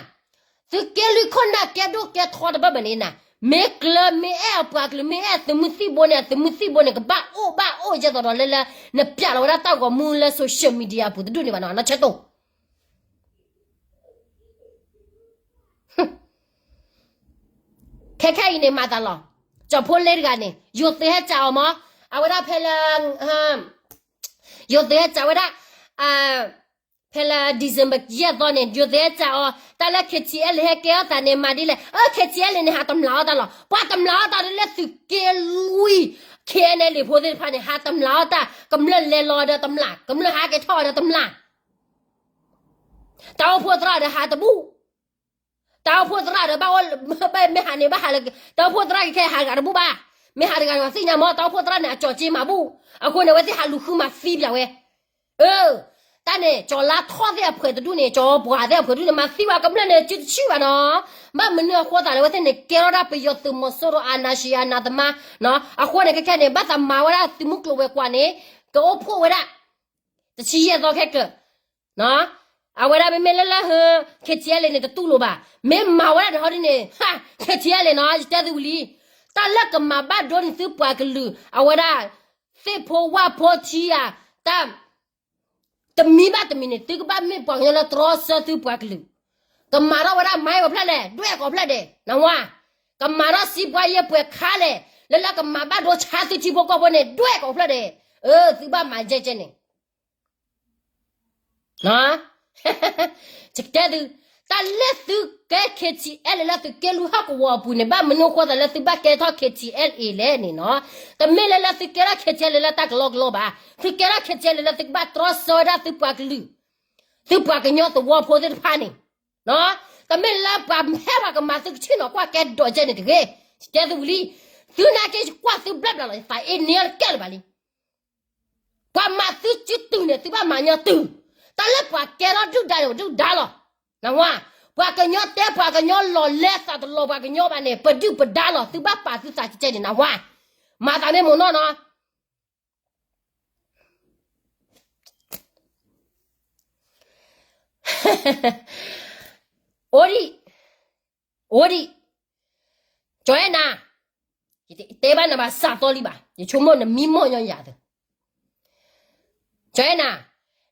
သုးက့လွံၢ်ခိၣ်နၢ်ကဲဒိၣ်ကဲထီတဘၣ်ဘၣ်န့ၣ်နၤ မ့ၢ်ကျၢၤမ့ၢ်အဲၣ်အပှၤကလုာ် မ့ၢ်အဲၣ်သုးမုၢ်သံၣ်ဘိန့ၣ် အသုးမုၢ်သံၣ်ဘိန့ၣ် ကဘၣ်အိၣ်ဘၣ်အိၣ်ယဲသိးဒီးလၢလၢ နပျးလီၤဝဲဒၣ်တၢ်ဂီၤမူလၢ social media အပူၤတဒူၣ်န့ၣ်ဘၣ်နီၤ နီၢ်ဆၢတိၢ် ခဲခဲအံၤန့ၣ်မၤသးလီၤ ကၠီၤဖိလ့တဂၤန့ၣ် ယိၤသုးဟဲစးအီၤမး အဝဲဒၣ်ဖဲလၢ ယိၤသုးဟဲစးဝဲဒၣ် ဖဲလၢ December ယဲၢ်သီန့ၣ် ယိၤသုးဟဲစးအီၤ တၢ်လၢ KTLA ဟဲကဲထီၣ်သးန့ၣ် မၤဒ်လဲၣ် အၢ KTLA န့ၣ် ဟးတမျးအီၣ်တၢ်လီၤ ပှၤတမျးအီၣ်တၢ်ဒ်လၢသုးက့လွံၢ် KNLA ဖိသ့ၣ်တဖၣ်န့ၣ် ဟးတမျးအီၣ်တၢ် ကမျၢၢ်လဲၤလီၤဒီးတမျး ကမျၢၢ်ဟးက့ၤထီၣ်ဒီးတမျး တၢ်အိၣ်ဖှိၣ်သရၣ်ဒီးဟးတဘူၣ် တၢ်အိၣ်ဖှိၣ်သရၣ်ဒီးဘၣ်အိၣ် မ့ၢ်ဟးန့ၣ်ဘၣ်ဟးလၢ တၢ်အိၣ်ဖှိၣ်သရၣ်ကခဲဟးဂၤတဘူၣ်ဘၣ် မ့ၢ်ဟးတဂၤဒီးသ့ၣ်ညါမ့ၢ် တၢ်အိၣ်ဖှိၣ်သရၣ်န့ၣ် အကၠီၤက့မးဘူၣ် အဃိန့ၣ် အဝဲသ့ၣ်ဟးလူၤဃုမၤသံပၠးဝဲ အၢ တၢ်န့ၣ် ကၠီၤလါထီၣ်သ့ၣ်အဖှဲးတဒူၣ်န့ၣ် ကၠီၤပှၤသ့ၣ်အဖှဲးတဒူၣ်န့ၣ် မၤသံဝဲကမျၢၢ်န့ၣ် စုတဆံဘၣ်နီၤ ဘၣ်မနုၤအဃိသးလဲၣ် အဝဲသ့ၣ်န့ၣ် ကဲထီၣ်ဒၣ်ပယီၤသုးမီၤစိရိၤ အာဏာရှင် အာဏာသမား အဃိန့ၣ် ခဲခဲန့ၣ် ဘၣ်သးမၤဝဲဒၣ်သုးမုၢ်ကျိၤဝဲၤကွာ်န့ၣ် ကအိၣ်ဖှိၣ်ဝဲဒၣ် တဆံယဲၢ်သီခဲကၢၢ် အဝဲဒၣ်မ့မ့ၢ်လၢလၢ K T L A န့ၣ် တတူၢ်လိာ်ဘၣ်. မ့ၢ်မၤဝဲဒၣ်ဒီးဟီဒ်န့ၣ် K T L A နီၤ ယတဲသုဝံၤလံ. တၢ်လၢကမၤဘၣ်ဒိန့ၢ်သုပှၤကလုာ် အဝဲဒၣ် သ့ၣ်ဖိဝၣ်ဖိထံဧါ, တၢ် တမံၤဘၣ်တမံၤန့ၣ် သုကဘၣ်မ့ၢ်ပှၤကညီလၢတြီဆၢသုပှၤကလုာ်, ကမၤထီၣ်ဝဲဒၣ်မၤအီၤဖျၢၣ်လဲၣ်, ဒွဲၣ်ကီးဖျၢၣ်ဒဲး နဝါ, ကမၤထီၣ်စံးပှၤယဲၢ်ပှဲၤခါလဲၣ်, လၢလၢကမၤဘၣ်ဒိဆါသုထံဖိကီၢ်ဖိန့ၣ် ဒွဲၣ်ကီးဖျၢၣ်ဒဲး, အၢ သုဘၣ်မၤကဲကဲန့ၣ် ယတဲသု, တၢ်လၢသုကဲ K T L A လၢသုကဲလွံၢ်ဟီၣ်ကဝီၤအပူၤန့ၣ် ဘၣ်မနုၤအဃိသးလၢသုဘၣ်ကဲထီၣ် K T L A လဲၣ်န့ၣ်နီၤ. တမ့ၢ်လၢလၢသုကဲထီၣ် K T L A လၢတၢ်ကလီကလီဘၣ်. သုကဲထီၣ် K T L A လၢသုကဘၣ်တြီဆၢဝဲဒၣ်သုပှၤကလုာ်, သုပှၤကညီသဝီဖိသ့ၣ်တဖၣ်န့ၣ်, တမ့ၢ်လၢပှၤဟဲပှၤကမၤသုကဆ့ၣ်နီၤကွၢ်ကဲဒိးကဲန့ၣ်တဂ့ၤ. ယတဲသုဝံၤလံ, သုနာ်က့ယကွၢ်သုဘျါဘျါလီၤ ယသးအ့န့ကဲလၢၤဘၣ်လံ. ပှၤမၤသုစုတုာ်န့ၣ် သုဘၣ်မၤညီတုာ်, တၢ်လၢပှၤကဲထီၣ်ဒုၣ်ဒါန့ၣ် ဒုၣ်ဒါလီၤ. နဝါ, ပှၤကညီတဲပှၤကညီလီၤလဲသးတလီၤပှၤကညီဘၣ်န့ၣ် ပဒုၣ်ပဒါလီၤ. သုဘၣ်ပာ်သုသးကဲကဲန့ၣ် နဝါ, မၤသးမ့ၢ်မိၢ်နီၢ်နီၤ အိၣ်ဒံး, အိၣ်ဒံး, ကၠီၤအဲၣ်နၤ, ယတဲဘၣ်နၤဘၣ်စးသီလံဘၣ်, ယဆိကမိၣ်နမံမီၢ်ညီယၤသၢ ကၠီၤအဲၣ်နၤ,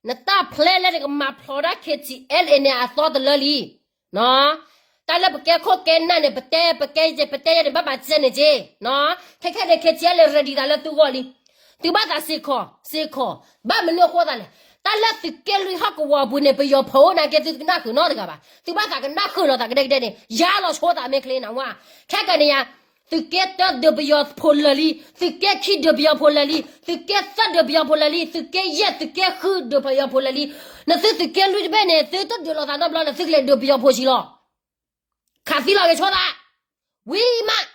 နတၢ်ဖျဲလၢနကမၤဖျိးဒၣ် K T L A န့ၣ် အသီတလၢလံ. တၢ်လၢပကဲခိၣ်ကဲနၢ်န့ၣ် ပတဲ ပကဲ ပတဲယဲန့ၣ် ဘၣ်ပာ်စဲန့ၣ်က့. ခဲခဲန့ၣ် K T L A ready သးလၢသုဂီၢ်လံ. သုဘၣ်သးစ့ၢ်ကီး စ့ၢ်ကီး, ဘၣ်မနုၤအဃိသးလဲၣ်. တၢ်လၢသုးက့လွံၢ်ဟီၣ်ကဝီၤအပူၤန့ၣ် ပယီၤဖီအိၣ်နာ်က့ သုတကနၣ်ဃုာ်နီတဂၤဘၣ်. သုဘၣ်သးကနၣ်ဃုာ်လီၤသးကဒဲကဒဲန့ၣ် ယၤလီၤဆိသးမ့ၢ်ချ့နဝါ. ခဲကနံၤယၤ သုးက့တၢဒုးပယီၤဖိလၢာ်လံ, သုးက့ခံဒုးပယီၤဖိလၢာ်လံ, သုးက့သၢဒုးပယီၤဖိလၢာ်လံ, သုးက့ယဲၢ်သုးက့ဃုဒုးပယီၤဖိလၢာ်လံ. နသုသုးက့လွံၢ်တဘ့ၣ်န့ၣ် သုတဒုးလိာ်သးနီတဘျီန့ၣ် သုကလဲၤဒုးပယီၤဖိဆံးလီၤ. ခးသံလီၤက့ၤဆိသး ဝံၤမး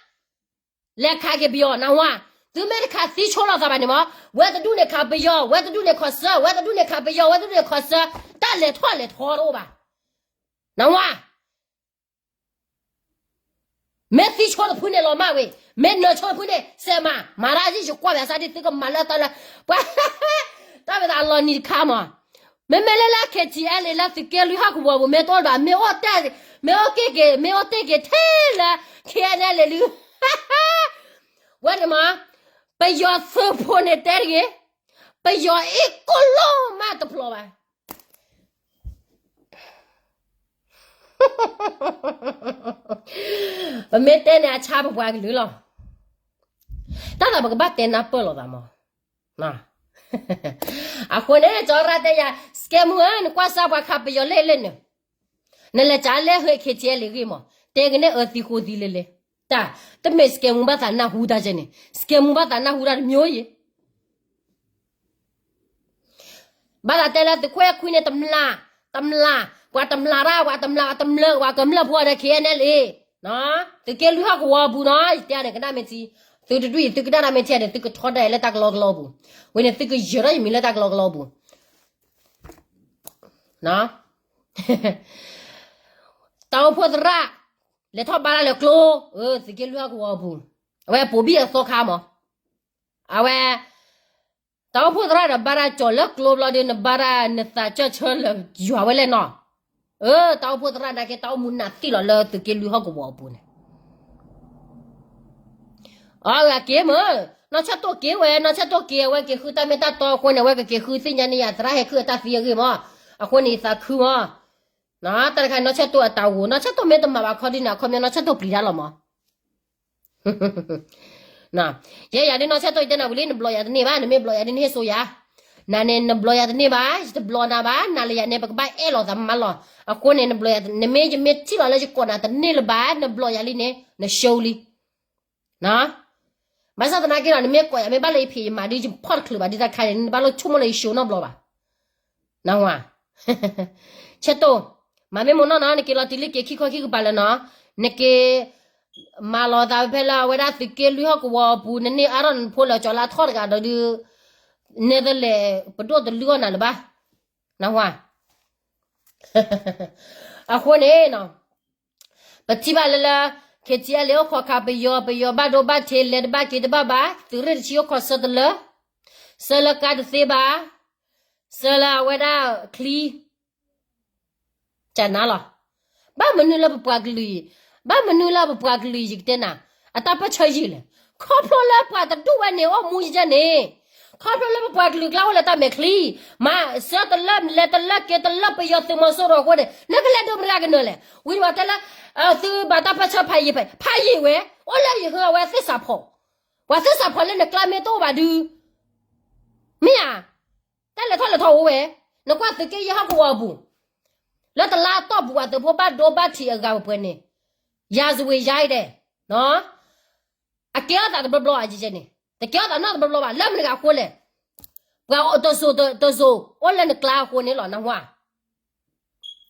လဲၤခးက့ၤပယီၤ နဝါ. သုမ့ၢ်တခးသံဆိလီၤသးဘၣ်န့ၣ်မး, ဝဲတဒူၣ်န့ၣ်ခးပယီၤ, ဝဲတဒူၣ်န့ၣ်ခီၣ်ဆၢ, ဝဲတဒူၣ်န့ၣ်ခးပယီၤ, ဝဲတဒူၣ်န့ၣ်ခီၣ်ဆၢ, တၢ်လဲၤထီၣ်လဲၤထီတအိၣ်ဘၣ်. နဝါ. မ့ၢ်သံဆိတဖုန့ၣ်လီၤမၢ်ဝဲ, မ့ၢ်နၢၤဆိတဖုန့ၣ် စဲးမး, မၤတၢ်ယံၣ်ယကွၢ်ဘၣ်ဆၣ်ဒ်သုကမၤလၢတၢ်လၢ ပှၤ တၢ်မ့ၢ်သးအလီၤနံၤတခါမး. မ့မ့ၢ်လၢလၢ K T L A လၢသုးက့လွံၢ်ဟီၣ်ကဝီၤပူၤ မ့ၢ်တအိၣ်ဘၣ် မ့ၢ်အိၣ်တ့ၢ်က့ၤ, မ့ၢ်အိၣ်တ့ၢ်က့ၤထဲလၢ K N L A လံ ဝဲန့ၣ်မး, ပယီၤသုးဖိန့ၣ်တဲတဂ့ၤ, ပယီၤအ့ၣ်ကိၣ်လိၣ်မးတဖျိးဘၣ်. ပမ့ၢ်တဲန့ၣ် အဆါပပှၤကလုာ်လီၤ. တၢ်သးပကဘၣ်တဲနၢ်ပၢၢ်လိာ်သးမး. အဃိန့ၣ် ကၠီရၣ်တဲယၤ စကဲမူဧၢ, နကွၢ်စၢ်ပှၤခးပယီၤလဲၣ်လဲၣ်န့ၣ်, နလဲၤကးလဲၣ်ဟဲ K T L A ဂ့ၢ်မး, တဲကနဲၣ်အၢသံဃိသံလဲၣ်လဲၣ်. တၢ်, တမ့ၢ်စကဲမူဘၣ်သးနၢ်ဟူတၢ်ကဲန့ၣ်, စကဲမူဘၣ်သးနၢ်ဟူတၢ်တမျိုးယဲ ဘၣ်သးတဲလၢသုးခိၣ်အဲၣ်ခွံန့ၣ် တမျၢ်, တမျၢ်, ပှၤတမျၢ်ရၣ်, ပှၤတမျၢ်, ပှၤတမျၢ်, ပှၤကမျၢၢ်ဖိဒီး K N L A, သုးက့လွံၢ်ဟီၣ်ကဝီၤအပူၤနီၤ, ယတဲန့ၣ်ကနၣ်မ့ၢ်ထံ, သုတဒူၣ်အံၤ သုကနၣ်တၢ်မ့ၢ်ထံန့ၣ် သုကထီဒါလၢတၢ်ကလီကလီပူၤ, ဝဲန့ၣ်သုကယၢၤထီၣ်ယမံၤလၢတၢ်ကလီကလီပူၤ တၢ်အိၣ်ဖှိၣ်သရၣ်, လဲၤထီၣ်ဘါတၢ်လၢကျိ, သုးက့လွံၢ်ဟီၣ်ကဝီၤအပူၤ, အဝဲပိာ်ဘံၣ်အသီခါမး, အဝဲ, တၢ်အိၣ်ဖှိၣ်သရၣ်ဒီးဘါတၢ်ကၠီၤလၢကျိဘျီဒီး နဘါတၢ်နသးကၢၢ်ဆၢလၢယွၤဝဲလဲၣ်နီၤ, အၢ တၢ်အိၣ်ဖှိၣ်သရၣ်နာ်က့ တၢ်အိၣ်မူနးသံလီၤလၢသုးက့လွံၢ်ဟီၣ်ကဝီၤအပူၤန့ၣ် အဂၤက့ၤမ့ၢ်, နီၢ်ဆၢၣ်တိၣ်က့ၤဝဲ, နီၢ်ဆၢၣ်တိၣ်က့ၤ အဝဲက့ၤဃုတၢ်မ့ၢ်တၢ်တီအဃိန့ၣ် အဝဲကက့ၤဃုသ့ၣ်ညါန့ၢ်ယၤ သရၣ်ဟဲခုအတၢ်သံအဂ့ၢ်မး, အဃိန့ၣ်ယသးခုမး, တၢ်တခါနီၢ်ဆၢၣ်တိၣ်အတၢ်ဂီၤ နီၢ်ဆၢၣ်တိၣ်မ့ၢ်တမၤဘၣ်ခီဒ်န့ၣ် အခီပညီနီၢ်ဆၢၣ်တိၣ်ပျံၤတၢ်လီၤမး ယဲယၤဒ်နီၢ်ဆၢၣ်တိၣ်ယတဲနၤဝံၤလံ နဘျီယၤတန့ၢ်ဘၣ်, နမ့ၢ်ဘျီယၤဒ်နဟ့ၣ်စိယၤ, နၤန့ၣ် နဘျီယၤတန့ၢ်ဘၣ်, ယတဘျီနၤဘၣ်, နၤလၢယၤန့ၣ် ပကဘၣ်အဲၣ်လိာ်သးမးလီၤ, အဃိန့ၣ် နဘျီယၤ နမ့ၢ်ယမ့ၢ်ထံၣ်လီၤလၢယကိးနၤတန့ၢ်လၢၤဘၣ် နဘျီယၤလံန့ၣ် န show လံ ဘၣ်ဆၣ်သနာ်က့ဒီး နမ့ၢ်ကိးယၤမ့ၢ်ဘၣ်လၢယဖံးယမၤဒီး ယဖီၣ်တချုးဘၣ်ဒ်တၢ်ခါန့ၣ် နဘၣ်လိၣ်ဆိကမိၣ်လၢယ show နီတဘျီဘၣ် နဝၤ, ဆၢတိၢ်, မၤမ့ၢ်မိၢ်နီၢ်နီၤ နက့ၤလီၤတံၢ်လံက့ၤခံခီခံကပၤလၢနီၤ, နက့ၤ မၤလီၤသးဖဲလၢအဝဲဒၣ်သုးက့လွံၢ်ဟီၣ်ကဝီၤအပူၤ နန့ၢ်အါထီၣ်နဖိလၢကၠီၤလၢအထီၣ်တဂၤဒီးဒုး Netherlands ပဒိၣ်တလုၢ်အီၣ်နၤလၢၤဘၣ်, နဝၤ အဃိန့ၣ်နီၤ ပထံၣ်ဘၣ်လၢလၢ KTLA အိၣ်ခိးခးပယီၤ ပယီၤဘၣ်ဒိဘၣ်ထံး လဲၤတဘၣ်က့ၤတဘၣ်ဘၣ် သုးရ့ၣ်တဆံအိၣ်ခိးဆၢတလၢ ဆၢလၢကါတသ့ဘၣ် ဆၢလၢအဝဲဒၣ်ချံ ကနၤလီၤ. ဘၣ်မနုၤလၢပပှၤကလုာ်အံၤ, ဘၣ်မနုၤလၢပပှၤကလုာ်အံၤ ယကတဲနၤ, အတၢ်ပၢၢ်ဆၢယံာ်လဲၣ်. ခီဖျိလၢပှၤတဒူၣ်ဝဲန့ၣ် အိၣ်မူယဲန့ၣ်, ခီဖျိလၢပပှၤကလုာ်ကျါအိၣ်လၢတၢ်မဲာ်ချံ, မၤစၢၤတလၢ လဲၤတလၢက့ၤတလၢပယီၤသုးမီၤစိရိၤအဃိန့ၣ် နကလဲၤဒိးမတၤကနၢၤလဲၣ်. ဝံၤမၤတဲလၢ သုဘၣ်တၢ်ပၢၢ်ဆၢဖးယံာ်ဖးယံာ်ဝဲ, အိၣ်လၢယဟၢအဝဲသ့ၣ်စးဖီၣ်, ပှၤသ့ၣ်စးဖီၣ်လၢနကျါမ့ၢ်တအိၣ်ဘၣ်ဒုး, မ့ၢ်ဧါ, တၢ်လဲၤထီၣ်လဲၤထီအိၣ်ဝဲ, နကွၢ်သုးက့ယဲၢ်ဟီၣ်ကဝီၤအပူၤ, လၢတလါတီၢ်ပူၤ ပှၤသုးဖိဘၣ်ဒိဘၣ်ထံးအဂၤပှဲၤပှဲၤန့ၣ်, ယၤစဝ့ၤယါအံၤဒဲး, အကဲထီၣ်သးတဘျီဘျီဧါ ယဲန့ၣ်, တကဲထီၣ်သးနီတဘျီဘျီဘၣ် လၢမနုၤအဃိလဲၣ်. ပှၤတစိၤတစိၤအိၣ်လၢနကျါအဃိန့ၣ်လီၤ နဝါ,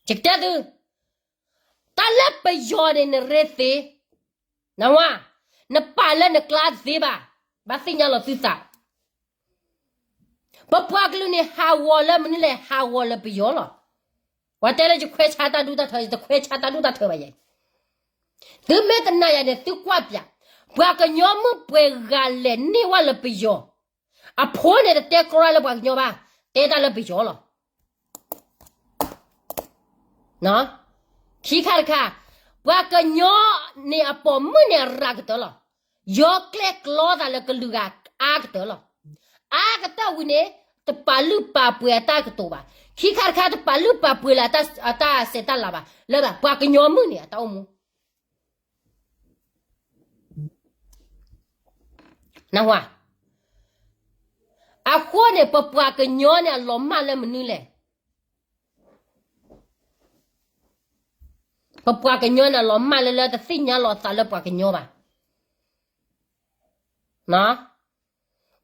ယကတဲသု, တၢ်လၢပယီၤန့ၣ်နရ့သ့, နဝါ, နပာ်လၢနကျါတသ့ဘၣ်, ဘၣ်သ့ၣ်ညါလီၤသုသး. ပပှၤကလုာ်န့ၣ် ဟးဂီၤလၢမနုၤလဲၣ်, ဟးဂီၤလၢပယီၤလီၤ. ပှၤတဲလၢယခွဲးဆါတၢ်ဒူၣ်တၢ်ထၢ, ယတခွဲးဆါတၢ်ဒူၣ်တၢ်ထၢဘၣ်ယဲ. သုမ့ၢ်တနာ်ယၤန့ၣ် သုကွၢ်ပၠး, ပှၤကညီမုၣ်ပှဲၤဂၤလဲၤန့ၢ်ဝဲလၢပယီၤ, အဖိန့ၣ်တတဲကြီလၢပှၤကညီဘၣ်, တဲတၢ်လၢပယီၤလီၤ. ခံခါတခါ, ပှၤကညီန့ၣ်အပိာ်မုၣ်န့ၣ်အရၤကတၢၢ်လီၤ. ယီၤကျဲကျီသးလၢကလုာ်ဂၤအါကတၢၢ်လီၤ. အါကတၢၢ်ဝံၤန့ၣ်, တပာ်လုၢ်ပာ်ပှ့ၤအတၢ်ကတိၤဘၣ်. ခံခါတခါ တပာ်လုၢ်ပာ်ပှ့ၤလၢအတၢ်စဲးတၢ်လၤဘၣ်, လၢဘၣ်ပှၤကညီမုၣ်န့ၣ် အတၢ်အိၣ်မူ နဝါ, အဃိန့ၣ် ပပှၤကညီန့ၣ်အလီၤမၢ်လၢမနုၤလဲၣ်. ပပှၤကညီန့ၣ်အလီၤမၢ်လၢလၢတသ့ၣ်ညါလီၤအသးလၢပှၤကညီဘၣ်.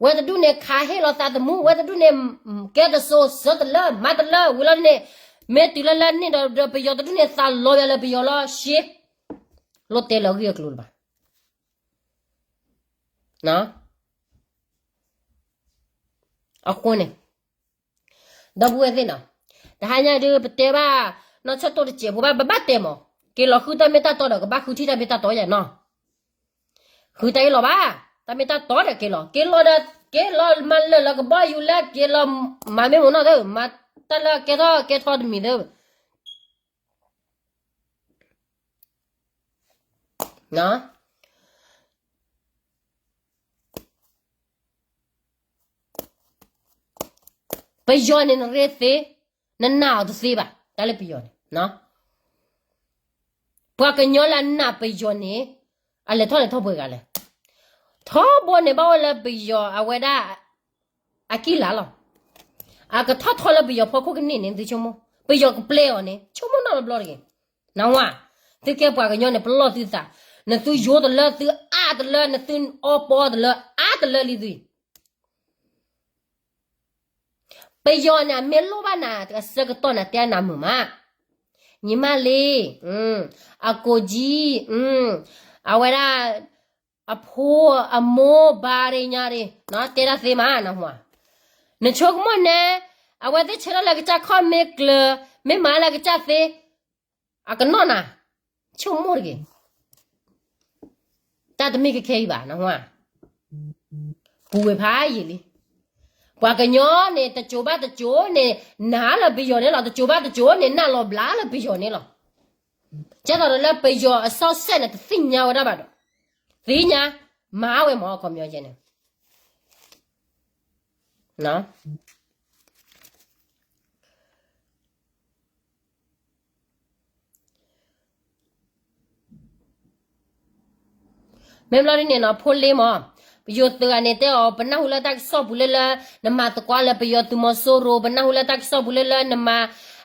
ဝဲတဒူၣ်န့ၣ်ခးဟ့ၣ်လီၤသးသမူ, ဝဲတဒူၣ်န့ၣ် ကဲတစိၤစၢၤတလၢ မၤတလၢဝံၤလီၤန့ၣ်, မ့ၢ်တုၤလၢလၢန့ၣ်ဒီးပယီၤတဒူၣ်န့ၣ် သးလီၤဝဲလၢပယီၤလီၤရှ့, လိၣ်တဲလၢအဂ့ၢ်အကျိၤလၢၤဘၣ်. အဃိန့ၣ် ဒီပုၢ်ဝဲၢ်သ့ၣ်နီၤ, တဟါညါဒုးပတဲဘၣ် နီၢ်ဆၢၣ်တိၢ်တစဲးဖိဘၣ် ပဘၣ်တဲမး, က့ၤလီၤဃုတၢ်မ့ၢ်တၢ်တီဒီး ကဘၣ်ဃုထံၣ်တၢ်မ့ၢ်တၢ်တီယဲနီၤ, ဃုတၢ်အ့ၣ်လိာ်ဘၣ်, တၢ်မ့ၢ်တၢ်တီဒီးက့ၤလီၤ, က့ၤလီၤဒီး က့ၤလီၤမၤလၢာ်လၢကဘီယူၤလၢက့ၤလီၤ, မၤမ့ၢ်မနုၤသ့ၣ် မၤတၢ်လၢကဲထီၣ်ကဲထီၣ်တမံၤသ့ၣ် ပယီၤန့ၣ်နရ့သ့, နနာ်အီၤတသ့ဘၣ်, တၢ်လၢပယီၤန့ၣ်, ပှၤကညီလၢအနာ်ပယီၤန့ၣ် အလဲၤထီၣ်လဲၤထီၣ်ပှဲၤဂၤလဲၣ်, ထီဘိန့ၣ်ဘၣ်အိၣ်လၢပယီၤအဝဲဒၣ် အကံၢ်လါလီၤ, အကထီၣ်ထီလၢပယီၤဖီခိၣ်ကန့ၢ်န့ၣ် သုဆိကမိၣ်, ပယီၤကပျဲအီၤန့ၣ် ဆိကမိၣ်နီတဘျီတဂ့ၤ, နဝါ, သုကဲပှၤကညီန့ၣ် ပလီၢ်သုသး, နသုယိတလၢ သုအါတလၢ နသုအီပီတလၢ အါတလၢလံသု ပယီၤန့ၣ် အမ့ၢ်လိၣ်ဘၣ်နၤအဆၢကတီၢ်န့ၣ် တဲနၤမုာ်မး, ညီမလေး, အကိုကြီး, အဝဲဒၣ် အဖိအမိၢ်ဘါရ့ညါရ့, တဲဒၣ်သ့မးနဟါ, နဆိကမိၣ်န့ၣ်, အဝဲသ့ၣ်ဆၢထၢၣ်လၢကစၢ်ခီၣ်မ့ၢ်ကျၢၤ, မ့ၢ်မၤလၢကစၢ်သ့, အကနီၣ်နၤ, ဆိကမိၣ်တဂ့ၤ တၢ်တမ့ၢ်ခဲခဲအံၤဘၣ်နဟါ, ပူၤဝဲဖးယံာ်လံ, ပှၤကညီန့ၣ် တစိၤဘၣ်တစိၤန့ၣ် နာ်လၢပယီၤန့ၣ်လီၤ, တစိၤဘၣ်တစိၤန့ၣ် နာ်လီၤဘျါလၢပယီၤန့ၣ်လီၤ, ကဲသိးဒီးလၢပယီၤအစီဆဲၣ်န့ၣ် တသ့ၣ်ညါဝဲဒၣ်ဘၣ်ဒီး, သ့ၣ်ညါ, မၤဝဲမ့ၢ်အခီပညီယဲန့ၣ် မ့ၢ်ဘျီဒ်န့ၣ်နီၤ ဖိလ့မး, ပယိၤသုးဂၤန့ၣ်တဲအီၤ ပနၢ်ဟူလၢတၢ်ကစီၣ်ပူၤလၢလၢ နမၤသကိးလၢပယီၤသုးမီၤစိရိၤ, ပနၢ်ဟူလၢတၢ်ကစီၣ်ပူၤလၢလၢနမၤ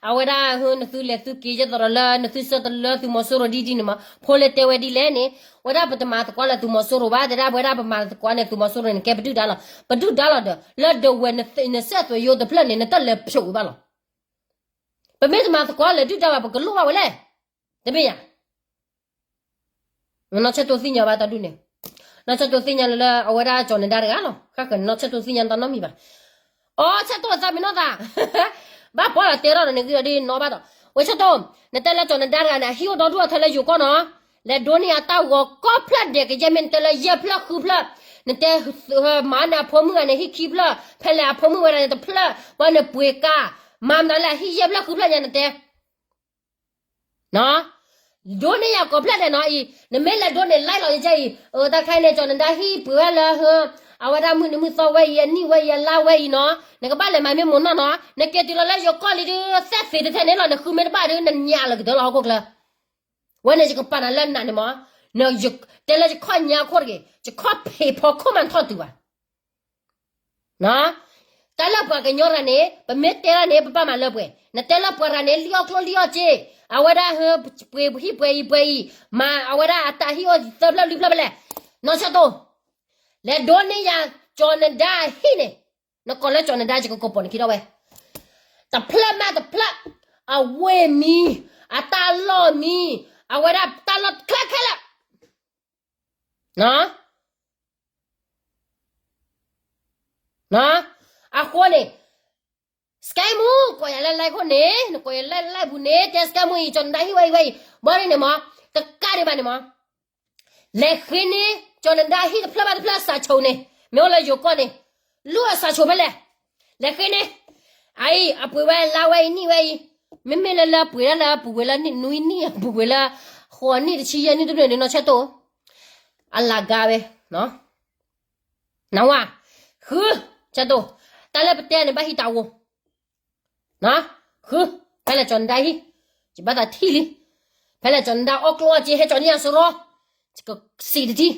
အဝဲဒၣ်ဟၢနသုလဲၤသုက့ၤ ယဲသိးဒီးလၢနသုဆၢတလၢသုးမီၤစိရိၤဒ်ဒ်န့ၣ်မး, ဖိလ့တဲဝဲဒ်လဲၣ်န့ၣ်, ဝဲဒၣ်ပတမၤသကိးလၢသုးမီၤစိရိၤဘၣ်, တဲဒၣ်ပဝဲဒၣ်ပမၤသကိးန့ၣ် သုးမီၤစိရိၤန့ၣ် ကဲပဒုၣ်ဒါလီၤ, ပဒုၣ်ဒါလီၤဒီး လၢဒဝဲၢ်နစဲးသွဲၣ်ယိတဖျၢၣ်န့ၣ် နတၢ်လဲၤဖျိးဝံၤဘၣ်လီၤ ပမ့ၢ်တမၤသကိးလၢဒုၣ်ဒါဘၣ် ပကလိၣ်ဘၣ်ဝဲလဲၣ်, တမ့ၢ်ယၤ, နီၢ်ဆၢၣ်တိၢ်သ့ၣ်ညါဘၣ်တၢ်ဒုးန့ၣ်, နီၢ်ဆၢၣ်တိၢ်သ့ၣ်ညါလၢလၢအဝဲဒၣ်ကၠီၤနဒါတဂၤလီၤ, ဃၣ်ဃၢၤန့ၣ် နီၢ်ဆၢၣ်တိၢ်သ့ၣ်ညါတၢ်နီတမံၤဘၣ်, အိ ဆၢၣ်တိၢ်သးမံနီၢ်သး, ဘၣ်ပှၤလီၤတဲထီၣ်ဒီးန့ၣ်ဂံၢ်ဒီးဒ်နီၢ်ဘၣ်ဒီး, ဝဲဆၢၣ်တိၢ်, နတဲလၢကၠီၤနဒါတဂၤန့ၣ် အဟံၣ်အိၣ်ဒီဒူၣ်အထၢလၢယိၤကီၢ်နီၤ, လဲၤဒိးန့ၢ်အတၢ်ဂီၤကီၢ်ဖျၢၣ်ဒဲးကယဲၢ်မ့ၢ်နတဲလၢယဲၢ်ဖျၢၣ်ဃုဖျၢၣ်, နတဲ, မၤန့ၢ်အဖိမုၣ်ဂၤန့ၣ် ဟံၣ်ခံဖျၢၣ်, ဖဲလဲၣ်အဖိမုၣ်ဝဲဒၣ်န့ၣ်တဖျၢၣ်, ဘၣ်န့ၣ်ပှ့ၤကါ, မၤမတၤလဲၣ် ဟံၣ်ယဲၢ်ဖျၢၣ်ဃုဖျၢၣ်ညါနတဲ ဒိးန့ၢ်ယၤကိးဖျၢၣ်ဒဲးနီၤအံၤ, နမ့ၢ်လဲၤဒိးန့ၢ် live လီၤယကဲအံၤ, တၢ်ခါအံၤန့ၣ် ကၠီၤနဒါဟံၣ်ပှ့ၤဝဲလၢ အဝဲဒၣ်မုၢ်နံၤမုၢ်သီဝဲအံၤ, အနံၣ်ဝဲအံၤ, အလါဝဲအံၤနီၤ, နကဘၣ်လဲၤမၤမ့ၢ်မိၢ်နီၢ်နီၤ, နက့ၤတုၤလီၤလၢယိၤကီၢ်လံဒုး သဲသ့တထဲန့ၣ်လီၤ, နဃုမ့ၢ်တဘၣ်ဒုး နညၣ်လၢကတၢၢ်လီၤဟီၣ်ခိၣ်ချၢ ဝဲန့ၣ်ယကပာ်နၤလၢနးန့ၣ်မး, တဲလၢယခီၣ်ညါအခိၣ်တဂ့ၤ, ယခီၣ်ဖံးဖီခိၣ်မးထီၣ်တုၤဘၣ်. တၢ်လၢပှၤကညီတဂၤန့ၣ် ပမ့ၢ်တဲတၢ်န့ၣ် ပဘၣ်မၤလၢပှဲၤ, နတဲလၢပှၤတဂၤန့ၣ် လံၣ်အီၣ်ကျိၣ်လံၣ်အီၣ်စ့, အဝဲဒၣ်ဟၢ ပှ့ၤဟံၣ်ပှဲၤအံၤပှဲၤအံၤ, မၤအဝဲဒၣ်အတၢ်ဟံၣ်အိၣ်သၢဖျၢၣ်လွံၢ်ဖျၢၣ်ဖဲလဲၣ်, နီၢ်ဆၢတိၢ်, လဲၤဒိးန့ၢ်ယၤ ကၠီၤနဒါဟံၣ်န့ၣ်, နကိးလၢကၠီၤနဒါ ယကကိးပိာ်နခံထီၣ်ဝဲ, တဖျၢၣ်မးတဖျၢၣ်, အဝ့ၢ်မံၤ, အတၢ်လီၢ်မံၤ, အဝဲဒၣ်တၢ်လီၢ်ခဲလၢာ်ခဲလၢာ် အဃိန့ၣ် စကဲမူ ကိးယၤလၢ live ခိၣ်န့ၣ်, နကိးယၤလၢ live ပူၤန့ၣ် တဲစကဲမူအံၤ ကၠီၤနဒါဟံၣ်ဝဲအံၤဝဲအံၤ, ဘၣ်န့ၣ်မး, တကးဒံးဘၣ်န့ၣ်မး, လဲၤဃ့န့ၢ် ကၠီၤနဒါဟံၣ်တဖျၢၣ်ဘၣ်တဖျၢၣ် စးဆိန့ၣ်, မ့ၢ်အိၣ်လၢယိၤကီၢ်န့ၣ်, လူၢ်အစးဆိဖဲလဲၣ်, လဲၤဃ့န့ၢ်, အအံၤ အပှ့ၤဝဲလါဝဲအံၤနံၣ်ဝဲအံၤ, မ့မ့ၢ်လၢလၢပှ့ၤဒၣ်လၢအပူၤကွံာ်လၢနံၣ်နွံနံၣ် အပူၤကွံာ်လၢ ဃိးနံၣ်တဆံယဲၢ်နံၣ်တဖျၢၣ်န့ၣ် နီၢ်ဆၢတိၢ် အလၤကါဝဲ, နဝဲ, ဃု, ဆၢတိၢ်, တၢ်လၢပတဲန့ၣ် ဘၣ်ဟံးတၢ်ဂီၤ, ဃု, ဖဲလဲၣ်ကၠီၤနဒါဟံၣ်, ယဘၣ်သးထံၣ်လံ, ဖဲလဲၣ်ကၠီၤနဒါအီၣ်ကျိၣ်အီၣ်စ့ ဟဲကၠီၤန့ၢ်ယၤစရီ, ယကစံးတထံၣ်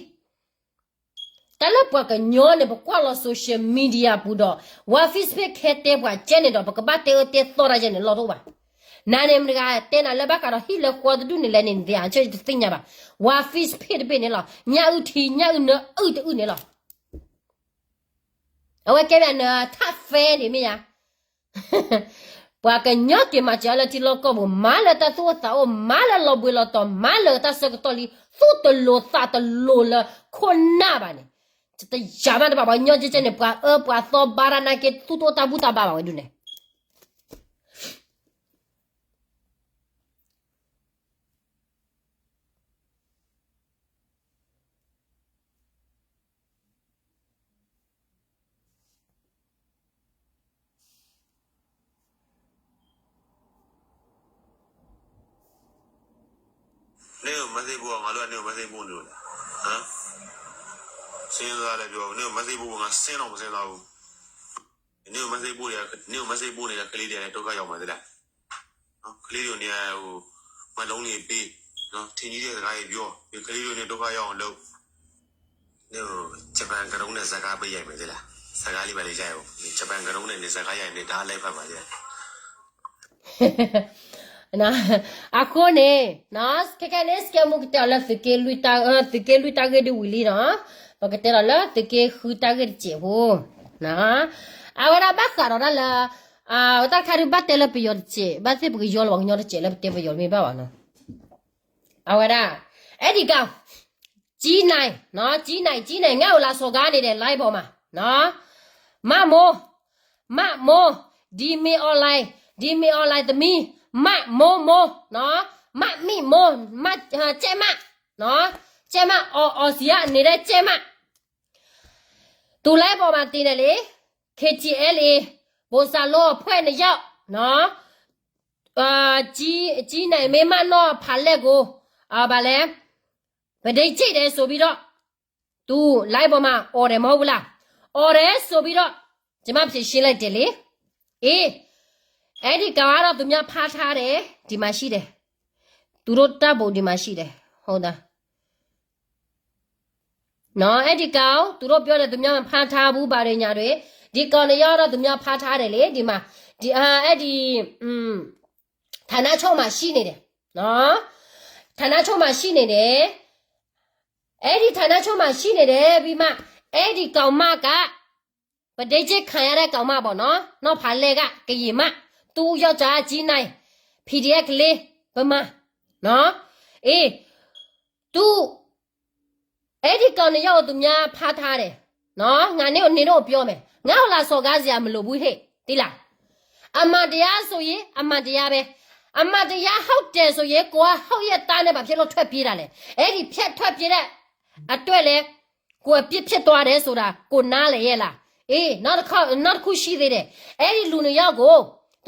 တၢ်လၢပှၤကညီန့ၣ် ပကွၢ်လီၤ social media ပူၤဒီး ဝါ Facebook ခဲတဲပှၤကဲန့ၣ်ဒီး ပကဘၣ်တဲအၢတဲသီတၢ်ယဲန့ၣ် လီၢ်တအိၣ်ဘၣ်. နၤန့ၣ်မတဂၤတဲနၤလၢဘၣ်ဃးဒီးဟံၣ်လၢဃီတဒူၣ်န့ၣ်လဲၣ်န့ၣ် နသ့ၣ်ညါ ဆၢယတသ့ၣ်ညါဘၣ်. ဝါ Facebook တဘ့ၣ်န့ၣ်လီၤ. ညၣ်အုၣ်ထံ ညၣ်အုၣ်နၢအုၣ်တအုၣ်န့ၣ်လီၤ. အဝဲကဲဘၣ်နထးဖဲန့ၣ်မ့ၢ်ယါ ပှၤကညီက့ၤမၤစၢၤအီၤလၢထံလီၢ်ကီၢ်ပူၤ, မၤလၢတၢ်သူၣ်အိၣ်သးအိၣ်, မၤလၢလီၤဘှံးလီၤတီၤ, မၤလၢတၢ်ဆၢကတီၢ်လံ, သူၣ်တလိၤသးတလိၤလၢခိၣ်နၢ်ဘၣ်န့ၣ်, တယၤမးတဘၣ်. ပှၤကညီကဲကဲန့ၣ် ပှၤအၢပှၤသီဘါရၣ်နာ်က့ သူၣ်တအိၣ်တၢ်ဘူၣ်တၢ်ဘါဘၣ်ဝဲဒ်န့ၣ် နမ့ၢ်မၤသ့ၣ်ဘိ ငါလၢနမ့ၢ်မၤသ့ၣ်ဘိန့ၣ်လီၤ. ဆင်းရဲသားလည်းပြော နမ့ၢ်မၤသ့ၣ်ဘိ ငါဆင်းတော့မဆင်းတော့ဘူး. နမ့ၢ်မၤသ့ၣ်ဘိ နမ့ၢ်မၤသ့ၣ်ဘိန့ၣ် ကလေးတွေလည်းဒုက္ခရောက်မှာသ့လား. ကလေးတွေနဲ့ ဟို မလုံးနေပေး နော် ထင်ကြီးတဲ့စကားတွေပြော ကလေးတွေနဲ့ဒုက္ခရောက်အောင်လုပ် ဂျပန်ကတုံးနဲ့ဇာတ်ကားပေးရိုက်မယ်သ့လား. ဇာတ်ကားလေးပါလေးရိုက်အောင် ဂျပန်ကတုံးနဲ့ဇာတ်ကားရိုက်မယ် ဓာတ်လိုက်ဖတ်ပါသ့လား. အဃိန့ၣ် ခဲခဲန့ၣ် စကဲမူကတဲအီၤလၢ သုးက့လွံၢ်တၢ်ဂ့ၢ်ဒုးဝံၤလံနီၤ, ပကတဲလီၤလၢသုးက့ဃုတၢ်ဂ့ၢ်တစဲးဖိ, အဝဲဒၣ်ဘၣ်ဃးဒီးတၢ်လၢ တၢ်တခါဒုးဘၣ်တဲလၢပယီၤတစဲး, ဘၣ်သ့ၣ်ပကယီလီၤပှၤကညီတစဲးလၢပတဲပယီၤမ့ၢ်ဘၣ်ဘၣ်နီၤ. အဝဲဒၣ် အဲၣ်ဒံးကး ကၠံနၤ, ကၠံနၤ ကၠံနၤ ငါအိၣ်လၢစီၤကါန့ၣ်ဒီး live ပေါ်မှာ, မးမိၢ်, မးမိၢ်, ဒ်မ့ၢ် online, ဒ်မ့ၢ် online သမံ, မးမိၢ်မိၢ်, မးမံၣ်မိၢ်, ကဲမး, ကဲမး အီၤအီၤစံးအါန့ၣ်ဒီး ကဲမး တူၢ်လၢပီၣ်မးတ့ၢ်န့ၣ်လံ, KTLA ဘိၣ်စၢ်လိအဖှဲၣ်နယီၣ်, ကၠံနၤမ့ၢ်မးနီၢ်ဖးလဲၢ်ကိ, ဘၣ်လဲၣ်, ပဒ့က့ၣ်ဒဲးစိာ်ဘံဒီး, တူၢ်လၢပီၣ်မး order မ့ၢ်ဝဲလၢ, order စိာ်ဘံဒီး, ကမၣ်ပစံးရှင်းလိုက်တယ်လေ, အ့, အဲဒံးကးဒီးသူများဖါထားတယ်, ဒီမှာရှိတယ်, သူတို့တပ်ပုံဒီမှာရှိတယ်, ဟုတ်တာ နော်, အဲ့ဒီကောင် သူတို့ပြောတယ် သူများဖမ်းထားဘူး ဘာတွေညာတွေ, ဒီကောင်နှစ်ယောက်တော့ သူများဖမ်းထားတယ်လေ, ဒီမှာ, ဒီ, အာ, အဲ့ဒီ, อืม, ဌာနချုပ်မှာရှိနေတယ်, နော်, ဌာနချုပ်မှာရှိနေတယ်, အဲ့ဒီဌာနချုပ်မှာရှိနေတယ်, ပြီးမှ, အဲ့ဒီကောင်မက ပဒ့က့ခံရတဲ့ကောင်မပေါ့နော်, နီၢ်ဖးလဲၢ်က ကရင်မ, သူ့ယောက်ျားက ကၠံနၤ, PDF ကလေး, ဗမာ, နော်, အေး, သူ့, အဲ့ဒီကောင်နှစ်ယောက်ကို သူများဖမ်းထားတယ်, နော်, ငါနင့်ကို နင်တို့ကိုပြောမယ်, ငါ့ကိုလာစော်ကားစရာမလိုဘူးဟဲ့, သိလား, အမှန်တရားဆိုရင် အမှန်တရားပဲ, အမှန်တရားဟုတ်တယ်ဆိုရင် ကိုကဟုတ်ရဲ့သားနဲ့ ဘာဖြစ်လို့ထွက်ပြေးတာလဲ, အဲ့ဒီဖြတ်ထွက်ပြေးတဲ့အတွက်လဲ ကိုယ်အပြစ်ဖြစ်သွားတယ်ဆိုတာ ကိုနားလည်ရဲ့လား, အေး, နောက်တစ်ခါ, နောက်တစ်ခုရှိသေးတယ်, အဲ့ဒီလူနှစ်ယောက်ကို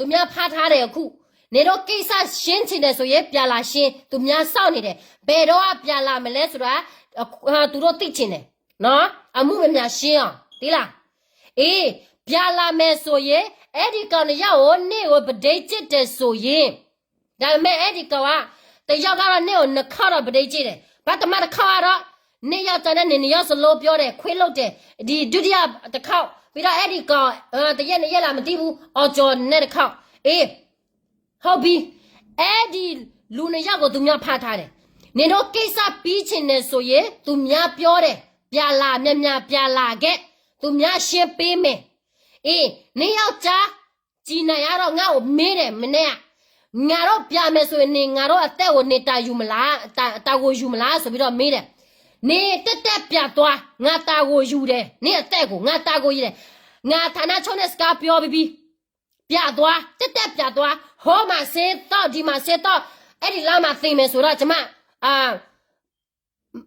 သူများဖမ်းထားတယ်အခု, နင်တို့ကိစ္စရှင်းချင်တယ်ဆိုရင် ပြန်လာရှင်း သူများစောင့်နေတယ် ဘယ်တော့ပြန်လာမလဲဆိုတာ သူတို့သိချင်တယ် နော် အမှုမှန်မှန်ရှင်းအောင် သိလား အေး ပြန်လာမယ်ဆိုရင် အဲ့ဒီကောင်နှစ်ယောက်ကို နေ့ကို ပဒိတ်ကျစ်တယ်ဆိုရင် ဒါပေမဲ့ အဲ့ဒီကောင်က တစ်ယောက်ကတော့ နေ့ကို နှစ်ခေါက်တော့ ပဒိတ်ကျစ်တယ် ပထမတစ်ခေါက်ကတော့ နှစ်ယောက်ကျန်တဲ့ နှစ်ယောက်စလုံးပြောတယ် ခွင့်လွှတ်တယ် ဒီဒုတိယတစ်ခေါက် ပြီးတော့ အဲ့ဒီကောင် တစ်ရက်နှစ်ရက်လား မသိဘူး အော်ကျော်နဲ့တစ်ခေါက် အေး ဟုတ်ပြီ အဲ့ဒီလူနှစ်ယောက်ကို သူများဖမ်းထားတယ် နင်တို့ကိစ္စပြီးချင်တယ်ဆိုရင် သူများပြောတယ် ပြန်လာ မြန်မြန်ပြန်လာခဲ့ သူများရှင်းပေးမယ် အေး နှစ်ယောက်ကြား ကြည်နိုင်ရတော့ ငါ့ကိုမေးတယ် မနေ့က ငါတို့ပြန်မယ်ဆိုရင် နင်ငါတို့အသက်ကို နင်တာယူမလား တာတာကိုယူမလားဆိုပြီးတော့မေးတယ် နင်တက်တက်ပြန်သွား ငါတာကိုယူတယ် နင့်အသက်ကို ငါတာကိုယူတယ် ငါဌာနချုပ်နဲ့ စကားပြောပြီးပြီ ပြန်သွား တက်တက်ပြန်သွား ဟိုမှာဆေးသောက် ဒီမှာဆေးသောက် အဲ့ဒီလမ်းမှာသေမယ်ဆိုတော့ ကျမ အာ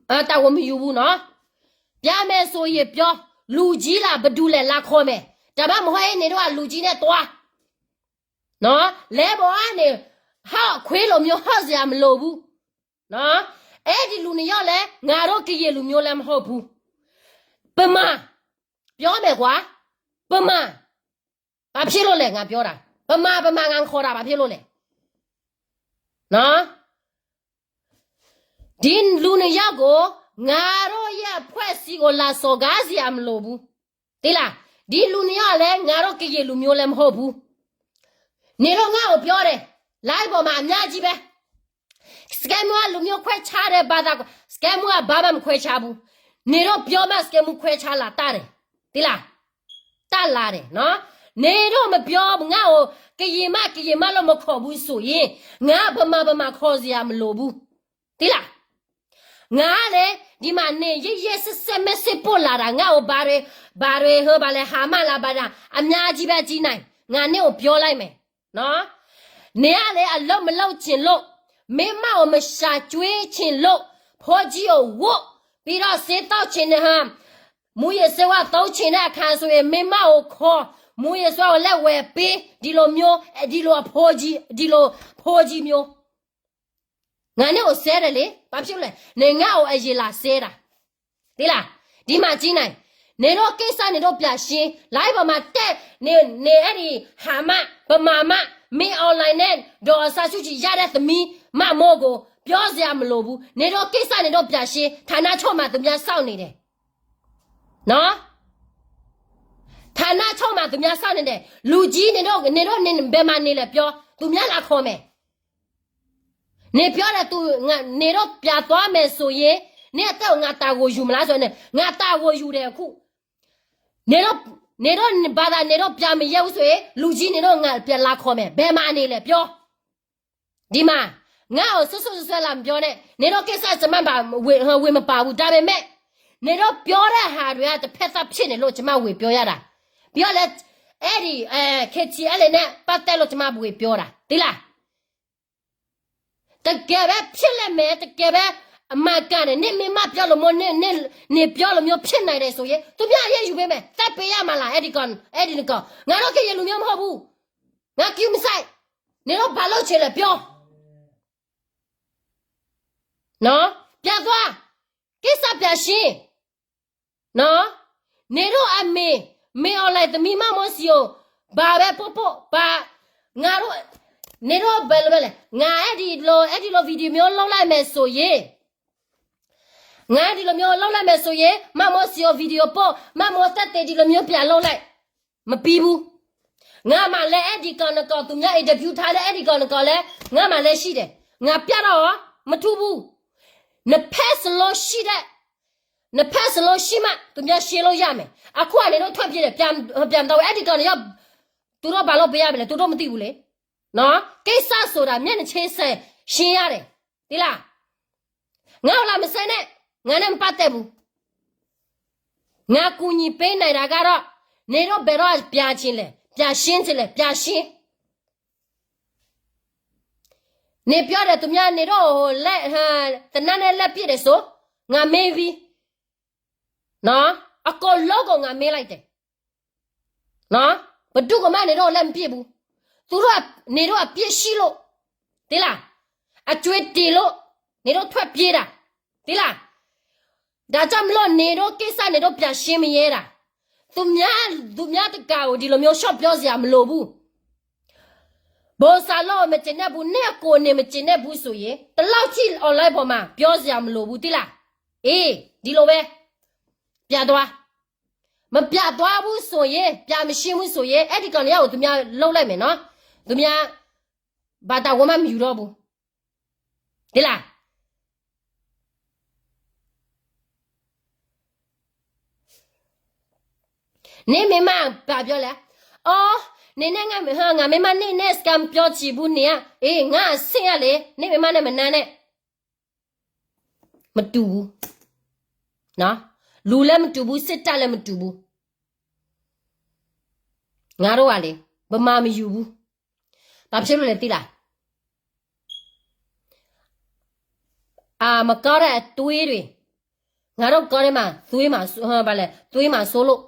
အာ တာဝန်မယူဘူးနော် ပြန်မယ်ဆိုရင်ပြော လူကြီးလား ဘယ်သူလဲ လာခေါ်မယ် ဒါမှမဟုတ်ရင် နင်တို့က လူကြီးနဲ့သွား နော် လဲပေါ်ကနေ ဟောက်ခွေးလိုမျိုး ဟောက်စရာမလိုဘူး နော် အဲ့ဒီလူနှစ်ယောက်လဲ ငါတို့ကရင်လူမျိုးလည်းမဟုတ်ဘူး ဗမာ ပြောမယ်ကွာ ဗမာ ဘာဖြစ်လို့လဲ ငါပြောတာ ဗမာ ဗမာ ငါခေါ်တာ ဘာဖြစ်လို့လဲ နော် ဒီလူနှစ်ယောက်ကို ငါတို့ရဲ့အဖွဲ့အစည်းကို လာစော်ကားစရာမလိုဘူး သိလား ဒီလူနှစ်ယောက်လည်း ငါတို့ကရင်လူမျိုးလည်းမဟုတ်ဘူး နင်တို့ငါ့ကိုပြောတယ် live ပေါ်မှာ အများကြီးပဲ စကဲမူက လူမျိုးခွဲခြားတယ် ဘာသာ စကဲမူက ဘာမှမခွဲခြားဘူး နင်တို့ပြောမှ စကဲမူခွဲခြားလာတတ်တယ် သိလား တတ်လာတယ်နော် နင်တို့မပြော ငါ့ကို ကရင်မ ကရင်မလို့ မခေါ်ဘူးဆိုရင် ငါ ဗမာ ဗမာ ခေါ်စရာမလိုဘူး သိလား ငါလည်း ဒီမှာနေ ရက်ရက်စက်စက် message ပို့လာတာ ငါ့ကို ဘာတွေ ဘာတွေ ဟို ဘာလဲ ဟာမလာ ဘာညာ အများကြီးပဲ ကြည့်နိုင် ငါ နင့်ကို ပြောလိုက်မယ် နော် နင်ကလည်း အလုပ်မလုပ်ချင်လို့ မိန်းမကို မရှာကျွေးချင်လို့ ဘိုးကြီးကို ဝတ် ပြီးတော့ ဆေးသောက်ချင်တဲ့ဟာ မူးယစ်ဆေးဝါး သုံးချင်တဲ့အခါဆိုရင် မိန်းမကို ခေါ် မူးယစ်ဆေးဝါးကို လက်ဝယ်ပေး ဒီလိုမျိုး ဒီလို အဘိုးကြီး ဒီလို ဘိုးကြီးမျိုး ငါ နင့်ကို ဆဲတယ်လေ ဘာဖြစ်လို့လဲ နင် ငါ့ကို အရင်လာဆဲတာ သိလား ဒီမှာ ကြည့်နိုင် နင်တို့ကိစ္စ နင်တို့ ပြန်ရှင်း live ပေါ်မှာ တက် နေ နေ အဲ့ဒီ ဟာမ ဗမာမ မင်းအောင်လှိုင်နဲ့ ဒေါ်အောင်ဆန်းစုကြည် ရတဲ့သမီး မမိုးကို ပြောစရာမလိုဘူး နင်တို့ကိစ္စ နင်တို့ ပြန်ရှင်း ဌာနချုပ်မှာ သူများစောင့်နေတယ် နော် ဌာနချုပ်မှာ သူများစောင့်နေတယ် လူကြီး နင်တို့ နင်တို့ နင် ဘယ်မှာနေလဲ ပြော သူများ လာခေါ်မယ် နင်ပြောတယ် သူ ငါ နင်တို့ ပြန်သွားမယ်ဆိုရင် နင့်အသက်ကို ငါတာဝန်ယူမလားဆိုရင် ငါတာဝန်ယူတယ် အခု နင်တို့ နင်တို့ဘာသာ နင်တို့ ပြန်မရဲဘူးဆိုရင် လူကြီး နင်တို့ ငါ ပြန်လာခေါ်မယ် ဘယ်မှာနေလဲ ပြော ဒီမှာ ငါ့ကို စွပ်စွပ်စွပ်စွပ် လာမပြောနဲ့ နင်တို့ကိစ္စ ကျမ ဘာ ဝင် ဝင်မပါဘူး ဒါပေမဲ့ နင်တို့ ပြောတဲ့ဟာတွေက တစ်ဖက်သတ်ဖြစ်နေလို့ ကျမ ဝင်ပြောရတာ ပြီးတော့လည်း အဲ့ဒီ အဲ KTLA နဲ့ ပတ်သက်လို့ ကျမ ဝင်ပြောတာ သိလား တကယ်ပဲ ဖြစ်လိမ့်မယ် တကယ်ပဲ အမှန်အကန်နဲ့ နင့်မိန်းမပြောလို့မျိုး နင့် နင့် နင်ပြောလို့မျိုး ဖြစ်နိုင်တယ်ဆိုရင် သူများ အရေးယူပေးမယ် သက်ပေးရမှာလား အဲ့ဒီကောင် အဲ့ဒီကောင် ငါတို့ ကရင်လူမျိုး မဟုတ်ဘူး ငါ ကယူမဆိုင် နင်တို့ ဘာလုပ်ချင်လဲ ပြော နော် ပြန်သွား ကိစ္စ ပြန်ရှင်း နော် နင်တို့အမေ မင်းအောင်လှိုင်သမီး မမိုးစံကို ဘာပဲပို့ပို့ ဘာ ငါတို့ နင်တို့ ဘယ်လိုပဲလဲ ငါ အဲ့ဒီလို အဲ့ဒီလို video မျိုး လုပ်လိုက်မယ်ဆိုရင် ငါ ဒီလိုမျိုး လုပ်လိုက်မယ်ဆိုရင် မမိုးစံကို video ပို့ မမိုးသက်သေ ဒီလိုမျိုး ပြန်လုပ်လိုက် မပြီးဘူး ငါမှာလည်း အဲ့ဒီကောင်နှစ်ကောင် သူများ interview ထားတဲ့ အဲ့ဒီကောင်နှစ်ကောင်လည်း ငါမှာလည်းရှိတယ် ငါပြတော့ မထူးဘူး နှစ်ဖက်စလုံးရှိတဲ့ နှစ်ဖက်စလုံးရှိမှ သူများ ရှင်းလို့ရမယ် အခုက နင်တို့ ထွက်ပြေးတယ် ပြန် ပြန်တော့ အဲ့ဒီကောင်နှစ်ယောက် သူတို့ ဘာလုပ်ပေးရမလဲ သူတို့ မသိဘူးလေ နော် ကိစ္စဆိုတာ မျက်နှာချင်းဆိုင် ရှင်းရတယ် သိလား ငါ့ကို လာမဆဲနဲ့ ငါနဲ့ မပတ်သက်ဘူး ငါ ကူညီပေးနိုင်တာကတော့ နင်တို့ ဘယ်တော့ ပြန်ချင်လဲ ပြန်ရှင်းချင်လဲ ပြန်ရှင်း နင်ပြောတယ် သူများ နင်တို့ ဟို လက် ဟို သေနတ်နဲ့ လှမ်းပစ်တယ်ဆို ငါ မေးပြီ နော် အကုန်လုံးကို ငါ မေးလိုက်တယ် နော် ဘယ်သူ့ကိုမှ နင်တို့ လှမ်းမပစ်ဘူး သူတို့ နေတို့အပြစ်ရှိလို့ သိလား အကြွေးတင်လို့ နေတို့ထွက်ပြေးတာ သိလား ဒါကြောင့်မလို့ နေတို့ကိစ္စ နေတို့ပြန်ရှင်းမရဲတာ သူများ သူများတကာကို ဒီလိုမျိုး ရှော့ပြောစရာမလိုဘူး ဘိုစလီ မကျေနပ်ဘူး နင့်အကိုနေမကျေနပ်ဘူးဆိုရင် ဒီလောက်ထိ online ပေါ်မှာ ပြောစရာမလိုဘူး သိလား အေး ဒီလိုပဲ ပြန်သွား မပြန်သွားဘူးဆိုရင် ပြန်မရှင်းဘူးဆိုရင် အဲဒီကောင်နှစ်ယောက်ကို သူများလုပ်လိုက်မယ်နော် သူများ ဘာတာဝန်မှ မယူတော့ဘူး သိလား နင့်မိန်းမ ဘာပြောလဲ အော် နင်နဲ့ ငါ ငါမိန်းမနဲ့ စကားမပြောချင်ဘူး နင်က အေး ငါအဆင်ရလေ နင့်မိန်းမနဲ့ မနန်းနဲ့ မတူဘူး နော် လူလည်းမတူဘူး စစ်တပ်လည်းမတူဘူး ငါတို့ကလေ ဗမာမယူဘူး ဘာဖြစ်လို့လဲသိလား အာ မကောင်းတဲ့အတွေးတွေ ငါတို့ကောင်းထဲမှာ သွေးမှာ ဘာလဲ သွေးမှာစိုးလို့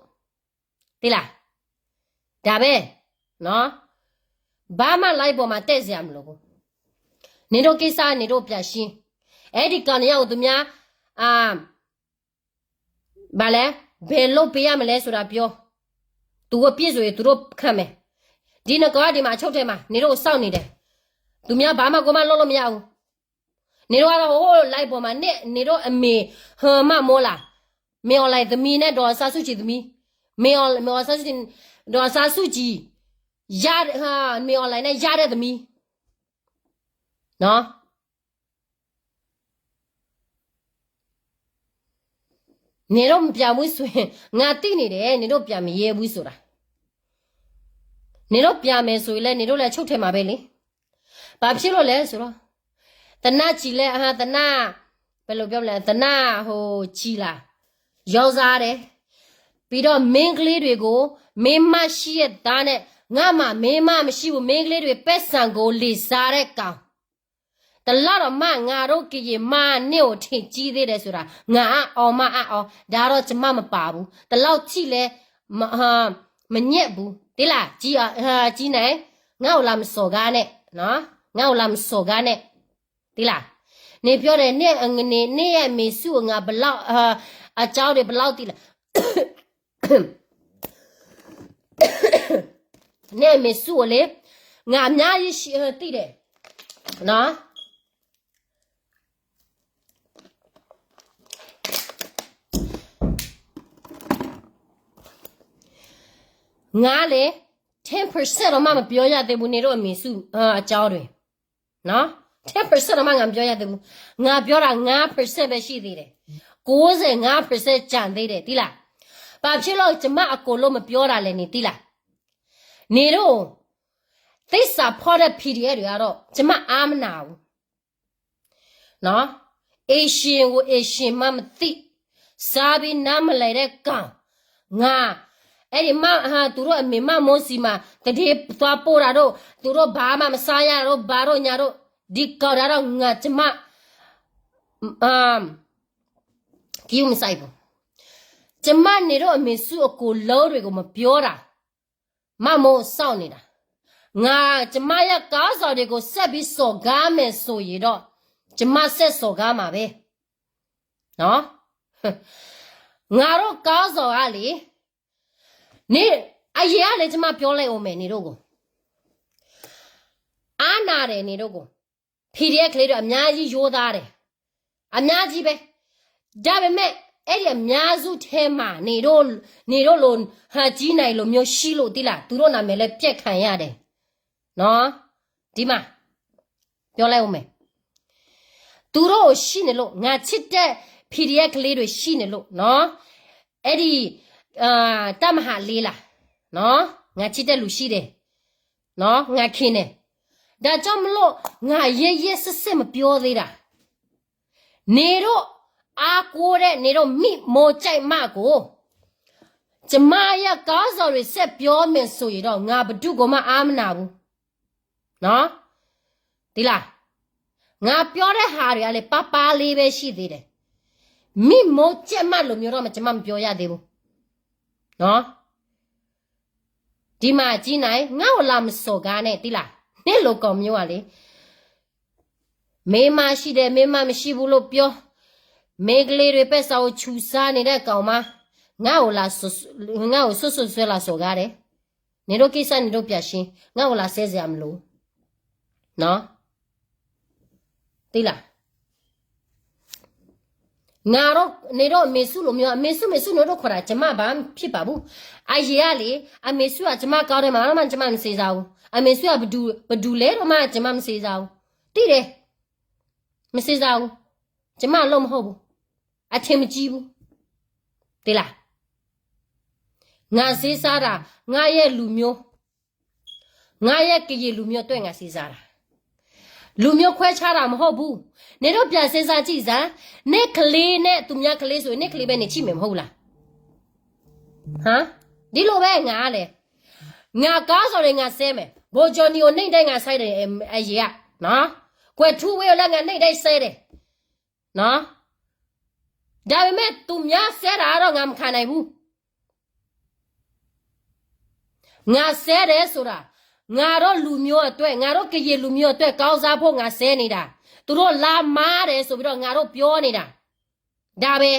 သိလား ဒါပဲ နော် ဘာမှ live ပေါ်မှာ တက်စရာမလိုဘူး နေတို့ကိစ္စ နေတို့ပြန်ရှင်း အဲဒီကောင်နှစ်ယောက်ကို သူများ အာ ဘာလဲ ဘယ်လုပ်ပေးရမလဲဆိုတာပြော သူတို့အပြစ်ဆိုရင် သူတို့ခံမယ် ဒီနှစ်ကောင်က ဒီမှာ အချုပ်ထဲမှာ နေတို့ကို စောင့်နေတယ် သူများ ဘာမှကိုမှ လုပ်လို့မရဘူး နေတို့ကတော့ ဟို live ပေါ်မှာ နေ နေတို့အမေ ဟို မမိုးလား မင်းအောင်လှိုင်သမီးနဲ့ ဒေါ်အောင်ဆန်းစုကြည်သမီး မင်းအောင် မင်းအောင်ဆန်းစုကြည် ဒေါ်အောင်ဆန်းစုကြည် ရ မင်းအောင်လှိုင်နဲ့ ရတဲ့သမီး နော် နေတို့မပြန်ဘူးဆိုရင် ငါသိနေတယ် နေတို့ပြန်မရဲဘူးဆိုတာ နေတို့ပြန်မယ်ဆိုရင်လည်း နေတို့လည်း ချုပ်ထဲမှာပဲလေ ဘာဖြစ်လို့လဲဆိုတော့ သနကျည်လည်း အဟ သန ဘယ်လိုပြောမလဲ သန ဟို ကျည်လား ရောင်းစားတယ် ပြီးတော့ မိန်းကလေးတွေကို မိန်းမရှိရဲ့သားနဲ့ ငါမှာ မိန်းမမရှိဘူး မိန်းကလေးတွေ ပိုက်ဆံကို လီစားတဲ့ကောင် တစ်လတော့မှ ငါတို့ ကရင်မနဲ့ကို ထင်ကြီးသေးတယ်ဆိုတာ ငါအံ့ဩမှအံ့ဩ ဒါတော့ ကျမမပါဘူး ဒီလောက်ထိလည်း မ မညံ့ဘူး သိလား ကျည် ကျည်နဲ့ ငါ့ကို လာမစော်ကားနဲ့ နော် ငါ့ကို လာမစော်ကားနဲ့ သိလား နေပြောတယ် နင့် နင့်ရဲ့အမေစုကို ငါဘယ်လောက် အကြောင်းတွေ ဘယ်လောက်သိလဲ နင့်အမေစုကိုလေ ငါအများကြီးရှိ သိတယ် နော် ငါလေ ten percent တော့မှ မပြောရသေးဘူး နေတို့အမေစု အကြောင်းတွေ နော် ten percent တော့မှ ငါမပြောရသေးဘူး ငါပြောတာ ငါး percent ပဲရှိသေးတယ် ကိုးဆယ့်ငါး percent ကျန်သေးတယ် သိလား ဘာဖြစ်လို့ ကျမအကုန်လုံး မပြောတာလဲ နင်သိလား နေတို့ သစ္စာဖောက်တဲ့ PDF တွေကတော့ ကျမအားမနာဘူး နော် Asian ကို Asian မှမသိ စားပြီးနားမလည်တဲ့ကောင် ငါ အဲ့ဒီမ ဟာ သူတို့အမေမမိုးဆီမှာ သတင်းသွားပို့တာတို့ သူတို့ဘာမှမစားရတို့ ဘာတို့ညာတို့ ဒီကောင်တွေကတော့ ငါ ကျမ အမ် ကယူမဆိုင်ဘူး ကျမ နေတို့အမေစုအကိုလုံးတွေကို မပြောတာ မမိုးစောင့်နေတာ ငါ ကျမရဲ့ ခေါင်းဆောင်တွေကို ဆက်ပြီးစော်ကားမယ်ဆိုရင်တော့ ကျမ ဆက်စော်ကားမှာပဲ နော် ငါတို့ ခေါင်းဆောင်ကလေ နေ အရင်ကလည်း ကျမ ပြောလိုက်ဦးမယ် နေတို့ကို အားနာတယ် နေတို့ကို PDF ကလေးတွေ အများကြီး ရိုးသားတယ် အများကြီးပဲ ဒါပေမဲ့ အဲ့ဒီအများစုထဲမှာ နေတို့ နေတို့လို ဟန်ကြီးနိုင်လိုမျိုး ရှိလို့ သိလား သူတို့နာမည်လည်း ပျက်ခံရတယ် နော် ဒီမှာ ပြောလိုက်ဦးမယ် သူတို့ရှိနေလို့ ငါချစ်တဲ့ PDF ကလေးတွေ ရှိနေလို့ နော် အဲ့ဒီ အာ တပ်မဟာလေးလား နော် ငါချစ်တဲ့လူရှိတယ် နော် ငါခင်တယ် ဒါကြောင့်မလို့ ငါ ရက်ရက်စက်စက် မပြောသေးတာ နေတို့ အားကိုးတဲ့ နေတို့ မိမိုးကြိုက်မကို ကျမရဲ့ ခေါင်းဆောင်တွေ ဆက်ပြောမယ်ဆိုရင်တော့ ငါ ဘယ်သူ့ကိုမှ အားမနာဘူး နော် သိလား ငါပြောတဲ့ဟာတွေကလည်း ပါးပါးလေးပဲ ရှိသေးတယ် မိမိုးကြိုက်မလိုမျိုးတော့ ကျမ မပြောရသေးဘူး နော် ဒီမှာကြည့်နိုင် ငါ့ကိုလာမစော်ကားနဲ့ သိလား နှစ်လိုကော်မျိုးอ่ะလေ မင်းမရှိတယ် မင်းမရှိဘူးလို့ပြော မိန်းကလေးတွေ ပိုက်ဆံကိုချူစားနေတဲ့ကောင်မ ငါ့ကိုလာစွပ်ငါ့ကိုစွပ်စွပ်စွဲလာစော်ကားတယ် နင်တို့ကိစ္စနင်တို့ပြန်ရှင်း ငါ့ကိုလာစဲစရာမလို နော် သိလား ငါတော့နေတော့မေစုလိုမျိုးအမေစုမေစုနေတော့ခေါ်တာကျမဘာဖြစ်ပါဘူးအရင်ကလေအမေစုကကျမကောင်းတယ်မှာတော့မှကျမမစေစားဘူးအမေစုကဘဒူဘဒူလဲတော့မှကျမမစေစားဘူးသိတယ်မစေစားဘူးကျမအလုပ်မဟုတ်ဘူးအထင်မကြီးဘူးသိလားငါစေစားတာငါရဲ့လူမျိုး ငါရဲ့ကရင်လူမျိုးအတွက်ငါစေစားတာလူမျိုးခွဲခြားတာမဟုတ်ဘူးနင်တို့ပြန်စေစားကြည့်စမ်းနင့်ကလေးနဲ့သူများကလေးဆိုရင်နင့်ကလေးပဲနေကြည့်မယ်မဟုတ်ဘူးလားဟမ်ဒီလိုပဲငါလဲငါကောင်းစော်တွေငါစဲမယ်ဘိုဂျိုနီကိုနှိမ့်တဲ့ငါဆိုင်တယ်အရေးอ่ะနော်ကွယ်ထူးဝေးကိုလည်းငါနှိမ့်တဲ့စဲတယ်နော်ဒါပေမဲ့သူများစဲတာကတော့ငါမခံနိုင်ဘူးငါစဲတယ်ဆိုတာငါတို့လူမျိုးအတွက်ငါတို့ကရင်လူမျိုးအတွက်ကောင်းစားဖို့ငါစဲနေတာသူတို့လာမားတယ်ဆိုပြီးတော့ငါတို့ပြောနေတာဒါပဲ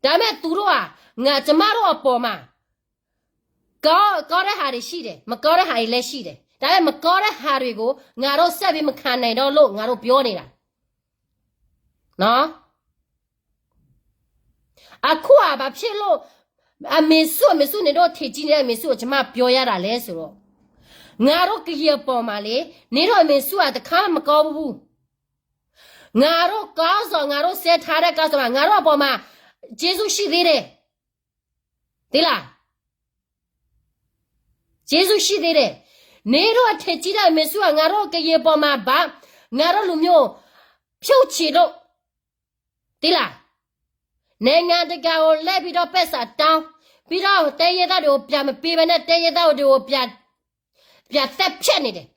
ဒါပေမဲ့သူတို့ကငါကျမတို့အပေါ်မှာကောကောတဲ့ဟာတွေရှိတယ်မကောတဲ့ဟာတွေလည်းရှိတယ်ဒါပေမဲ့မကောတဲ့ဟာတွေကိုငါတို့ဆက်ပြီးမခံနိုင်တော့လို့ငါတို့ပြောနေတာနော်အခုကဘာဖြစ်လို့အမေစုအမေစုနေတော့ထေကြီးနေတဲ့အမေစုကိုကျမပြောရတာလဲဆိုတော့ငါတို့ကရင်အပေါ်မှာလေနေတော့အမေစုကတခါမကောဘူးငါတို့ကောင်းဆောင်ငါတို့စဲထားတဲ့ကောင်းဆောင်မှာငါတို့အပေါ်မှာကျေးဇူးရှိသေးတယ်သိလားကျေးဇူးရှိသေးတယ်နေတော့ထေကြီးတဲ့အမေစုကငါတို့ကရင်အပေါ်မှာဘာငါတို့လူမျိုးဖြုတ်ချင်လို့ သိလားနိုင်ငံတကာကိုလှည့်ပြီးတော့ပိုက်ဆံတောင်းပြီးတော့တိုင်းရင်းသားတွေကိုပြန်မပေးဘဲနဲ့တိုင်းရင်းသားတွေကိုပြန်ပြန်သတ်ဖြတ်နေတယ်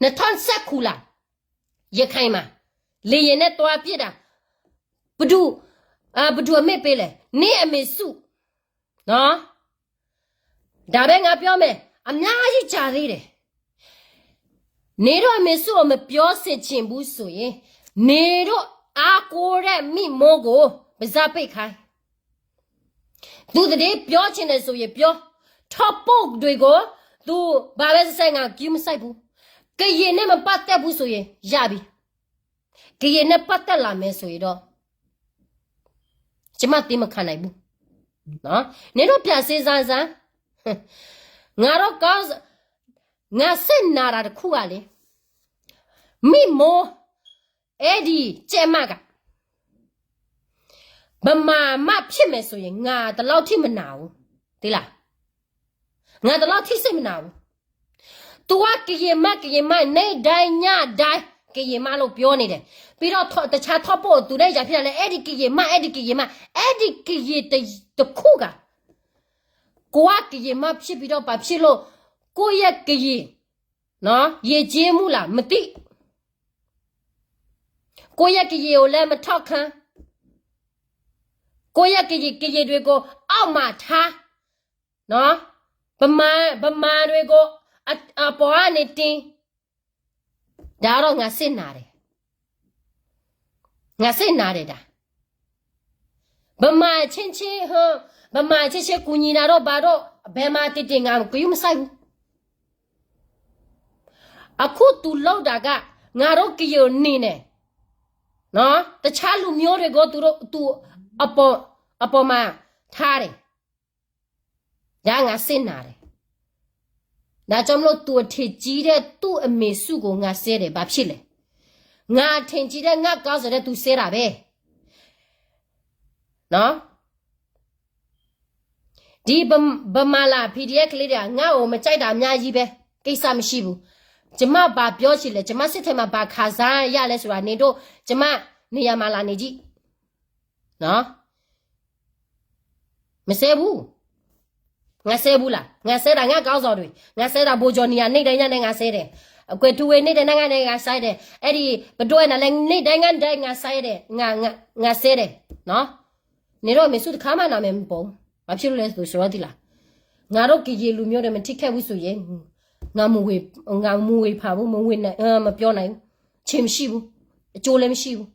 နှစ်ထောင်ဆယ့်ခုလားရခိုင်မှာလေယာဉ်နဲ့သွားပစ်တာဘယ်သူအာဘယ်သူအမိန့်ပေးလဲနင့်အမေစုနော်ဒါပဲငါပြောမယ်အများကြီးကြာသေးတယ်နေတော့အမေစုကိုမပြောစေချင်ဘူးဆိုရင်နေတော့အားကိုးတဲ့မိမိုးကိုပါးစပ်ပိတ်ခိုင်းသူတည်းပြောချင်တယ်ဆိုရင်ပြောထောက်ပို့တွေကိုသူဘာပဲဆက်ဆက်ငါကယူမဆိုင်ဘူးကရင်နဲ့မပတ်သက်ဘူးဆိုရင်ရပြီကရင်နဲ့ပတ်သက်လာမယ်ဆိုရင်တော့ကျမသင်မခံနိုင်ဘူးနော်နင်တို့ပြန်စဉ်းစားစမ်းငါတော့ကောင်းငါစိတ်နာတာတစ်ခုကလေမိမိုးအဲ့ဒီကျဲမကဗမာမှဖြစ်မယ်ဆိုရင်ငါတလောက်ထိမနာဘူးသိလားငါတလောက်ထိစိတ်မနာဘူးသူကကရင်မကရင်မနေ့တိုင်းညတိုင်းကရင်မလို့ပြောနေတယ်ပြီးတော့တခြားထောက်ပို့သူတဲ့ຢာဖြစ်လာလဲအဲ့ဒီကရင်မအဲ့ဒီကရင်မအဲ့ဒီကရင်တစ်ခုကကိုကကရင်မဖြစ်ပြီးတော့ဘာဖြစ်လို့ကိုယ့်ရဲ့ကရင်နော်ယဉ်ကျေးမှုလားမသိကိုယ့်ရဲ့ကရင်ကိုလည်းမထောက်ခံကိုယ့်ရဲ့ကရင်ကရင်တွေကိုအောက်မှာထားနော်ဗမာဗမာတွေကိုအအပေါ်ကနေတင်ဒါတော့ငါစစ်နာတယ်ငါစစ်နာတယ်ဒါဗမာချင်းချင်းဟိဗမာချင်းချင်းကူညီတာတော့ဘာတော့ဘယ်မှာတင်တင်ငါကယူမဆိုင်ဘူးအခုသူလောက်တာကငါတို့ကရင်နေနဲ့နော်တခြားလူမျိုးတွေကိုသူတို့သူအပေါ်အပေါ်မှာထားတယ်ဒါငါစစ်နာတယ်ဒါကြောင့်မလို့သူအထေကြီးတဲ့သူ့အမေစုကိုငါစဲတယ်ဘာဖြစ်လဲငါအထင်ကြီးတဲ့ငါကောင်းစော်တဲ့သူစဲတာပဲနော်ဒီဗမာလာ P D F ကလေးတွေကငါ့ကိုမကြိုက်တာအများကြီးပဲကိစ္စမရှိဘူးကျမဘာပြောချင်လဲကျမစစ်ထဲမှာဘာခံစားရလဲဆိုတာနေတော့ကျမနေရာမှာလာနေကြည့်နော်မစဲဘူးငါစဲဘူးလားငါစဲတာငါကောင်းစော်တွေငါစဲတာဘိုဂျော်နီယာနေ့တိုင်းညနေငါစဲတယ်အကွယ်ထူဝေးနေ့တိုင်းညနေငါစဲတယ်အဲ့ဒီပဒိုဝဲနာလဲနေ့တိုင်းညနေငါစဲတယ်ငါငါငါစဲတယ်နော်နေတော့မေစုတစ်ခါမှနာမည်မပေါ်ဘူးဘာဖြစ်လို့လဲဆိုဆိုတော့သီလား ငါတို့ကရင်လူမျိုးတွေ မထိခိုက်ဘူးဆိုရင် ငါမဝေဖန်ဘူး မဝေဖန်ဘူး မပြောနိုင်ဘူး ခြေမရှိဘူး အကျိုးလည်းမရှိဘူး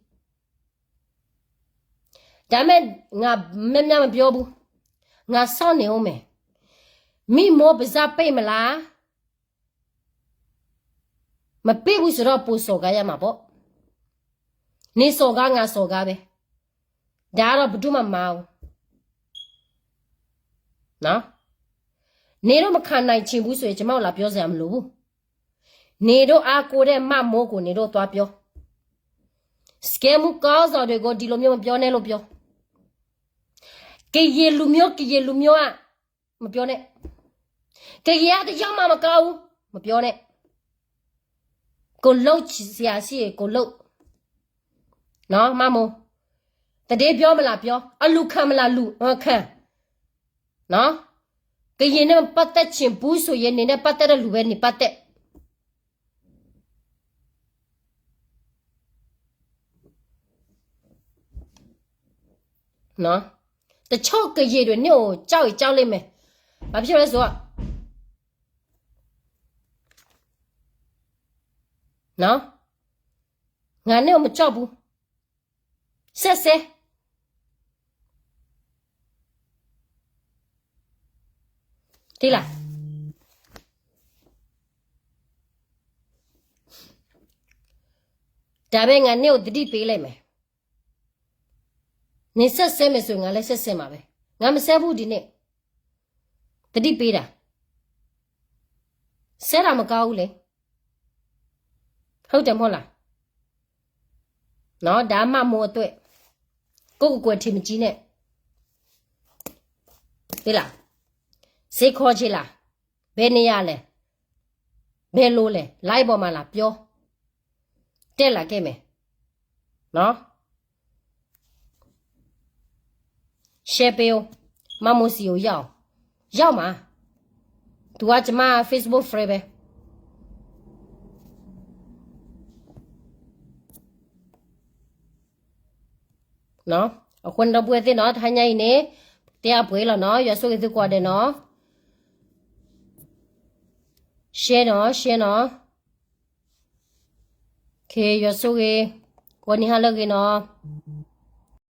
ဒါပေမဲ့ ငါများများမပြောဘူး ငါစောင့်နေဦးမယ် မိမိပါးစပ်ပိတ်မလား မပိတ်ဘူးဆိုတော့ ပိုစော်ကားရမှာပေါ့ နင်စော်ကား ငါစော်ကားပဲ ဒါကတော့ဘယ်သူမှမမအောင် နော် နင်တို့မခံနိုင်ချင်ဘူးဆိုရင် ကျွန်မတို့လာပြောစရာမလိုဘူး နင်တို့အားကိုးတဲ့မမိုးကို နင်တို့သွားပြော စကဲမူခေါင်းဆောင်တွေကို ဒီလိုမျိုးမပြောနဲ့လို့ပြော ကရင်လူမျိုး ကရင်လူမျိုးက မပြောနဲ့ ကရင်ကတစ်ယောက်မှမကောင်းဘူး မပြောနဲ့ ကိုယ်လုပ်စရာရှိရင်ကိုယ်လုပ် နော် မမိုး သတင်းပြောမလားပြော အလူခံမလားလူ အခံ နော် ကရင်နဲ့ပတ်သက်ချင်ဘူးဆိုရင် နင်နဲ့ပတ်သက်တဲ့လူပဲ နင်ပတ်သက် နော် တချို့ကရင်တွေ နင့်ကိုကြောက်ရင်ကြောက်လိမ့်မယ် ဘာဖြစ်လို့လဲဆိုတော့ နော် ငါနင့်ကိုမကြောက်ဘူး ဆက်ဆဲ သိလား ဒါပေမဲ့ ငါနင့်ကိုသတိပေးလိုက်မယ် နင်ဆက်ဆဲမယ်ဆိုရင် ငါလည်းဆက်ဆဲမှာပဲ ငါမဆဲဘူးဒီနေ့ သတိပေးတာ ဆဲတာမကောင်းဘူးလေ ဟုတ်တယ်မဟုတ်လား နော် ဒါမှတ်မိုးအတွက် ကိုယ့်ကိုယ်ကိုယ်ထင်မကြီးနဲ့ သိလား ဈေးခေါ်ချေလား ဘယ်နေရာလဲ ဘယ်လိုလဲ live ပေါ်မှာလာပြော တက်လာခဲ့မယ် နော် ရှယ်ပေးဦး မမိုးစီကိုရောက်အောင် ရောက်မှာ သူကကျမ Facebook friend ပဲ နော် အဃိန့ၣ်ဒီပုၢ်ဝဲၢ်သ့ၣ်နီၤ တဟါညါအံၤန့ၣ် တဲအပှဲၤလီၤနီၤ ယွၤဆိၣ်ဂ့ၤသုကိးဂၤဒဲးနီၤ share နီၤ share နီၤ ယွၤဆိၣ်ဂ့ၤ ကိးနံၤဟါလၢအဂ့ၤနီၤ